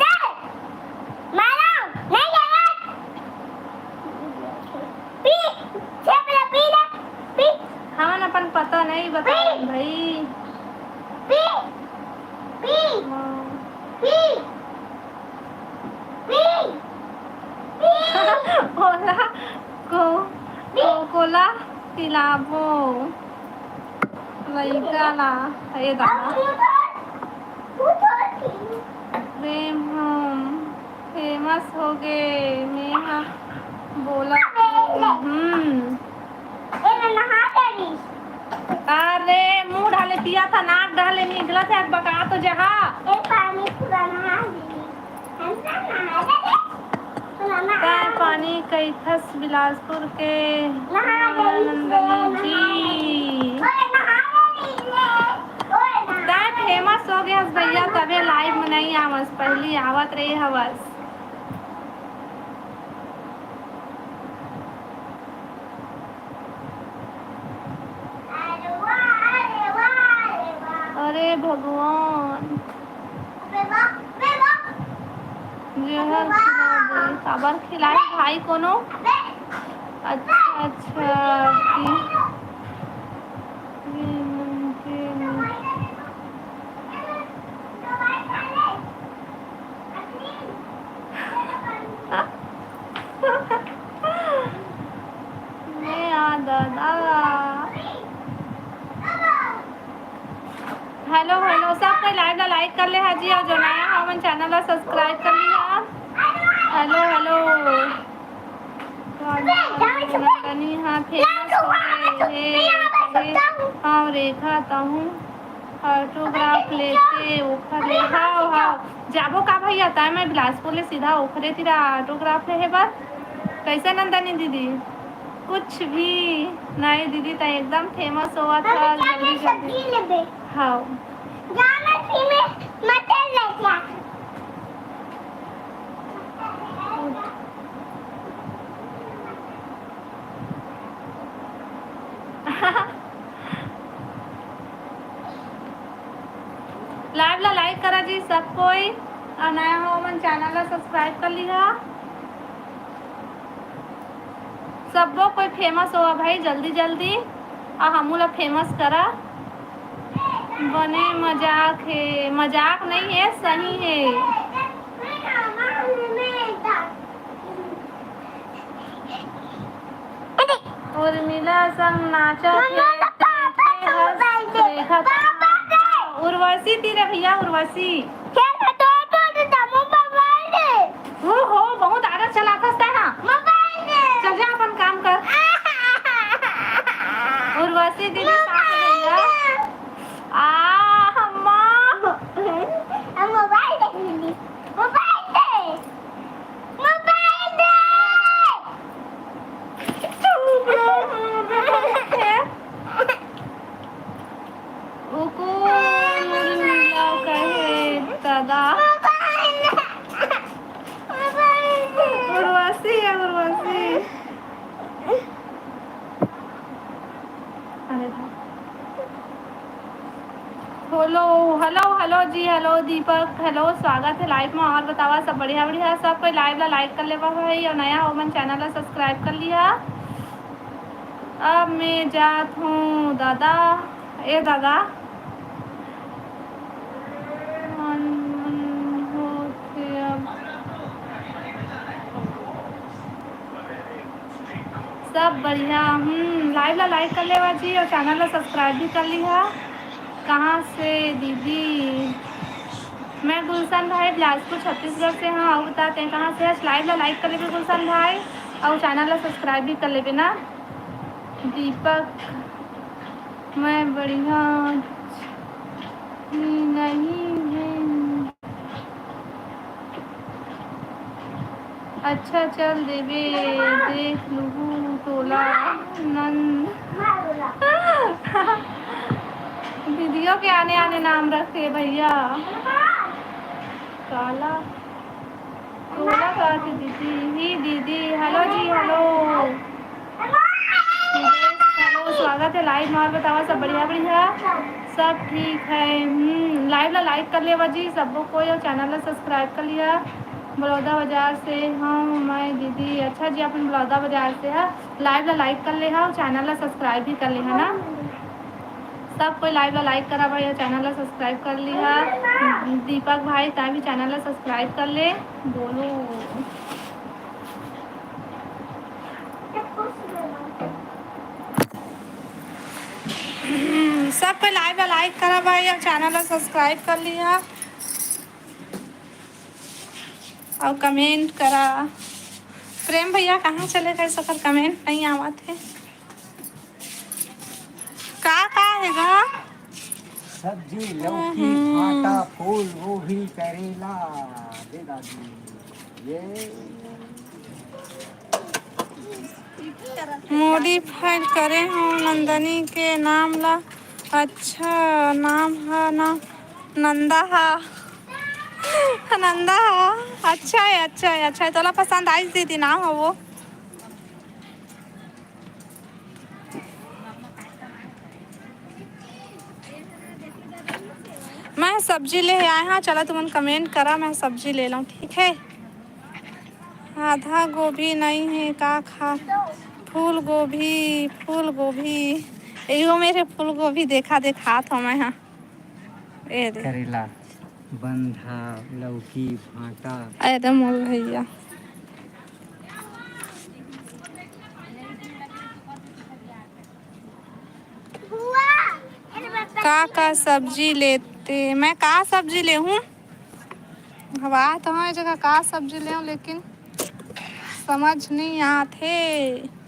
दे! मारो! नहीं लेवत! पी! छेप ले, पी ले! पी! हमन अपन पता नहीं बतावन भाई। पी! पी! हाँ। पी! पी! पी! ओला को, को, कोला पिलाबो लइका ला। ये दादा। प्रेम हम फेमस हो गे, मैं हा बोला। हम्म। अरे मुंह डाले पिया था, नाक डाले निकला था, बका तो जहा। तैं पानी कइथस बिलासपुर के नंदनी जी। तैं फेमस हो गए हस भैया, तबे लाइव में नहीं आवस, पहली आवत रहे हवस। अरे भगवान, जहर खिला दे। काबर खिलाए भाई कोनो? अच्छा, अच्छा, कि ये मन के मैं आ दादा। हेलो, हेलो, सब कोई लाइव ला लाइक कर ले हा जी, अउ जो नया हो मन चैनल ला सब्सक्राइब कर लिहा। Hello, hello. नंदनी हा फेमस हो गए हे, कहे, हाँ, रेखा, तहूँ ऑटोग्राफ लेते ओखर ले। हाव, हाव। जाबो का भैया, तैं मैं बिलासपुर ले सीधा ओखरे तीरा ऑटोग्राफ लेहे बर। कैसे नंदनी दीदी? कुछ भी नहीं दीदी, तैं एकदम फेमस होवत हस, जल्दी, जल्दी। हाव। लाइव ला लाइक करा जी सब कोई, अउ नया हो मन चैनल ला सब्सक्राइब कर लिहा। सब्बो कोई फेमस होवा भाई, जल्दी जल्दी, अउ हमू ला फेमस करा। बने मजाक हे, मजाक नहीं हे, सही हे। उर्मिला संग नाचत हे, मम्मा, पापा के संग हंस, बैठे। रेखा पापा के। उर्वशी तीर भैया, उर्वशी। खेल में तोड़ फोड़ देता, मोबाइल दे। ओ हो, बहुत आदत चलाथस तैं हा। मोबाइल दे। चल जा, अपन काम कर। उर्वशी दीदी साथ में जा। मोबाइल दे। आ, अम्मा। हम मोबाइल दे दीदी। मोबाइल दे। मोबाइल दे। ओको उर्मिला कहे दादा। उर्वशी है, उर्वशी। अरे भाई। हेलो, हेलो, हेलो जी, हेलो दीपक, हेलो, स्वागत है लाइव में। और बतावा, सब बढ़िया, बढ़िया? सब कोई लाइव ला लाइक कर लेवा भाई, और नया हो मन चैनल ला सब्सक्राइब कर लिहा। अब मैं जात हूँ दादा, ए दादा, मन, मन होथे अब। सब बढ़िया। हम्म, लाइव ला लाइक कर लेवा जी, और चैनल ला सब्सक्राइब भी कर लिहा। कहाँ से दीदी? मैं गुलशन भाई, बिलासपुर, छत्तीसगढ़ से। हाँ, और बताते हैं कहाँ से है। लाइव ला लाइक कर लेबे गुलशन भाई, और चैनल ला सब्सक्राइब भी कर लेबे ना। दीपक, मैं बढ़िया नहीं है। अच्छा चल देबे, देख लुहू टोला नंद। दीदियों के आने आने नाम रखे भैया। काला टोला का थी दीदी, ही दीदी, हेलो जी, हेलो। हेलो, स्वागत है लाइव में। और बतावा, सब बढ़िया, बढ़िया? सब ठीक है। हम्म, लाइव ला लाइक कर लेवा जी, सबको कोई, और चैनल ला सब्सक्राइब कर लिहा। बलौदा बाजार से हूँ मैं दीदी। अच्छा जी, अपन बलौदा बाजार से है। लाइव ला लाइक कर लेहा, और चैनल ला सब्सक्राइब भी कर लेहा ना। सब कोई लाइव ला लाइक करा भाई, और चैनल ला सब्सक्राइब कर लिहा। दीपक भाई, तैं भी चैनल ला सब्सक्राइब कर ले। बोलो। हम्म, सब कोई लाइव ला लाइक करा भाई, और चैनल ला सब्सक्राइब कर लिहा, और कमेंट करा। प्रेम भैया कहाँ चले गए, सकर कमेंट नहीं आवत है। का, का है गा? सब्जी, लौकी, हम्म। भाटा, फूल गोभी, करेला। दे दादी। ये मॉडिफाई करे हो नंदनी के नाम ला। अच्छा, नाम हा ना नंदा हा। नंदा हा। अच्छा है, अच्छा है, अच्छा है। तोला पसंद आइस दीदी नाम हा वो। मैं सब्जी ले आए हाँ, चला तुमन कमेंट करा, मैं सब्जी ले लूँ, ठीक है। आधा गोभी नहीं है का खा, फूल गोभी, फूल गोभी, यो मेरे फूल गोभी देखा देखात हो मैं हाँ। ए दे। करेला, बंधा, लौकी, भाटा। अरे मोर भैया। का का सब्जी लेते? मैं का सब्जी लेहूं? हवा तो हाँ, ये जगह का सब्जी लेहूं, लेकिन समझ नहीं आत हे।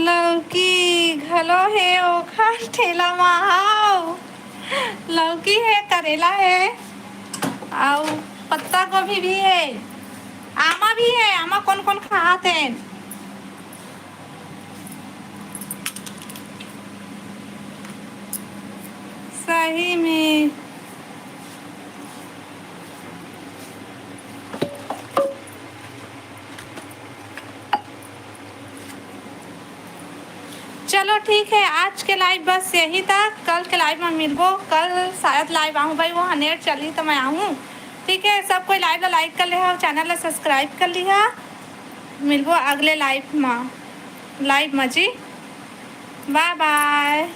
लौकी घलो हे ओखर ठेला म। हाव, लौकी हे, करेला हे, अउ पत्ता गोभी भी हे, आमा भी हे। आमा कोन कोन खात हे? सही में। चलो ठीक है, आज के लाइव बस यही तक। कल के लाइव में मिलबो। कल शायद लाइव आहूँ भाई, वो नेट चली तो मैं आहूँ। ठीक है, सब कोई लाइव ला लाइक कर लेहा, चैनल ला सब्सक्राइब कर लिहा। मिलबो अगले लाइव में, लाइव में जी। बाय बाय।